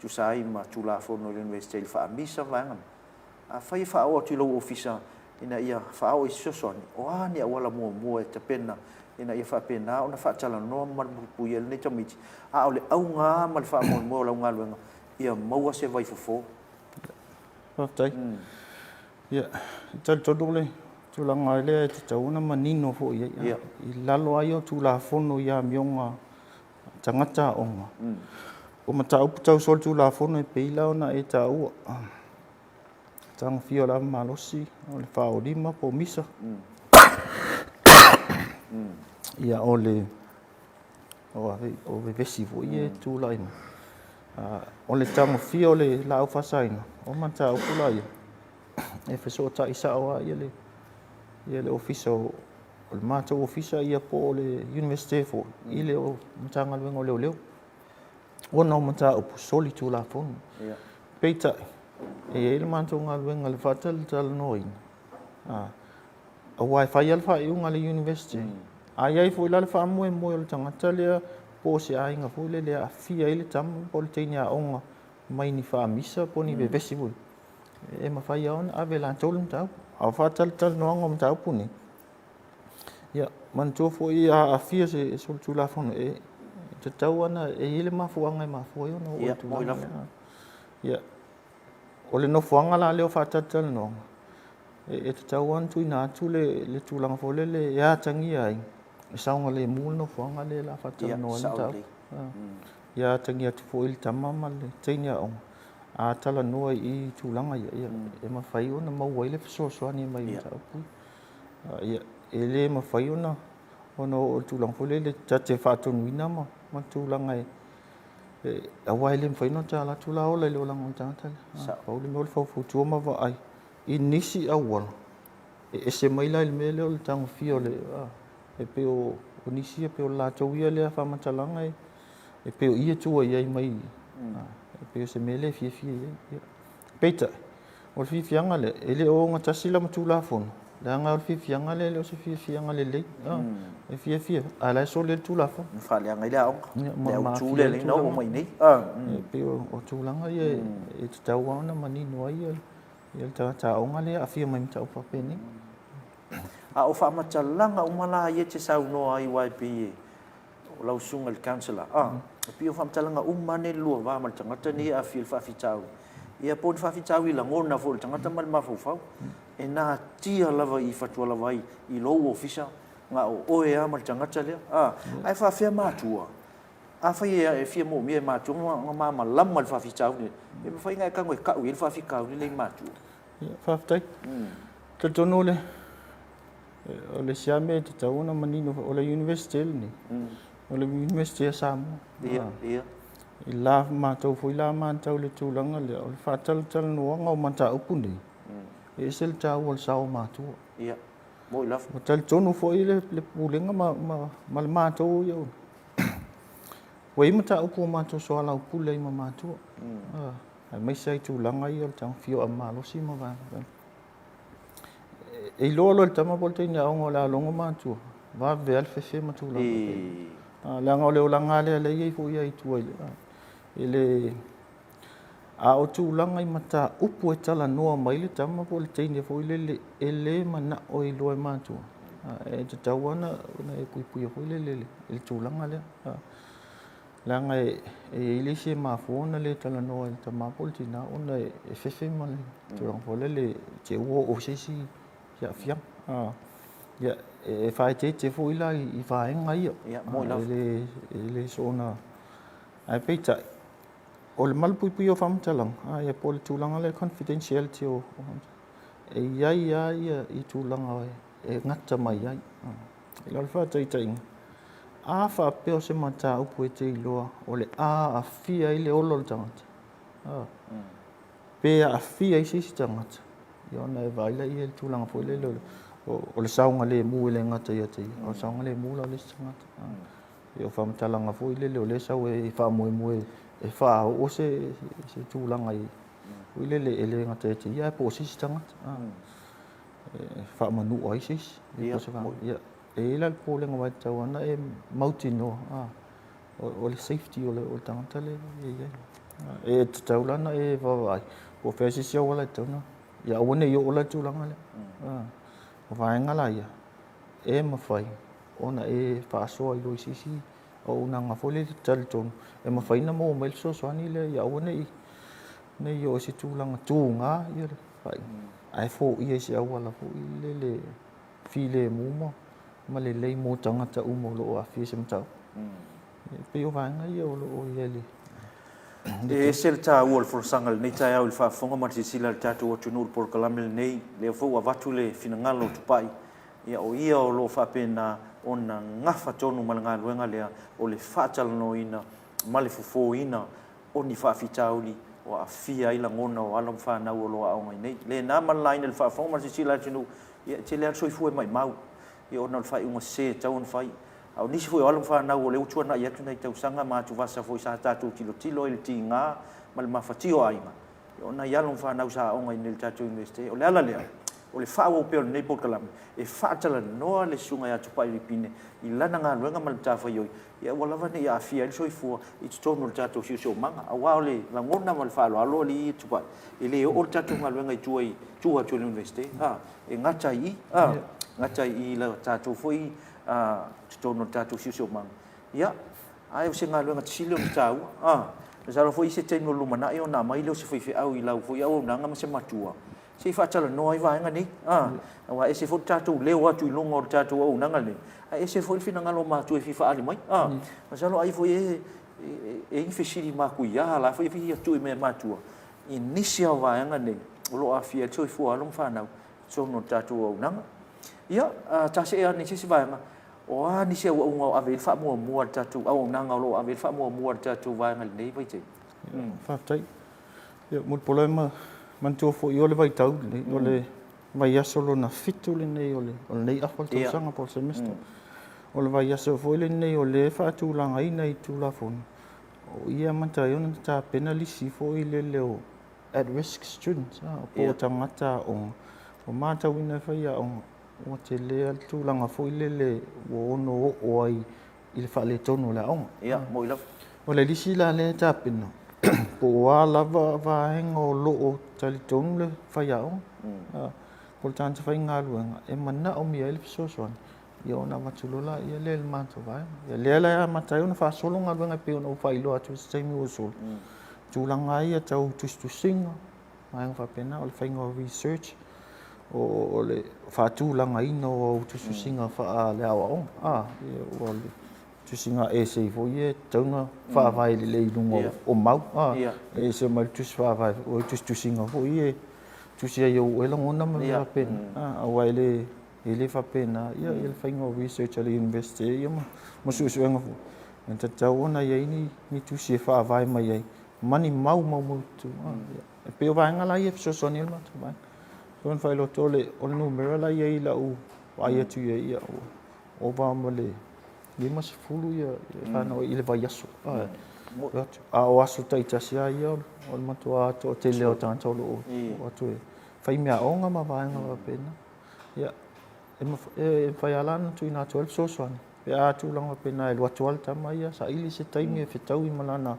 tusa ai ma Tulafono a le Iunivesite i le faamisa ma vaega nei, Afai e faaoo atu i lou ofisa ina ia faaoo i se fesoasoani, o a ni auala muamua e tapena ina ia faapena ona faatalanoa ma malupuipuia ai lenei tamaiti, a o le auga lava ma le faamoemoe o lau galuega, ia maua se vaifofo?
Faafetai. Ia, e talitonu le Tulaga lea e tatau ona manino foi i ai. I lalo lava ia o Tulafono i amioga a tagata aoga, o mataupu tau solitulafono e pei la ona e taua, tagofia o le ava malosi, o le faaolima po o misa, ia o le o vevesi foi ia e tulai mai. O le tagofia o le laau faasaina, o mataupu la ia, e fesootai sao lava ia le, ia le ofisa o, o le matou ofisa ia po o le Iunivesite foi i le Matagaluega o Leoleo ona o mataupu solitulafono. Yeah. Peitai, e i ai le matou galuega i le faatalatalanoaina, aua e fai lava le faaiuga a le Iunivesite. A i ai foi la le faamoemoe o le tagata lea po o se aiga foi lele e aafia ai le tama po o le teine aoga mai ni faamisa po o ni vevesi foi, e mafai lava ona ave e latou le mataupu. A o faatalatalanoaga o mataupu nei, ia, manatua foi a aafia se solitulafono, e tatau ona e i ai le mafuaaga e mafua ai ona oo i le tulaga lea. Ia, o le nofoaga la lea o faatalatalanoaga, e tatau lava ona tuuina atu le tulaga foi lele e atagia ai e saogalemu le nofoaga lea o le a faatalanoa ai le mataupu. Ia atagia atu foi le tama ma le teine aoga, a talanoa i tulaga ia, e mafai ona maua ai le fesoasoani mai mataupu ia. E le mafai ona oo i le tulaga foi lele ta te faatonuina ma tulaga e aua e le mafai ona ta alu atu la ola i le olaga o le tagata lea. Pau le mea o le faufautua ma vaai i nisi auala e ese mai la i le mea lea o le tagofia o le e pei o nisi ia, pei o le latou ia lea faamatalaga e pei o i e tua i ai mai e pei o se mea lea e fiafia i ai. Peitai, o le fiafiaga lea, e le o ogatasi la ma Tulafono, leaga o le fiafiaga lea e le o se fiafiaga lelei. E fiafia, a o la e soli ai le Tulafono.
E faaleaga ai le aoga, le autu lea e ala ai ona oo mai i inei.
E pei o tulaga ia e tatau lava ona manino ai le tagata aoga lea e aafia mai i mataupu faapenei.
A o faamatalaga uma la ia e te saunoa ai aua e pei e o lau susuga i le counsellor, a, e pei o faamatalaga uma lava nei i le lua va ma le tagata nei e aafia i le faafitauli, ia po o ni faafitauli lagona foi o le tagata ma le mafaufau, e natia lava i fatualavai i lou ofisa, na o oe lava ma le tagata lea, a, ae faafefea matua? Afai e fia moomia e matua ona malamalama i le faafitauli lenei, e mafai ona e tago e tau i ai le faafitauli lea i matua?
Faafetai. Talitonu o le o le isi lava mea e tatau ona manino, o le Iunivesite lenei, o le Iunivesite a Samoa.
Ia, ia.
I la matou foi la matau i le tulaga lea, o le faatalatalanoaga o mataupu nei, e ese le taua o le sao o matua.
Ia, moi lava.
Ua talitonu foi le Pulega ma le matou ia, ua i ai mataupu ua matou soalaupule ai ma matua, aemaise lava i tulaga ia o le tagofia o malosi ma vaega. E iloa loa e le tama po o le teine aoga o le a logo matua, vave lava le fefe ma tulaga faapena. Leaga o le olaga lava lea e i ai foi i tua i le... A o tulaga i mataupu e talanoa mai le tama po o le teine foi lele e le manao e iloa e matua, e tatau lava ona e puipuia foi lele i le tulaga lea. Leaga e i ai le isi e mafua ona le talanoa i le tama po o le tina ona e fefe ma le tulaga foi lele te i ua oo i se isi aafiaga. Ia, e faaeteete foi la i vaega ia. E le soona... Ae peitai, o le malupuipuia o faamatalaga, ia po o le tulaga lea confidentiality o e i ai lava ia tulaga e gata mai ai. O le faataitaiga, a faapea o se mataupu e te iloa o le a aafia ai le ola o le tagata, pe aafia ai se isi tagata, ia ona e vaai lea i le tulaga foi lele o le saogalemu e le gata ia te ia, a o le saogalemu la o le isi tagata. Ia o faamatalaga foi lele o lea e sau e faamoemoe e faaoo se tulaga foi lele e le gata ia te ia ae po o se isi tagata. E faamanua ai se isi. Ia, e i ai la le popolega aua e tatau lava ona e mautinoa o le safety o le tagata lea e i ai. E tatau la ona e vaavaai po o fea se isi auala e tatau ona... ia aua ne i oo la i le tulaga lea. O vaega la ia, e mafai ona e faasoa i lo i se isi auaunaga foi lea e talitonu e mafai ona maua mai le fesoasoani lea ia aua ne i oo i se tulaga tuga le faaiuga. Ae foia i se auala foi lele filemu ma ma lelei mo tagata uma o lo o aafia i se mataupu. E pei o vaega ia o lo o i ai le
E ese le taua o le folasaga i lenei taeao i le faafofoga ma le silasila a le tatou atunuu i le polokalame lenei. Lea foi ua avatu le finagalo o Tupai, ia o ia o lo o faapena ona gafa tonu ma le galuega lea o le faatalanoaina ma le fofoina o ni faafitauli o aafia ai lagona o alo ma fanau o lo o aoga i nei. Lena ma le laina i le faafofoga ma le silasila a le atunuu, ia e tele lava le soifua e maimau ia ona o le faaiuga sese e tatau ona fai. A o nisi foi o alo ma fanau o lea ua tuanai atu nai tausaga ma atuvasa foi sa tatou tilotilo ai i le tiga ma le mafatia o aiga, ia o nai alo ma fanau sa aoga i inei i le tatou Iunivesite. O le ala lea, o le faaauau pea o lenei polokalame e faatalanoa le Susuga ia Tupai Lipine i lana galuega ma le matafaioi, ia aua lava ne i aafia ai le soifua i totonu o le tatou siosiomaga. Aua o le lagona ma le faaaloalo alii ia Tupai, e le oo le tatou galuega i tua i tua atu o le Iunivesite, a, e gata i i, a, gata i i le tatou foi a, totonu o le tatou siosiomaga. Ia, ae o se galuega sili ona taua, a, masalo foi i se taimi o lumanai ona aumai lea o se faifeau i lau foi auaunaga ma se matua, se i faatalanoa ai vaega nei, a, aua e ese foi le tatou leo atu i luga o le tatou auaunaga lenei, ae ese foi le finagalo o matua e fia faaali mai, a. Masalo ai foi e i ai ni fesili matuia la foi e fia tui mai e matua i nisi lava o vaega nei o lo o aafia ai le soifua o alo ma fanau i totonu o le tatou auaunaga. Ia, ta see ane i se isi vaega, o a nisi auaunaga o ave i ai le faamuamua a le tatou auaunaga o lo o ave i ai le faamuamua a le tatou vaega i lenei vaitaimi?
Faafetai. Ia, Mulipola e manatua foi o le vaitau lenei, o le vaiaso lona fitu lenei o lenei afa o le tausaga po o le semester. O le vaiaso foi lenei o lea e faatulagaina i Tulafono, o i e amata ai ona tapena lisi foi lele o at risk students, po o tagata aoga. Ua matauina e faiaoga, ua tele lava le tulaga foi lele ua ono oo ai i le faaletonu o le aoga.
Ia, moni lava.
O le lisi la lea e tapena, po o a lava vaega o lo o talitonu le faiaoga, po o le tagata faigaluega e manaomia ai le fesoasoani, ia ona avatu loa lea i le matou vaega. Ia lea la e amata ai ona faasolo galuega e pei ona ou faailoa atu i se taimi ua sola, tulaga lava ia tau tusitusiga, vaega faapena, o le faiga o research, o le faatulagaina o au tusitusiga faaleaoaoga, aua o le tusiga essay foi ia e tatau ona faavae lelei i luga o mau, e ese mai le tusi faavae, o le tusitusiga foi ia e tusi ai i ou oe lagona ma mea faapena, aua e le e le faapena ia le faiga o research a le University ia ma suesuega foi, e tatau ona i ai ni tusi e faavae mai ai ma ni mau maumaututu. E pei o vaega la ia e fesoasoani ai le matou vaega. Pei ona faailoa atu, o le numera la e i ai i lau vaai atu i ai, ia ua ova ma le 50 ia fanau i le vaiaso. A o aso taitasi lava ia, o le matua toatele o tagata o lo o o atu e fai meaaoga ma vaega faapena. Ia, e mafai lava la ona tuuina atu ai le fesoasoani pe a tulaga faapena e alu atu lava le tama ia saili se taimi e fetaui ma lana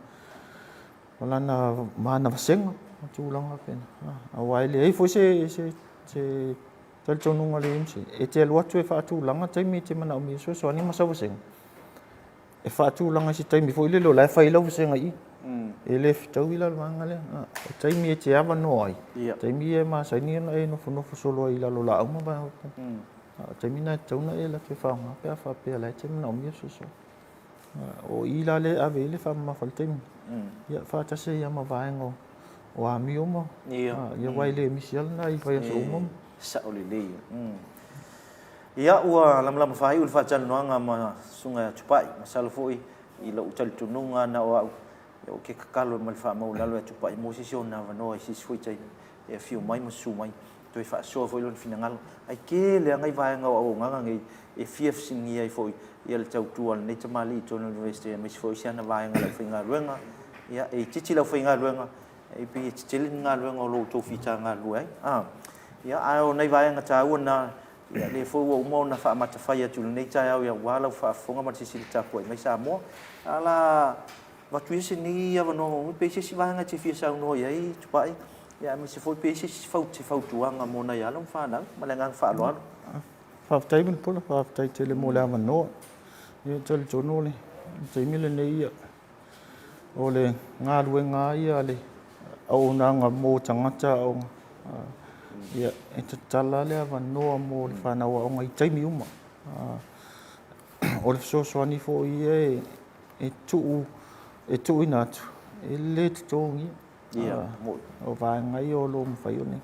ma lana manavasega ma tulaga faapena. Aua e leai foi se se se talitonuga a le MC e te alu atu e faatulaga taimi e te manaomia fesoasoani ma sau vasega e faatulaga i se taimi foi lele o la e fai ai lau vasega i i. E le fetaui la le vaega lea. O taimi e te avanoa ai, taimi ia e masani ona e nofonofo solo ai i lalo o laau ma vaega faapena. A o taimi na e tatau ona e alu atu e faaaoga pe a faapea o la e te manaomia fesoasoani. O i la lea e ave i ai le faamamafa i le taimi. Ia, faatasi ai lava ma vaega o amio ma, ia, aua e le misi lava lena i vaiaso uma.
Sao lelei. Ia, ua lamalama faaiu le faatalanoaga ma Susuga ia Tupai. Masalo foi i lou talitonuga na o au, ou te tatalo ma le faamaualalo ia Tupai mo se isi ona avanoa i se isi foi taimi e afio mai ma susu mai, toe faasoa foi lona finagalo. Ae tele lava nai vaega o auaunaga nei e fia fesiligia ai foi le tautua a lenei tamalii i totonu o le Iunivesite aemaise foi o si ana vaega o le aufaigaluega. Ia, e itiiti le aufaigaluega, e pei e tetele ni galuega o lo o outou fita galulue ai. A, ia, ae o nai vaega taua na, ia, lea foi ua uma ona faamata fai atu i lenei taeao aua lau faafofoga ma le silasila tapuai mai Samoa. A la avatu ia se ni avanoa muamua pe i ai se isi vaega e te fia saunoa i ai Tupai, ia aemaise foi pe i ai se isi fautuaga mo nai alo ma fanau. Ma le agaga faaaloalo.
Faafetai Mulipola, faafetai tele mo le avanoa. Ia, e talitonu o le taimi lenei, ia, O le galuega lava ia a le auaunaga mo tagata aoga. Ia, e tatala le avanoa mo le fanau aoga i taimi uma. O le fesoasoani foi ia e tuu e tuuina atu, e le totogia.
Ia, moni.
O vaega ia o lo o mafai ona.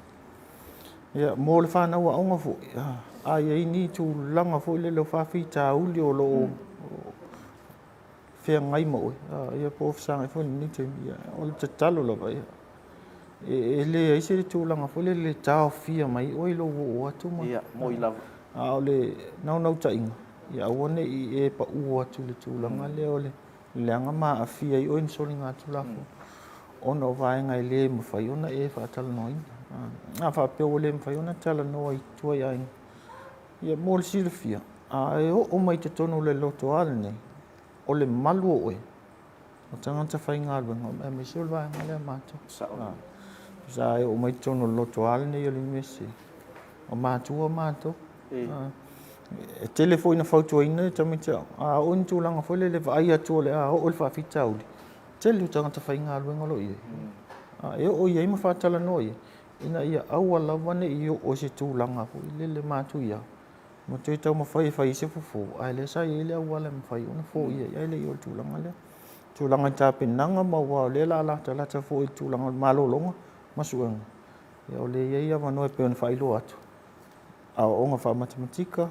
Ia, mo le fanau aoga foi, a i ai ni tulaga foi lele o faafitauli o lo o feagai ma oe, ia po o fesagai foi i lenei taimi, ia, o le tatalo lava, ia, e leai se tulaga foi lele e taofia mai oe i lou oo atu ma.
Ia, moni lava.
A o le naunautaiga, ia aua ne i e pau atu i le tulaga lea o le leaga ma aafia ai oe i ni soligatulafono, ona o vaega e le mafai ona e faatalanoaina. A faapea ua le mafai ona talanoa i tua i aiga, ia mo le silafia, a e oo mai i totonu o le lotoa lenei, o le malu o oe, o tagata faigaluega, aemaise o le vaega lea a matou. Sa e oo mai i totonu o le lotoa lenei o le Iunivesite, o matua matou. E tele foi ina fautuaina e tamaiti aoga, a oo i ni tulaga foi lele e vaai atu o le a oo i le faafitauli, tele o tagata faigaluega o lo o i ai. E oo i ai ma faatalanoa i ai, ina ia aua lava ne i oo i se tulaga foi lele matuia, ma toe taumafai e fai ai se fofo, ae lea sa i ai le auala e mafai ona foia ai, ae le i oo i le tulaga lea. Tulaga i tapenaga ma aua o lea o le a latalata foi i le tulaga o le malologa ma suega, ia o lea e i ai avanoa e pei ona faailoa atu, aoaoga faa-matematika,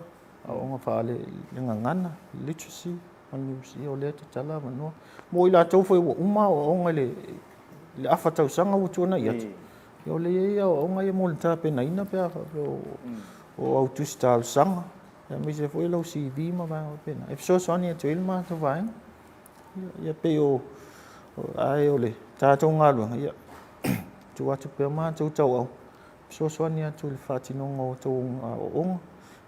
aoaoga faale-gagana, literacy, ma le numeracy, ia o lea e tatala avanoa. Mo i latou foi ua uma aoaoga i le afa tausaga ua tuanai atu, ia o lea e i ai aoaoga ia mo le tapenaina pe a faapea o au tusi talosaga, aemaise foi lau CV ma vaega faapena, e fesoasoani atu ai le matou vaega. Ia pei o, ae o le tatou galuega, ia tuu atu pea matou tauau, fesoasoani atu i le faatinoga o outou aoaoga,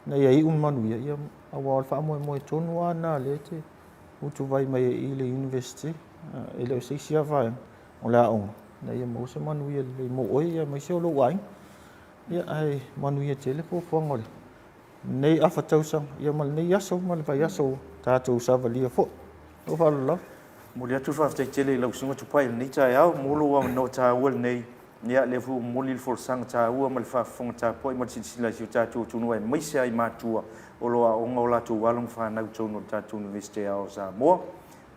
ina ia iu ma manuia, ia, aua o le faamoemoe tonu lava lena o lea e te utuvai mai ai i le Iunivesite, e le o se isi lava vaega, o le aoga, ina ia maua se manuia lelei mo oe aemaise o lou aiga. Ia, ae manuia tele fuafuaga o lenei afa tausaga, ia ma lenei aso ma le vaiaso ua tatou savalia foi. Ua faaaloalo lava.
Momoli atu le faafetai tele i lau Susuga Tupai i lenei taeao mo lou avanoa taua lenei. Ia, lea foi ua momoli le folasaga taua ma le faafofoga tapuai ma le silasila i si o tatou atunuu aemaise lava i matua o lo o aooga o latou alo ma fanau i totonu o le tatou Iunivesite Aoao o Samoa.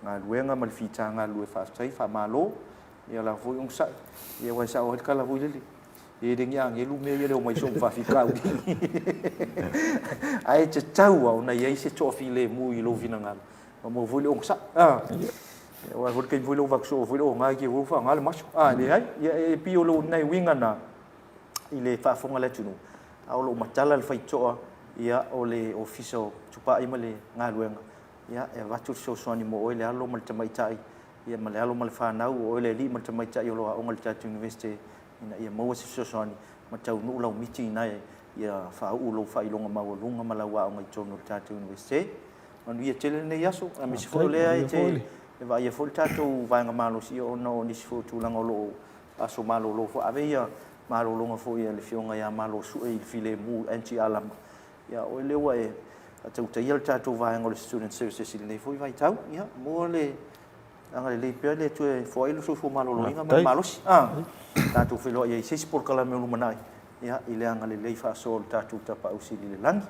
Galuega ma le fita galulue faafetai, faamalo. Ia la foi onosai. Ia aua e sao ai le tala foi lele. E le ni agelu mea ia le omai so faafitauli. Ae tatau lava ona i ai se toafilemu i lou finagalo. Ma maua foi le onosai. Ah. Aua foi le taimi foi lea ua avatu soo foi le oga e ua faaaoga le maso. Ah, leai. Ia e pei o lou nai uiga na i le faafofoga a le atunuu. A o lo o matala le faitotoa ia o le Ofisa o Tupai ma le Galuega ia e avatu le fesoasoani mo oe le alo ma le tamaitai ia ma le alo ma le fanau, o oe le alii ma le tamaitai o lo o aoga i le tatou Iunivesite ina ia maua se fesoasoani ma taunuu lau miti ina ia faauu lou faailoga maualuga ma lau aoga i totonu o le tatou Iunivesite. Manuia tele lenei aso, aemaise foi o lea e te vaaia foi le tatou vaega malosi ona o nisi foi o tulaga o lo o aso malolo foi. Ave ia malologa foi a le Afioga ia Malosue i le filemu Angie Alama, ia oe lea ua e faatautaia le tatou vaega o le Student Services i lenei foi vaitau. Ia, maua le agalelei pea le Atua e foai le soifua maloloina ma le malosi. A, tatou feiloai ai i se isi polokalame o lumanai, ia, i le agalelei faasoa o le tatou Tapaau Sili i le Lagi.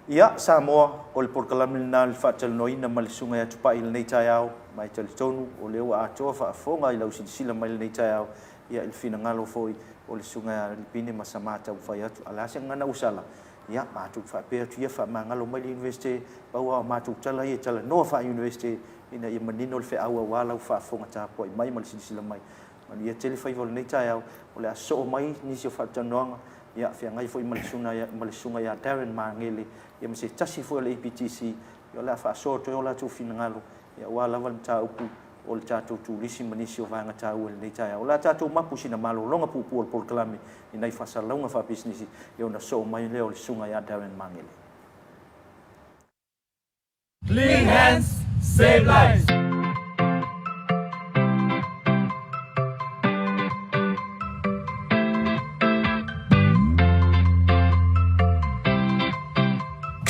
Ia, Samoa, o le polokalame lena o le faatalanoaina ma le Susuga ia Tupai i lenei taeao, ma e talitonu o lea ua atoa faafofoga i lau silasila mai i lenei taeao, ia, i le finagalo foi o le Susuga ia Lipine ma Sama taumafai atu. A o le a se gagana ua sala? Ia, matou te faapea atu ia, faamagalo mai le Iunivesite, pau lava o matou tala ia e talanoa faa-Iunivesite ina ia manino le feau aua lau faafofoga tapuai mai ma le silasila mai. Manuia tele faiva o lenei taeao, o le a sosoo mai nisi o faatalanoaga, ia, feagai foi ma le ma le Susuga ia Darren Magele, ia ma se tasi foi o le APTC, ia o le a faasoa atu ai o latou finagalo, ia aua lava le mataupu o le tatou turisi ma nisi o vaega taua i lenei taeao. O le a tatou mapu i sina malologa puupuu o le polokalame i nai faasalalauga faapisinisi, ia ona sosoo mai lea o le Susuga ia Darren Magele.
Clean hands, save lives.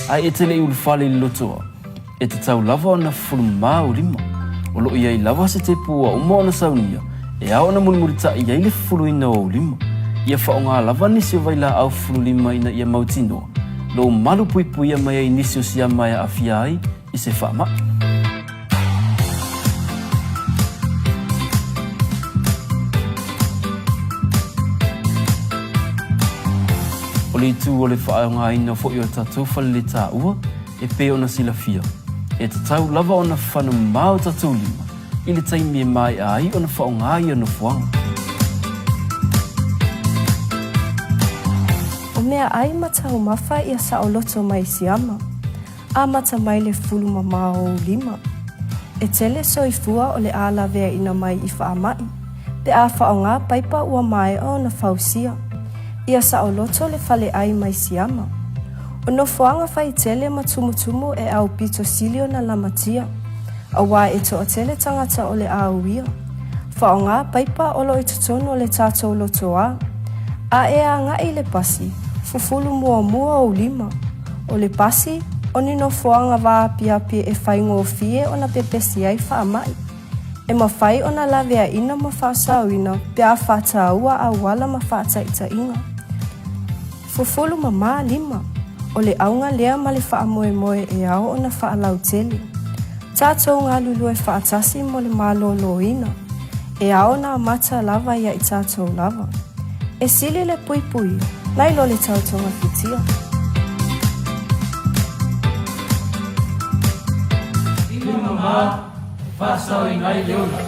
Ae e te le i ulufale i le lotoa, e tatau lava ona fufulu mā ou lima. O lo o i ai lava se tepu ua uma ona saunia e ao ona mulimulitaʻi ai le fufuluina o ou lima. Ia faaaoga lava nisi o vailaau fufululima ina ia mautinoa lou malupuipuia mai ai nisi o siama e aafia ai i se faamai. O le itu o le faaaogaina foi o tatou faleletaua e pei ona silafia, e tatau lava ona fana mamao o tatou lima i le taimi e maea ai ona faaaoga ia nofoaga.
O meaai ma taumafa ia saoloto mai siama. Amata mai le fulu mamao o ou lima. E tele soifua o le a laveaina mai i faamai, pe a faaaoga paipa ua maea ona fausia. Ia saoloto le faleai mai siama. O nofoaga faitele ma tumutumu e aupito sili ona lamatia, auā e toatele tagata o le a uia. Faaaoga paipa o lo o i totonu o le tatou lotoa. A e agai i le pasi, fufulu muamua ou lima. O le pasi, o ni nofoaga vaapiapi e faigofie ona pepesi ai faamai. E mafai ona laveaina ma faasaoina pe a faataua auala ma faataitaiga. Fufulu mamā lima, o le auga lea ma le faamoemoe e ao ona faalautele. Tatou galulue faatasi mo le malōlōina, e ao ona amata lava ia i tatou lava. E sili le puipuia, nai lo le tau togafitia.
Lima mamā e faasaoina ai le ola.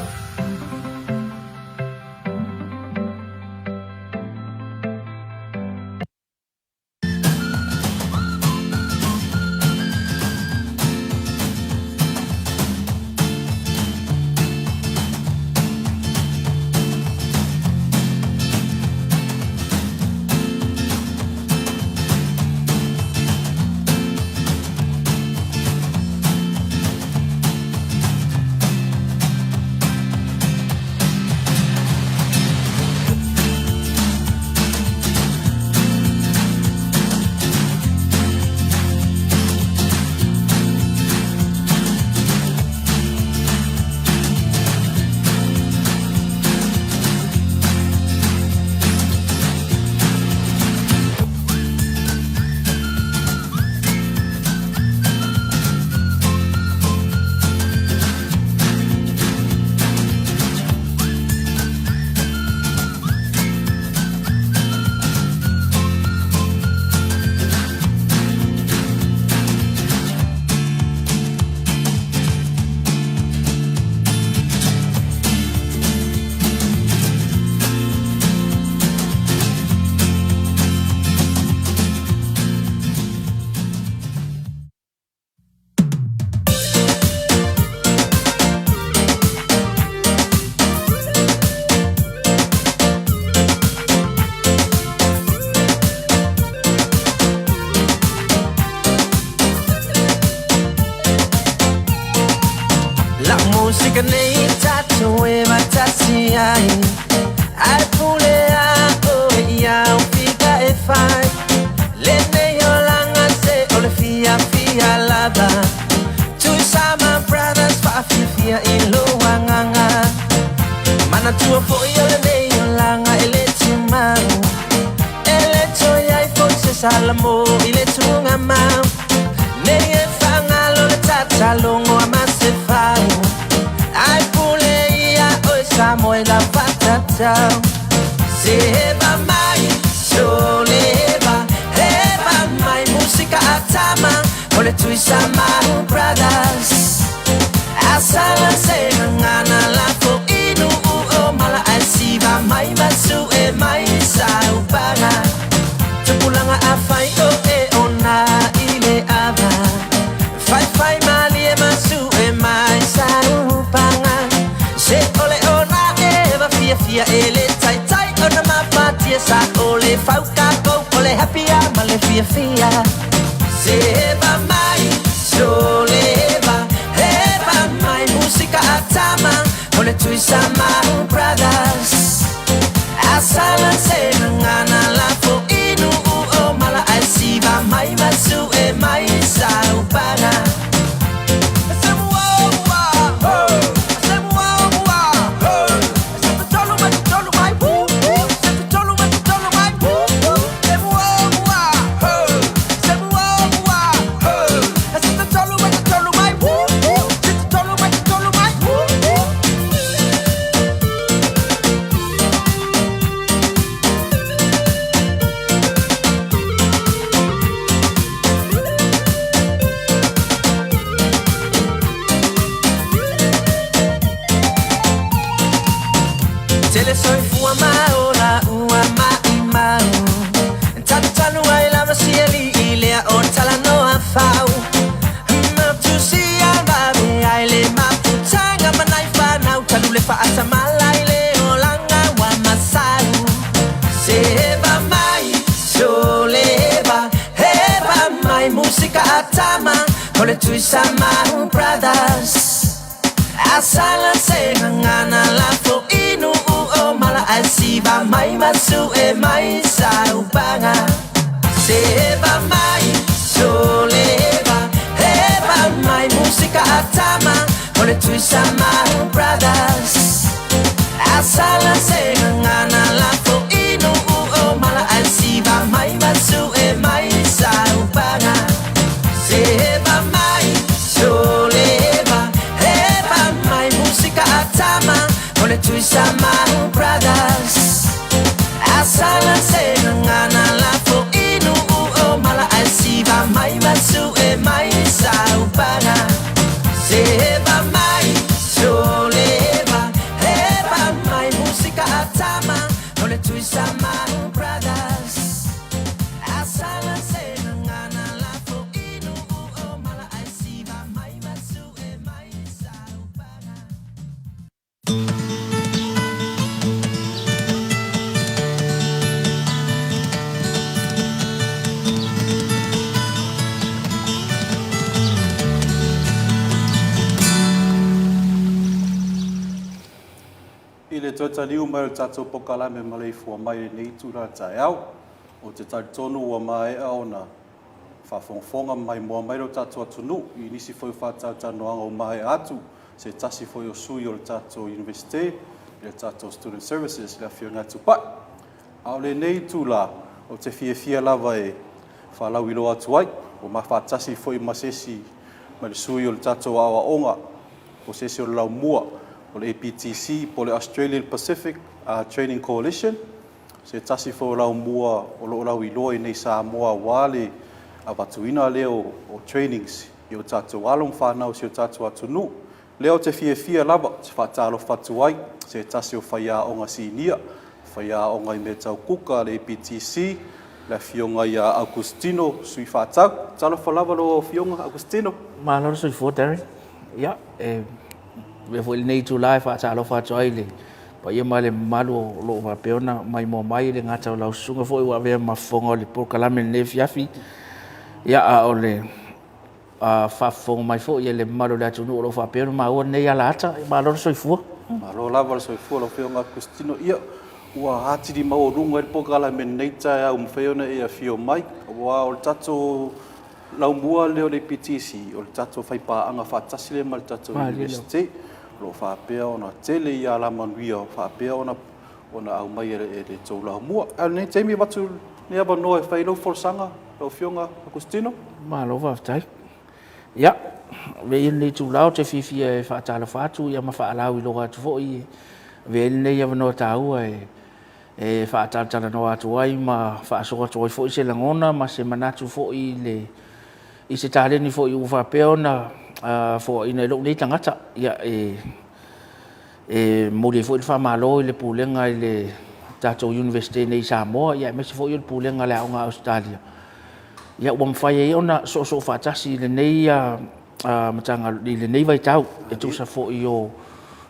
Lau musika nei tatou e faatasi ai Ae pule a oe ia ou fika e fai Lenei olaga se o le fiafia lava Tuisama Brothers faafiafia i lou agaga Manatua foi o lenei olaga e le tumau E le toe i ai foi se salamo i le tugamau Nei e faagalo le tatalogo a Masefau Ae pule ia oe Samoela faatatau Se eva mai sole eva eva mai musika a tama o le Tuisama Brothers Asala se gagana lafo i nuu o mala ae siva mai masu e mai saupaga Tupulaga afai o e ona i le ava Faifai malie masu e mai saupaga Se ole ona eva fiafia e le taitai ona mafatia Sa o le fauka kou o le happy a ma le fiafia Se eva mai sole eva eva mai musika a tama o le Tuisama Brothers Asala se gagana lafo i nuu o mala ae siva mai masu e mai saupaga Tele soifua ma ola ua maʻimau Talutalu ai lava si alii lea o talanoa fau Matusia vave ai le mafutaga ma nai fanau Talu le faatamala i le olaga ua masau Seva mai soleva Heva mai musika a tama O le Tuisamahu Brothers Asala se gagana lafo inu o mala ae siva mai masu e mai saupaga Seva mai soleva Heva mai musika a tama O le Tuisamahu Brothers Asala se gagana lafo inu o mala ae siva mai masu e mai saupaga Seva mai soleva Heva mai musika a tama O le Tuisamahu Brothers Asala se gagana lafo inu o mala ae siva mai masu e mai saupaga Seva mai soleva Heva mai musika a tama O le Tuisamahu Brothers Asala se gagana lafo inu o mala ae siva mai masu e mai saupaga.
I le toe taliu mai o le tatou pokalame maleifua mai i lenei itula taeao, ou te talitonu ua maea ona faafogafoga ma maimoa mai lo tatou atunuu i nisi foi o faatalatalanoaga ua maea atu se tasi foi o sui o le tatou Iunivesite i le tatou Student Services, le Afioga ia Tupai. A o lenei itula, ou te fiafia lava e faalauiloa atu ai, ua ma faatasi foi ma se isi ma le sui o le tatou aoaoga, o se isi o le laumua o le APTC po o le Australian Pacific Training Coalition, se tasi foi o laumua o lo o lauiloa i nei Samoa aua le avatuina lea o trainings i o tatou alo ma fanau i si o tatou atunuu. Lea ou te fiafia lava ou te faatalofa atu ai se tasi o faiaoga sinia, faiaoga i mea tau kuka a le APTC, le Afioga ia Augustino Suifaatau. Talofa lava lau Afioga Augustino.
Malo le soifua Darren. Ia, e avea foi lenei itula e faatalofa atu ai i le paia ma le mamalu o lo o faapea ona maimoa mai le gata o lau susuga foi ua avea ma fofoga o le polokalame i lenei afiafi. Ia, a o le faafofoga mai foi a le mamalu o le atunuu o lo o faapea ona maua lenei alaata. Malo le soifua.
Malo lava le soifua lau Afioga Augustino. Ia, ua atili maualuga ai le polokalame i lenei taeao ua mafai ona e afio mai, aua o le tatou laumua lea o le APTC, o le tatou faipaaga faatasi lea ma le tatou Iunivesite, o lo o faapea ona tele i alamanuia o faapea ona aumai e le tou laumua. A o lenei taimi e avatu lenei avanoa e fai ai lau folasaga lau Afioga Agustino.
Malo faafetai. Ia, avea ia lenei itula ou te fiafia e faatalofa atu ma faalauiloa atu foi, e avea ai lenei avanoa taua e faatalatalanoa atu ai ma faasoa atu ai foi se lagona ma se manatu foi i le i se taleni foi ua faapea ona foaina e lou nei tagata. Ia, e E momoli ai foi le faamalo i le Pulega i le tatou Iunivesite nei i Samoa, ia aemaise foi o le Pulega a le Aoga a Ausetalia, ia ua mafai ai ona soosoo faatasi i lenei i lenei vaitau e tusa foi o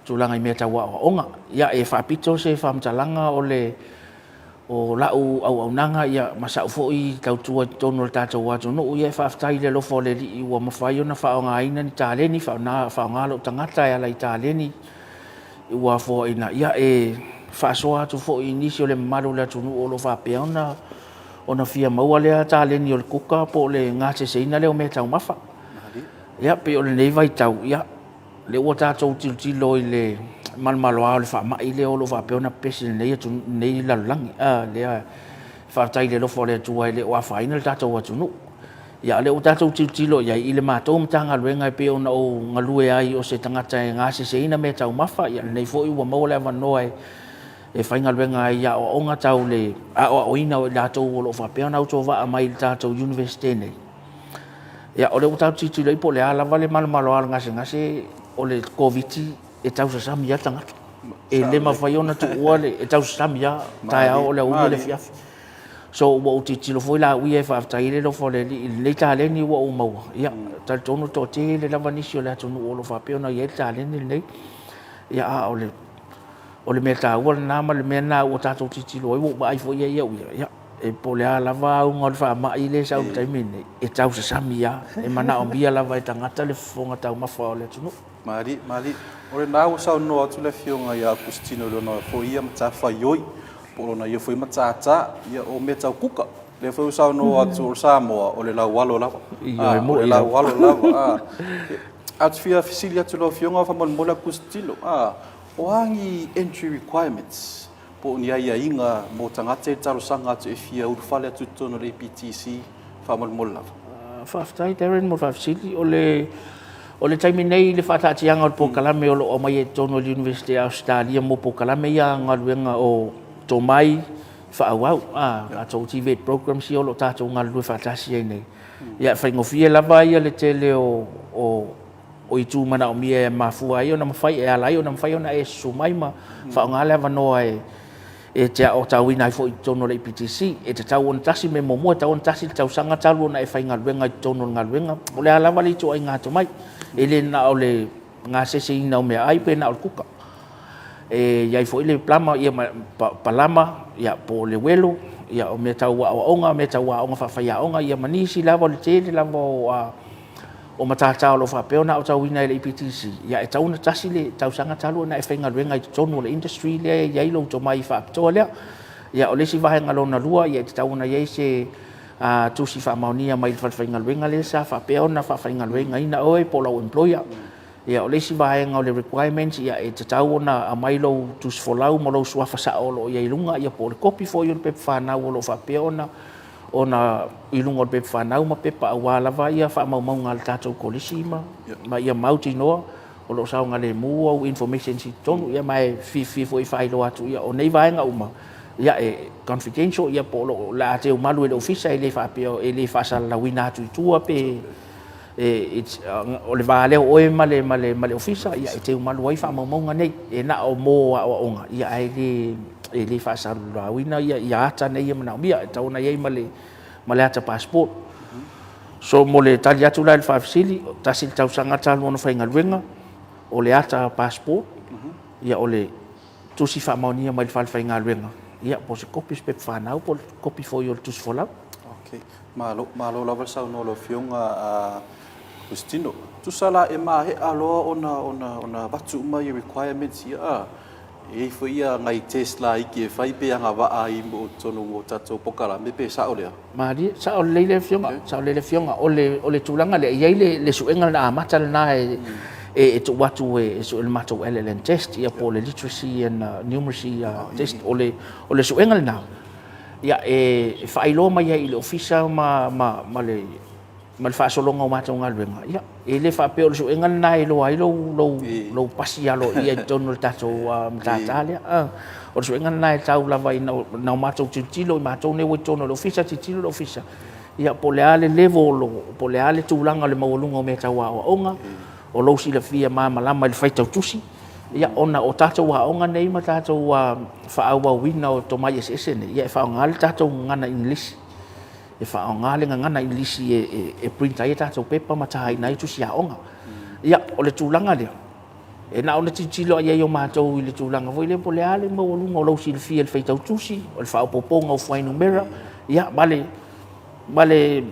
tulaga i mea tau aoaoga. Ia e faapito se faamatalaga o le O lau auaunaga ia, ma sa'u foi tautua i totonu o le tatou atunuu, ia e faafetai i le alofa o le Alii ua mafai ona faaaogaina ni taleni, faaaoga lou tagata e ala i taleni ua afoaina, ia e faasoa atu foi i nisi o le mamalu o le atunuu o lo o faapea ona fia maua lea taleni o le kuka po o le gaseseina lea o meataumafa. Ia, pei o lenei vaitau, ia, Lea ua tatou tilotilo i le malomaloa o le faamai lea o lo o faapea ona pepesi i lenei atunuu, lenei lalolagi. Lea faafetai i le alofa o le Atua e le o afaina le tatou atunuu. Ia a o lea ua tatou tilotilo i ai i le matou Matagaluega e pei ona ou galue ai o se tagata e gaseseina meataumafa, ia lenei foi ua maua le avanoa e faigaluega ai i aoaoga tau le aoaoina o i latou o lo o faapea ona autovaa mai i le tatou Iunivesite nei. Ia, o lea ua tatou tilotilo i ai po o le a lava le malomaloa o le gasegase, o le Koviti e tausasami lava tagata. E le mafai ona tuua le, e tausasami lava, taeao o le aoauli o le afiafi. So ua ou tilotilo foi la au ia e faafetai ai le alofa o le Alii i lenei taleni ua ou maua, ia, e talitonu e toatele lava nisi o le atunuu o lo o faapea ona i ai le taleni lenei. Ia, a o le, o le mea taua lena ma le mea lena ua tatou tilotilo ai, ua ou vaai foi i ai au ia, ia, e po o le a lava auga o le faamai lea e sau i le taimi lenei, e tausasami lava, e manaomia lava e tagata le fofoga taumafa o le atunuu.
Malie, malie. O lena ua saunoa atu le Afioga ia Akusitino i lona foi ia matafaioi, po o lona ia foi matata, ia o mea tau kuka. Lea foi ua saunoa atu o le Samoa, o le laualo lava.
Ioe
moni. O le laualo lava. Ae ou te fia fesili atu i lau Afioga faamolemole Akusitino, o a ni entry requirements po o ni aiaiga mo tagata ia e talosaga atu e fia ulufale atu i totonu o le APTC faamolemole lava?
Faafetai Darren mo le faafesili. O le, o le taimi nei i le faataatiaga o le polokalame o lo o aumaia i totonu o le Iunivesite a Ausetalia mo polokalame ia a galuega o tomai faaauau, a tatou TVET programs ia o lo o tatou galulue faatasi ai nei. Ia e faigofie lava ia le tele o, o o itu manaomia e mafua ai ona mafai, e ala ai ona mafai ona e susu mai ma faaaoga le avanoa e e te aotauina ai foi i totonu o le APTC. E tatau ona tasi, mea muamua, e tatau ona tasi le tausaga talu ona e faigaluega i totonu o le galuega, o le a lava le ituaiga atamai. E le na o le gaseseina o meaai pe na o le kuka. E i ai foi le plama, ia ma palama, ia po o le uelo, ia o mea tau aoaoga, mea tau aoga faafaiaoga, ia ma nisi lava o le tele lava o o matata o lo o faapea ona aotauina e le APTC, ia e tatau ona tasi le tausaga talu ona e faigaluega i totonu o le industry lea e i ai lou tomai faapitoa lea. Ia o le isi vaega lona lua, ia e tatau ona i ai se tusi faamaonia mai le falefaigaluega lea sa faapea ona faafaigaluegaina oe po o lau employer. Ia o le isi vaega o le requirements, ia e tatau ona aumai lou tusi folau ma lou suafa sao o lo o i ai i luga, ia po o le kopi foi o le pepa fanau o lo o faapea ona ona i luga o le pepa fanau ma pepa aua lava ia faamaumauga a le tatou Kolisi ma, ma ia mautinoa o lo o saogalemu au informations i totonu, ia ma e fiafia foi e faailoa atu, ia o nei vaega uma, ia e confidential, ia po o lo o le a teumalu e le Ofisa, e le faapea e le faasalalauina atu i tua pe e, it's, o le va lea o oe ma le, ma le, ma le Ofisa, ia e teumalu ai faamaumauga nei, e na o mo aoaoga, ia ae le, e le faasalalauina ia, ia ata nei e manaomia, e tatau ona i ai ma le, ma le ata passport. So mo le tali atu la i le faafesili, tasi le tausaga talu ona faigaluega, o le ata passport, ia o le tusi faamaonia mai le falefaigaluega, ia po o se kopi o se pepa fanau po o le kopi foi o le tusi folau.
Okay. Malo, malo lava le saunoa a lau Afioga a Christino. Tusa la e maea loa ona, ona, ona avatu uma ia requirements ia, a, e i ai foi ia nai test laiti e fai pe agavaa ai mo totonu o tatou polokalame pe sao lea?
Malie, sao lelei le Afioga, sao lelei le Afioga. O le, o le tulaga lea, e i ai le, le suega lena amata lena e, e, e tuu atu e, e sue le matou LLN test, ia po o le literacy and numeracy test. O le, o le suega lena, ia, e, e faailoa mai ai i le Ofisa ma, ma, ma le, ma le faasologa o matou galuega, ia, e le faapea o le suega lena e iloa ai lou, lou, lou pasi aloaia i totonu o le tatou matata lea. O le suega lena e tau lava ina o matou tilotilo, i matou nei ua i totonu o le ofisa, tilotilo le ofisa, ia, po o le a le level, po o le a le tulaga o le maualuga o mea tau aoaoga, o lou silafia malamalama i le faitau tusi, ia, ona o tatou aoga nei ma tatou faaauauina o tomai eseese nei, ia, e faaaoga le tatou gagana Igilisi. E faaaoga le gagana Igilisi e print ai a tatou pepa ma taina ai tusi aoga. Ia, o le tulaga lea, e na ona tilotilo i ai o matou i le tulaga foi lea po o le a le maualuga o lou silafia i le faitau tusi, o le faaopoopoga o fuainumera, ia, ma le, ma le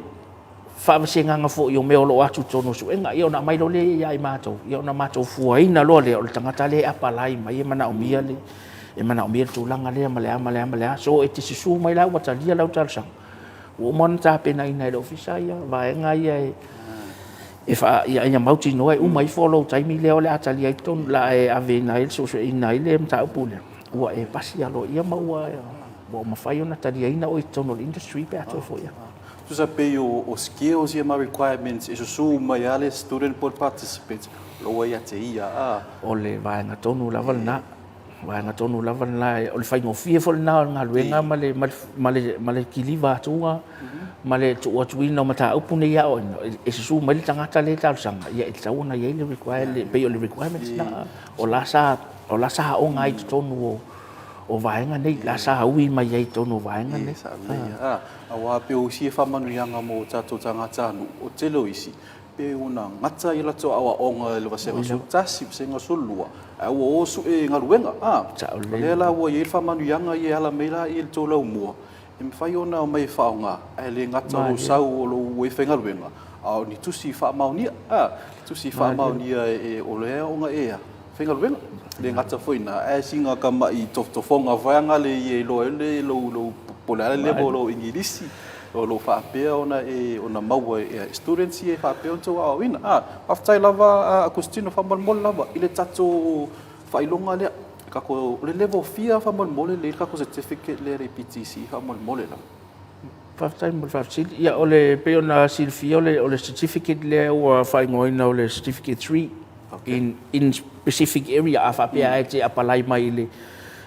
faavasegaga foi o mea o lo o atu i totonu o suega. Ia ona aumai loa lea ia i matou, ia ona matou fuaina loa lea o le tagata lea e apalai mai e manaomia le, e manaomia le tulaga lea ma le a ma le a ma le a. So e te susu mai la ua talia lau talosaga, ua uma ona tapenaina e le Ofisa ia vaega ia e e faa, ia, ia mautinoa e uma ifo lou taimi lea o le a talia ai totonu, la e aveina ai le suesueina ai le mataupu lea, ua e pasi aloaia ma ua, ua mafai ona taliaina oe i totonu o le industry pe a toe foi atu.
Tusa pei o skills ia ma requirements e susu mai lava le student po o le participant, o lo o ua ia te ia a.
O le vaega tonu lava lena. Vaega tonu lava lena, o le faigofie foi lena o le galuega ma le, ma le, ma le, ma le kiliva atuga, ma le tuu atuina o mataupu nei aoaoina, e susu mai le tagata lea e talosaga, ia e tatau ona i ai le require, pei o le requirements na, o la sa o la sa aoga ai i totonu o o vaega nei, la sa ui mai ai i totonu o vaega nei.
A, aua pei o isi faamanuiaga mo tatou tagatanuu, o le tele o isi, pei ona gata i latou aoaoga i le vasega 11, vasega 12, ae ua o sue galuega. A, o lea la ua i ai le faamanuiaga ia e ala mai la i le tou laumua, e mafai ona omai e faaaoga, ae le gata o lou sau o lou e faigaluega, a o ni tusi faamaonia, a, tusi faamaonia o lea ona e a? Faigaluega. E le gata foi i lena, ae sina tamai tofotofoga foi lea e iloa ai lou, po o le a le level o lou Igilisi, o lo o faapea ona maua e students ia e faapea ona outou aoaoina. Faafetai lava Akositino, faamolemole lava i le tatou faailoga lea, o le level fia faamolemole lea e i ai le tatou certificate lea a le APTC faamolemole lava?
Faafetai mo le faafesili. Ia, o le, e pei ona silafia o le certificate lea ua faaigoaina o le Certificate 3 in specific area. A faapea lava e te apalai mai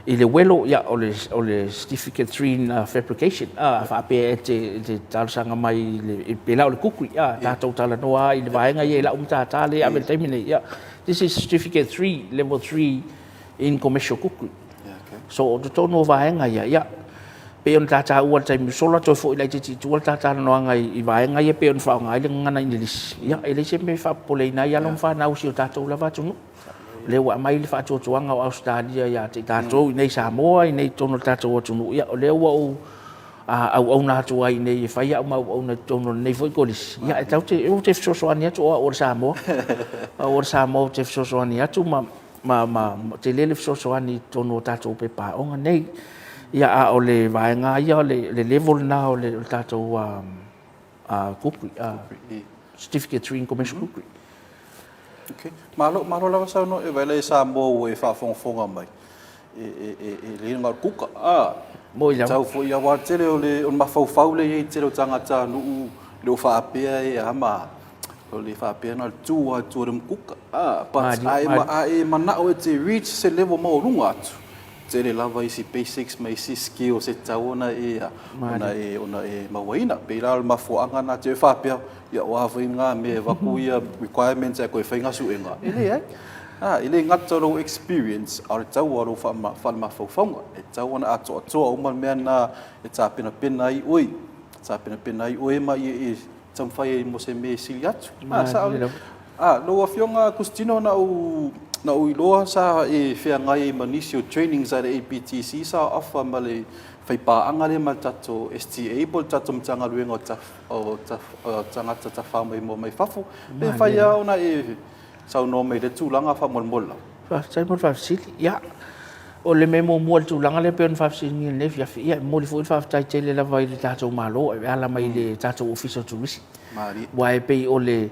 i le uelo, ia, o le Certificate 3 in Fabrication. A faapea e te talosaga mai i le, pei la o le cookery, a tatou talanoa lava i le vaega ia i lau matata lea e ave i le taimi lenei, ia, this is Certificate 3, Level 3 in Commercial Cookery. So, o totonu o vaega ia, ia, pei ona ta taua i le taimi ua sola, toe foi laitiiti i tua le ta talanoaga i vaega ia pei ona faaaoga ai le gagana Igilisi, ia, e leai se mea e faapopoleina ai alo ma fanau o si o tatou lava atunuu. O lea ua aumai le faatuatuaga o Ausetalia ia te i tatou i inei i Samoa, i inei i totonu o le tatou atunuu, ia, o lea ua ou auauna atu ai i inei e fai au ma auauna i totonu o lenei foi Kolisi, ia, e tatou te, ou te fesoasoani atu o au o le Samoa, o au o le Samoa ou te fesoasoani atu ma ma tele le fesoasoani i totonu o tatou pepa aoga nei. Ia, a o le vaega lava ia, o le level lena o le tatou cookery, Certificate 3 in Commercial Cookery.
Okay. Malo, malo lava saunoa e vaai la i Samoa ua e faafogafoga mai, e le na o le kuka, a,
Moi lava.
Tau foi aua o le tele o le mafaufau lea e i ai i le tele o tagatanuu e le o faapea e a ma a, O le faapea na o le tu lava i tua o le umukuka. But a e manao e te reach se level maualuga atu, tele lava isi basics ma isi skills e tatau ona e ona e mauaina. E pei la o le mafuaaga lena te i faapea, ia o a foi na mea e avatu ia requirements ae toe fai na suega. E leai. E le gata o lou experience a o le tatau o lou faale-mafaufauga. E tatau ona atoatoa uma mea na e tapenapena ai oe, tapenapena ai oe ma ia e taumafai ai mo se mea e sili atu. Ah, sao lelei. Ah, lau Afioga Kustino, na ou, na ou iloa sa e feagai ai ma nisi o trainings a le APTC sa ofa ma le faipaaga lea ma le tatou STA po o le tatou Matagaluega o Taf, o Taf, o Tagata Tafao Maimoa mai Fafo. Pe mafai lava ona e saunoa mai i lea tulaga faamolemole lava.
Faafetai mo le faafesili. Ia, o le mea muamua i le tulaga lea pei ona faafesiligia i lenei afiafi, ia, e momoli foi le faafetai tele lava i le tatou Malo e ala mai i le tatou Ofisa o Turisi. Aua e pei o le,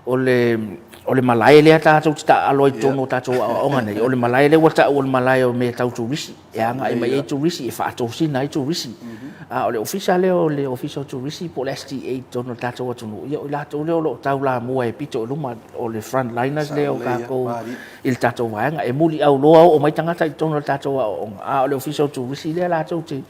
o le, o le malae lea tatou te taaalo ai i totonu o tatou aoaoga nei, o le malae lea ua tau o le malae o mea tau turisi. e agai mai ai turisi, e faatosina ai turisi. A o le ofisa lea o le Ofisa o Turisi po o le STA i totonu o le tatou atunuu, ia o i latou lea o lo o taulamua e pito i luma, o le frontliners lea o tatou i le tatou vaega. E muliauloa oo mai tagata i totonu o le tatou aoaoga, a o le Ofisa o Turisi lea latou te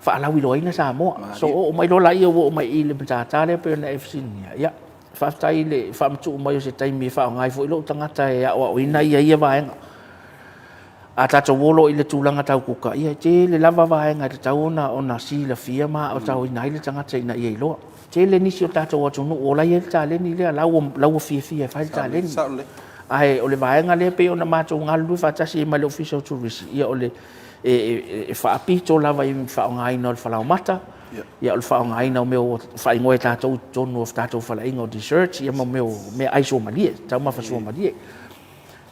faalauiloaina Samoa. So oo mai loa laia ua oo mai i le matata lea pei ona e fesiligia, ia, faafetai i le faamatuu mai o se taimi e faaaoga ai foi lou tagata e aoaoina ia vaega. A tatou o loa i le tulaga tau kuka, ia e tele lava vaega e tatau ona silafia ma aoaoina ai le tagata ina ia iloa. Tele nisi o tatou atunuu o la e i ai le taleni lea, la ua fiafia e fai le taleni. Ae o le vaega lea e pei ona matou galulue faatasi ai ma le Ofisa o Turisi, ia o le e faapito lava i le faaaogaina o le falaoamata, ia o le faaaogaina o mea ua faaigoa e tatou i totonu o tatou faleaiga o desserts, ia ma mea o meaai suamalie, taumafa suamalie.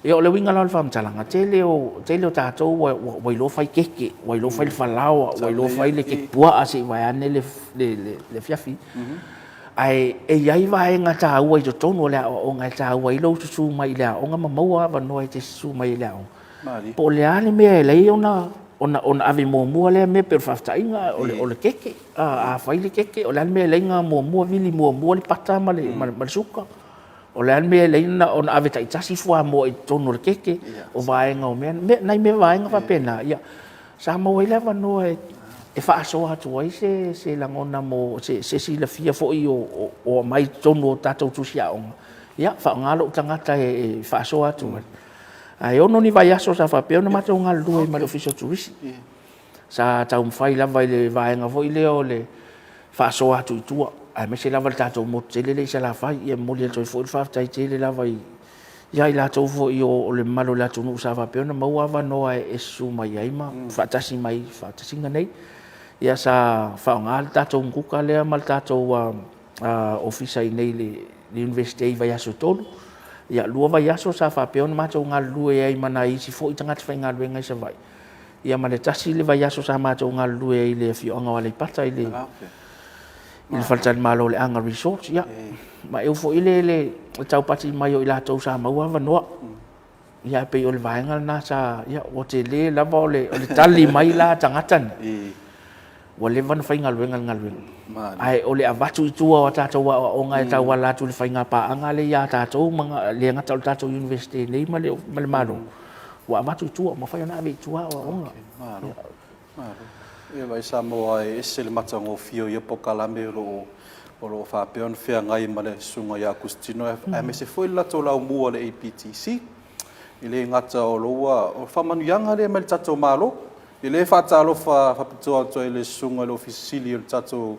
Ia o le uiga la o le faamatalaga, tele o, tele o tatou ua, ua, ua iloa fai keke, ua iloa fai le falaoa, ua iloa fai le keke puaa se i vaeane le, le, le, le afiafi. Ae e i ai vaega taua i totonu o le aoaoga e taua ai lou susu mai i le aoga ma maua avanoa e te susu mai i le aoga. Po o le a le mea e ala ai ona, ona, ona ave muamua lea mea pei o le faafetaiga, o le, o le keke. A, a fai le keke, o le a le mea e ala ai ona muamua vili muamua le pata ma le, ma le, ma le suka. O le a le mea e ala ai ona ave taitasi fuamoa i totonu o le keke, o vaega o mea, nai mea vaega faapena, ia, sa maua ai le avanoa e faasoa atu ai se, se lagona mo se, se silafia foi o, o aumai i totonu o tatou tusi aoga, ia, faaaoga lou tagata e faasoa atu ai. Ae ono ni vaiaso sa faapea ona matou galulue ai ma le Ofisa o Turisi. Sa taumafai lava i le vaega foi lea o le faasoa atu i tua, aemaise lava le tatou motu tele lea i Salafai. Ia e momoli atu ai foi le faafetai tele lava ia i latou foi o le mamalu o le atunuu sa faapea ona maua avanoa e susu mai ai ma faatasi mai i faatasiga nei. Ia sa faaaoga le tatou mukuka lea ma le tatou ofisa i inei i le Iunivesite i vaiaso e 3. Ia, 2 vaiaso sa faapea ona matou galulue ai ma nai isi foi tagata faigaluega i Savaii, ia ma le tasi le vaiaso sa matou galulue ai i le afioaga o Aleipata i le faletalimalo o le Aga Resort. Ia, ma e uu foi le taupati mai o i latou sa maua avanoa. Ia, e pei o le vaega lena sa, ia, ua tele lava o le tali mai la a tagata nei, ua leva ona faigaluega i le galuega. Ae o le avatu i tua o a tatou aoaoga e tauala atu i le faiga paaga lea ia tatou, e le gata o le tatou Iunivesite nei ma le Malo, ua avatu i tua, ua mafai ona ave i tua aoaoga.
Malo, malo. Ia vaai Samoa e ese le matagofie o ia polokalame o lo o faapea ona feagai ma le Susuga ia Akusitino aemaise foi le latou laumua i le APTC. E le gata o lo ua... o le faamanuiaga lea mai le tatou Malo. O lea e faatalofa faapitoa atu ai i le Susuga i le Ofisa Sili o le tatou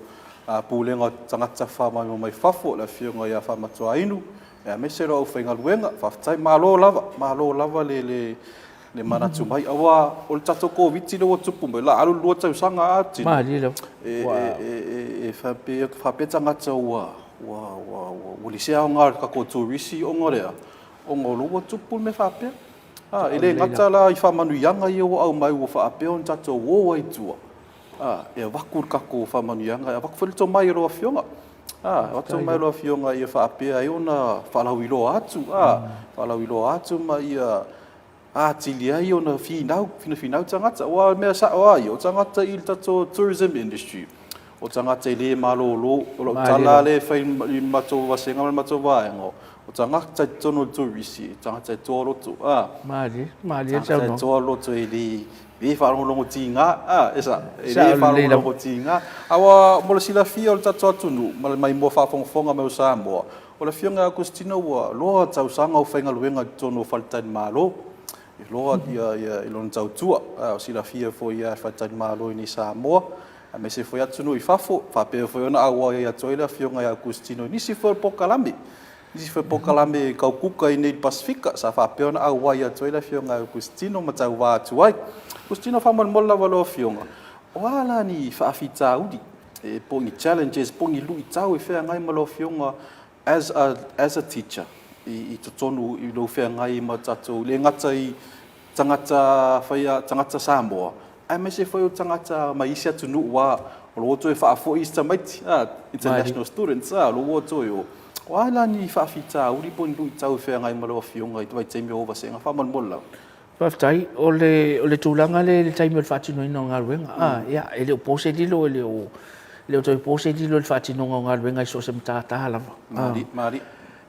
Pulega o Tagata Tafafao Maimoa Mai Fafo le Afioga ia Faamatuainu aemaise le aufaigaluega. Faafetai, malo lava, malo lava le manatu mai. Aua o le tatou Koviti-19 lea ua tupu mai, o le a alu le 2 tausaga a Tino? E faapea tagata ua leai se aoga o le tatou Turisi ona o le a? Ona o lea ua tupu le mea faapea. E le gata la i faamanuiaga ia ua aumai ua faapea ona tatou o ai i tua e avatu le tatou faamanuiaga, e avatu foi le tomai o lau Afioga, avatu le tomai o lau Afioga ia faapea ai ona faalauiloa atu, faalauiloa atu ma ia atili ai ona finau, finafinau tagata. Aua o le mea sao lava ia, o tagata i le tatou Tourism Industry, o tagata e le malolo. O lau tala lava lea e fai i le matou vasega ma le matou vaega, o tagata i totonu o le Turisi, o tagata e toa loto, tagata e toa loto e le faalogologo tiga, e sao? E le faalogologo tiga. Aua mo le silafia e le tatou atunuu ma le maimoa faafogafoga mai o Samoa, o le Afioga ia Akusitino ua loa tausaga o faigaluega i totonu o faletalimalo, e loa lona tautua. Ua silafia foi e faletalimalo i inei i Samoa aemaise foi atunuu i fafo, faapea foi ona auai atu ai le Afioga ia Akusitino i nisi foi o polokalame, nisi foi o polokalame tau kuka i inei i le Pasefika sa faapea ona auai atu ai le Afioga ia Akusitino ma tauva atu ai. Akusitino faamolemole lava lau Afioga, o a la ni faafitauli po o ni challenges po o ni luitau e feagai ma lau Afioga as a teacher i totonu i lou feagai ma tatou, e le gata i tagata Samoa, aemaise foi o tagata mai isi atunuu aua o lea ua toe faafoi isi tamaiti, international students, o lea ua toe o. O a la ni faafitauli po o ni luitau e feagai ma lau Afioga i vaitaimi o au vasega faamolemole lava?
Faafetai. O le tulaga lea i le taimi o le faatinoina o galuega, ia, e le o po se lilo, e le o toe po se lilo i le faatinoga o galuega i so o se matata lava.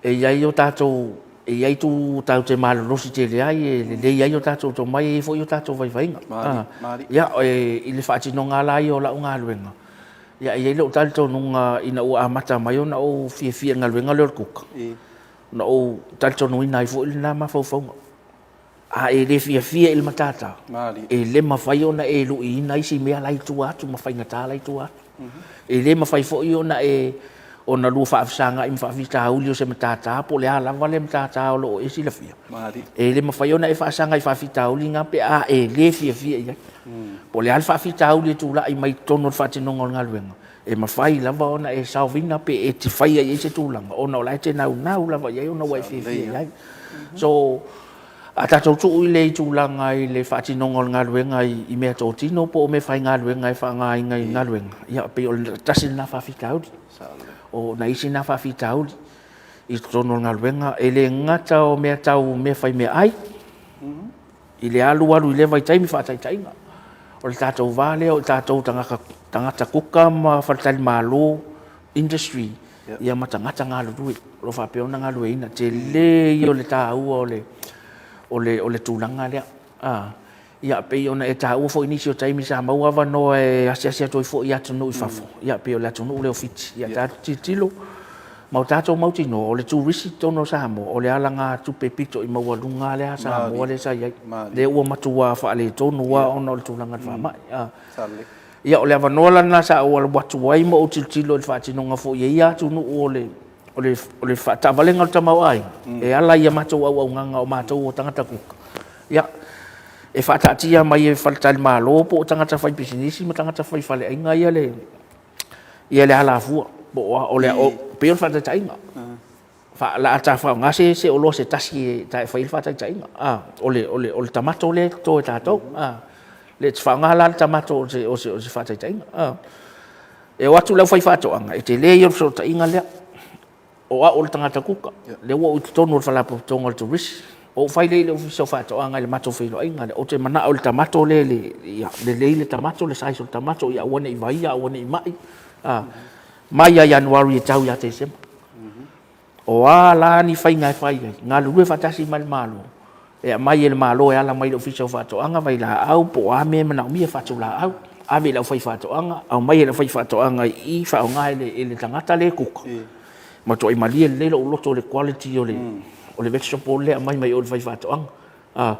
E i ai o tatou, e i ai itu tatou te malolosi tele ai, e lelei ai o tatou tomai, e i ai foi o tatou vaivaiga. Ia, i le faatinoga lava la ia o lau galuega, ia e i ai lou talitonuga ina ua amata mai ona ou fiafia i le galuega lea o le kuka, ona ou talitonuina ai foi lena mafaufauga. A e le fiafia i le matata, e le mafai ona e luiina isi mea la e i tua atu ma faigata la e i tua atu. E le mafai foi ona e ona lua faafesagai ma faafitauli o se matata po o le a lava le matata o lo o e silafia. E le mafai ona e faasaga i faafitauli na pe a e le fiafia i ai. Po o le a le faafitauli e tulai mai i totonu o le faatinoga o le galuega, e mafai lava ona e solve ina pe e te faia i ai se tulaga ona o la e te naunau lava i ai ona ua e fiafia i ai. So, a tatou tuu i le tulaga i le faatinoga o le galuega i meatotino po o meafaigaluega e faaaogaina i galuega, ia pei o le tasi lena faafitauli. O nai isi na faafitauli i totonu o le galuega, e le gata o mea tau meafaimeaai, i le alualu i lea vaitaimi, faataitaiga, o le tatou va lea o tatou tagata kuka ma faletalimalo industry, ia ma tagata galulue o lo o faapea ona galueaiina. Tele ia o le taua o le tulaga lea. Ia pei ona e taua foi i nisi o taimi sa maua avanoa e asiasi atu ai foi i atunuu i fafo, ia pei o le atunuu lea o Fiti. Ia tatou tilotilo, Ma o tatou mautinoa, o le turisi i totonu o Samoa, o le alagatupe pito i maualuga lava lea a Samoa lea sa i ai, lea ua matua faaletonu lava ona o le tulaga i le faamai. Ia, o le avanoa la lena sa ou alu atu ai ma ou tilotilo i le faatinoga foi e ia atunuu o le faataavalega o le tamaoaiga, e ala i a matou auaunaga o matou o tagata kuka, ia, e faataatia mai e faletalimalo po o tagata faipisinisi ma tagata fai faleaiga ia le ia le alafua, po o a, o le, pei o le faataitaiga, o le a ta faaaoga se oloa se tasi e fai ai le faataitaiga, o le tamato lea e toto e tatou. E te faaaoga la le tamato o se faataitaiga. E o atu le aufaifaatoaga, e tele ia o le fesootaiga lea. O au o le tagata kuka, lea ua ou i totonu o le Faalapotopotoga o le Turisi, ou fai lea i le Ofisa o Faatoaga i le matou feiloaiga lea, ou te manao i le tamato lea ia lelei le tamato, le size o le tamato ia aua ne i vaia aua ne i mai, mai ia Ianuari e tau ia Tesema. O a la ni faiga e fai ai, galulue faatasi ma le Malo, e aumai e le Malo e ala mai i le Ofisa o Faatoaga vailaau po o a mea e manaomia, fatulaau, ave i le aufaifaatoaga, aumai e le aufaifaatoaga i i faaaoga e le tagata lea e kuka, matuai malie lelei lou loto i le quality o le vegetable lea e aumai mai o i le faifaatoaga.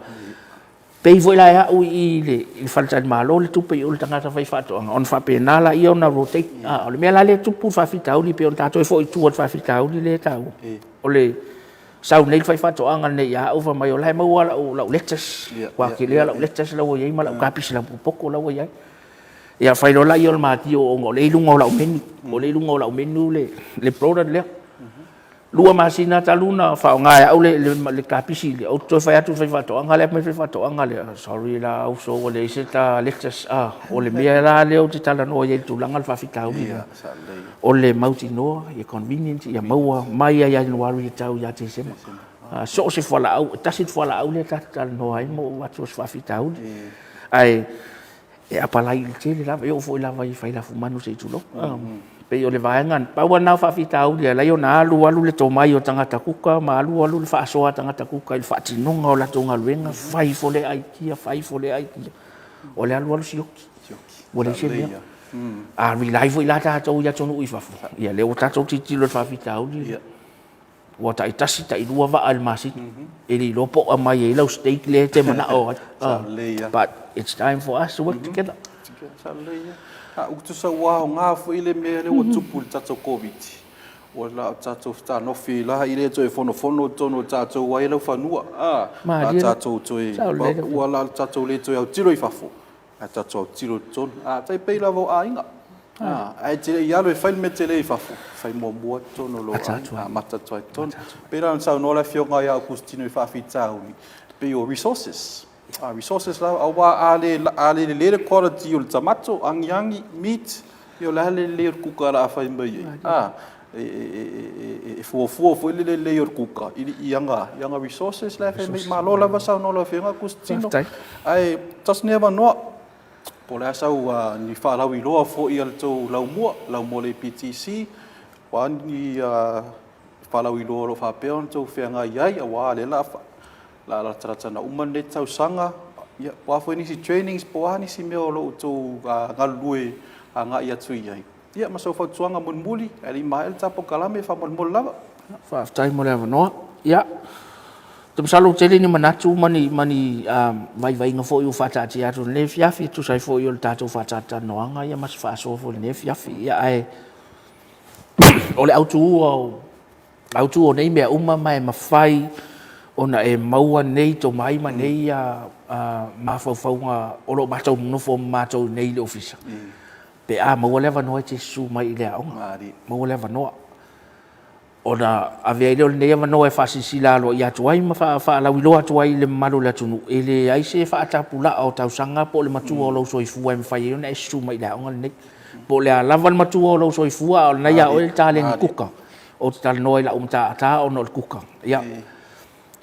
Pay foi la e au i i le faletalimalo le tupe i o i le tagata faifaatoaga ona faapena lea ona rotate. O le mea la lea e tupu le faafitauli pei ona tatou toe foi i tua i le faafitauli lea e taua, o le sau nei le faifaatoaga nei ia au fai mai o la e maua lau lettuce, matua tele lava lau lettuce la ua i ai ma lau kapisi lapopo la ua i ai. Ia fai loa lea o le matia ona o lea e i luga o lau menu, o lea e i luga o lau menu le product lea. 2 masina talu ona faaaoga e au le kapisi lea, ou te toe fai atu i le faifaatoaga lea, fai mai le faifaatoaga lea, sorry la uso ua leai se ta lettuce, o le mea la lea ou te talanoa ai i le tulaga o le faafitauli lea, o le mautinoa ia convenient, ia maua mai ia Ianuari e tau ia Tesema. So o se fualaau, e tasi le fualaau lea ta te talanoa ai ma ou avatu o se faafitauli. Ae e apalai i le tele lava, e oo foi lava i failafumanu se i tulou. E pei o le vaega, pau lava lena o faafitauli e ala ai ona alu alu le tomai o tagata kuka ma alu alu le faasoa a tagata kuka i le faatinoga o latou galuega, fai ifo lea aikia, fai ifo lea aikia, o le alu alu sioki, ua leai se mea. A rely foi la tatou i atunuu i fafo, ia lea ua tatou tilotilo i le faafitauli lea. Ua taitasi, tailua vaa i le masina, e le iloa po o aumai ai lau steak lea e te manao ai. But it's time for us to work together.
Sa lelei lava. A ua tusa ua aoga foi le mea lea ua tupu i le tatou Koviti, ua na o tatou fetanofi la i le toe fonofono i totonu o tatou ai laufanua, a, a tatou toe, ua na o tatou le toe autilo i fafo, ae tatou autilo i totonu. A, tai pei lava o aiga, ae te le i alu e fai le mea tele i fafo, fai muamua totonu o lou aiga, amata atu lava i totonu. E pei la ona saunoa le Afioga ia Okustino i faafitauli, e pei o resources, resources lava, aua a le lelei le quality o le tamato, agiagi, meat, ia o le a le lelei o le kuka o le a fai mai ai, a? E fuafua foi le lelei o le kuka i ana resources la e fai mai ai. Malo lava saunoa i lau Afioga Okustino. Ae tasi lenei avanoa, po o le a sau ni faalauiloa foi a le tou laumua, laumua o le APTC, o a ni faalauiloa o lo o faapea ona outou feagai ai aua o lea o le a latalata ona uma lenei tausaga, ia po o a foi nisi trainings po o a nisi mea o lo o outou galulue agai atu i ai, ia ma sau fautuaga mulimuli ae le i maea le ta polokalame faamolemole lava.
Faafetai mo le avanoa. Ia, ou te masalo ua tele ni manatu ma ni vaivaiga foi ua faataatia atu i lenei afiafi e tusa ai foi o le tatou faatalatalanoaga ma se faasoa foi i lenei afiafi. Ia, ae o le autu o nei mea uma ma e mafai ona e maua nei tomai ma nei mafaufauga o lo o matou nonofo ma matou i inei i le Ofisa, pe a maua le avanoa e te susu mai i le aoga, maua le avanoa. Ona avea ai lea o lenei avanoa e faasilasila aloaia atu ai ma faalauiloa atu ai i le mamalu o le atunuu, e leai se faatapulaa o tausaga po o le matua o lou soifua e mafai ai ona e susu mai i le aoga lenei. Po o le a lava le matua o lou soifua a o lena ia oe le taleni kuka, ou te talanoa i lau matata ona o le kuka, ia,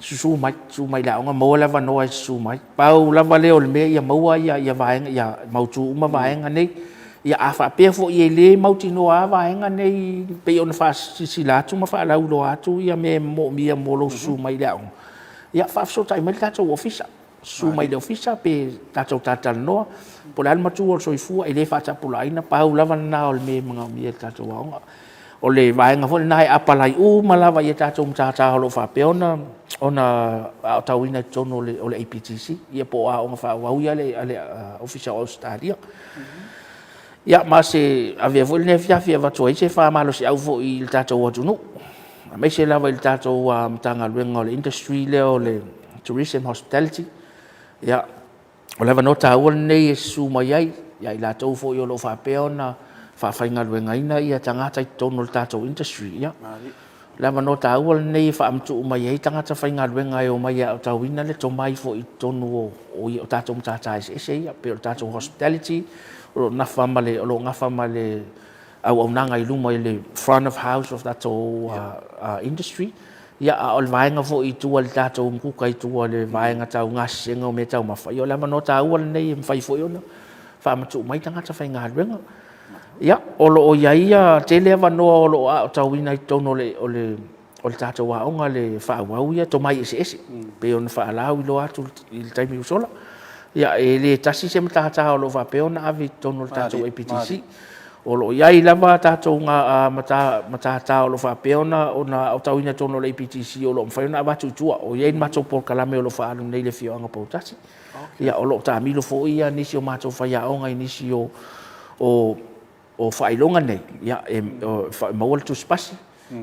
susu mai, susu mai i le aoga, maua le avanoa e susu mai. Pau lava lea o le mea ia maua ia vaega, ia mautu uma vaega nei. Ia a faapea foi e le mautinoa lava vaega nei pei ona faasilasila atu ma faalauiloa atu ia mea e moomia mo lou susu mai i le aoga, ia faafesootai mai le tatou Ofisa, susu mai i le Ofisa pe tatou talatalanoa po o le a le matua o le soifua, e le faatapulaaina, pau lava lena o le mea e manaomia e le tatou aoga. O le vaega foi lena e apalai uma lava i a tatou matata o lo o faapea ona ona aotauina i totonu o le, o le APTC, ia po o aoga faaauau ia a le Ofisa o Ausetalia. Ia, ma se avea foi lenei afiafi e avatu ai se faamalosiau foi i le tatou atunuu, aemaise lava i le tatou Matagaluega o le Industry lea o le Tourism Hospitality. Ia, o le avanoa taua lenei e susu mai ai ia i latou foi o lo o faapea ona faafaigaluegaina ia tagata i totonu o le tatou industry. Ia, o le avanoa taua lenei e faamatuu mai ai tagata faigaluega e omai e aotauina le tomai foi i totonu o, o, o tatou matata eseese ia, pei o le tatou hospitality, o lo o nafa ma le, o lo o gafa ma le auaunaga i luma i le front of house of tatou industry. Ia, a o le vaega foi i tua i le tatou mukuka i tua i le vaega tau gasesega o meataumafa, ia o le avanoa taua lenei e mafai foi ona faamatuu mai tagata faigaluega. Ia, o lo o i ai ia tele avanoa o lo o aotauina i totonu o le, o le, o le tatou aoga le faaauau ia tomai eseese, pei ona faalauiloa atu i le taimi ua sola. Ia, e le tasi se matata o lo o faapea ona ave i totonu o le tatou APTC. O lo o i ai lava tatou matata o lo o faapea ona aotauina i totonu o le APTC o lo o mafai ona avatu i tua. O i ai le matou polokalame o lo o faaalu nei i le afioaga o Poutasi. Ia, o lo o taamilo foi nisi o matou faiaoga i nisi o faailoga nei, ia, e maua le tusipasi.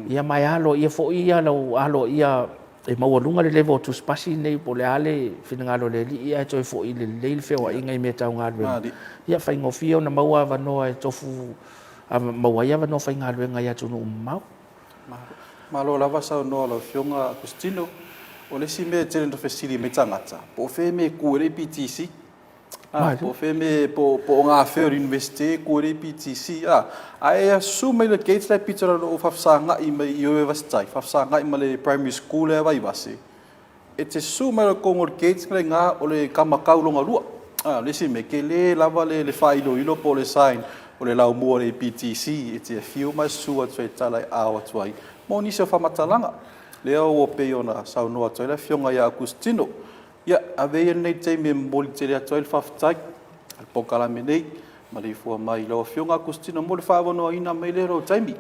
Ia ma e aloaia foi lau aloaia e maualuga le level o tusipasi nei po o le a le finagalo o le Alii ae toe foi lelei le feoaiga i mea tau galuega. Ia faigofie ona maua avanoa e tofu maua ai avanoa faigaluega i atunuu mamao.
Malo lava saunoa lau Afioga Agustino. O le isi mea e tele ina fesili mai tagata, po o fea le mea e tu ai le APTC? Po o fea le mea, po o gafea o le Iunivesite e tu ai le APTC a? Ae susu mai le gate la e pito i lalo o faafesagai mai i o i Vaivase tai, faafesagai ma le Primary School lea a Vaivase, e te susu mai lava i totonu o le gate lena e i ina, o le tama tau lona lua. O le isi mea, e tele lava le faailoilo po o le sign o le laumua o le APTC e te afio ma e susu atu ai e talaiaao atu ai mo nisi o faamatalaga. Lea ua pei ona saunoa atu ai le Afioga ia Agustino. Ia, avea ia lenei taimi e momoli tele atu ai le faafetai i le polokalame nei, le maleifua mai i lau Afioga Agustino mo le faaavanoaina mai lea o lou taimi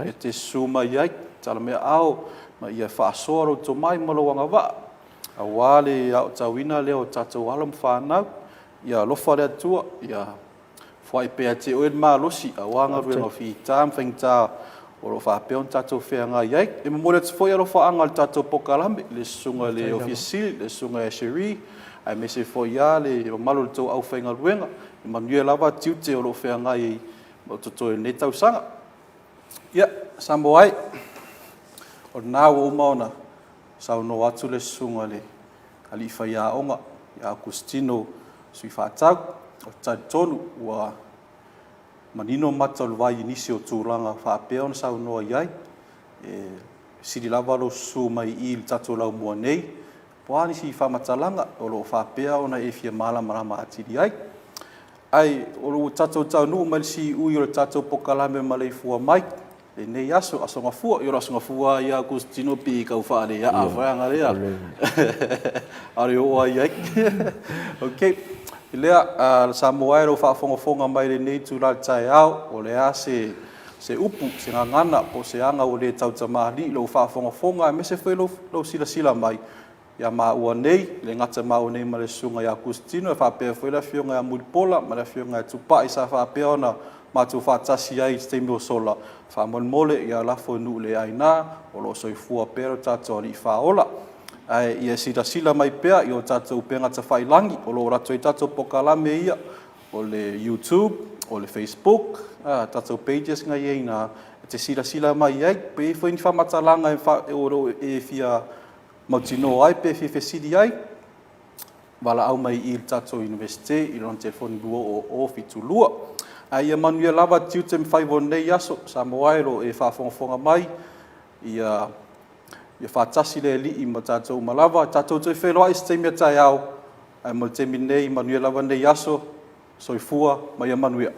e te susu mai ai, tala mai aao ma ia faasoa lou tomai ma lou agavaa aua le aotauina lea o tatou alo ma fanau. Ia alofa le Atua ia Foai pea ia te oe le malosi aua galuega fita ma faigata o lo o faapea ona tatou feagai ai. E momoli atu foi alofaaga i le tatou polokalame i le Susuga i le Ofisa Sili, le Susuga ia Cherie, aemaise foi lava le mamalu o le tou aufaigaluega. Ia manuia lava tiute o lo o feagai ma totoe i lenei tausaga. Ia, Samoa e, o lena ua uma ona saunoa atu le Susuga i le alii faiaoga ia Agustino Suifaatau. Ou te talitonu ua manino mata o le vai i nisi o tulaga faapea ona saunoa i ai. E sili lava lou susu mai i i i le tatou laumua nei, po o a nisi faamatalaga o lo o faapea ona e fia malamalama atili ai. Ae ua tatou taunuu mai i le siui o le tatou polokalame maleifua mai i lenei aso, Aso Gafua. Ia o le Aso Gafua lava ia Agustino pei e tau faaleaa foi lea, a o le oo lava i ai. Ok, lea Samoa e i lau faafogafoga mai i lenei itula o le taeao, o le a se upu, se gagana po o se aga ua le tautamalii i lau faafogafoga aemaise foi lou silasila mai ia maua nei, e le gata ia maua nei ma le Susuga ia Agustino ae faapea foi le Afioga ia Mulipola ma le Afioga ia Tupai sa faapea ona matou faatasi ai i se taimi ua sola. Faamolemole ia lafo i nuu le aina o lo o soifua pea lo tatou Alii Faaola. Ae ia silasila mai pea i o tatou upega tafailagi o lo o alu atu ai tatou polokalame ia, o le YouTube, o le Facebook, tatou pages na i ai i ina e te silasila mai ai. Pe i ai foi ni faamatalaga o lo o e fia mautinoa ai pe fia fesili ai, valaau mai i i le tatou Iunivesite i lona telefoni 20072. Ae ia manuia lava tiute ma faiva o lenei aso. Samoa e o lo o e faafogafoga mai, ia faatasi le Alii ma tatou uma lava. Tatou toe feiloai i se taimi a taeao, ae mo le taimi nei, manuia lava lenei aso. Soifua ma ia manuia.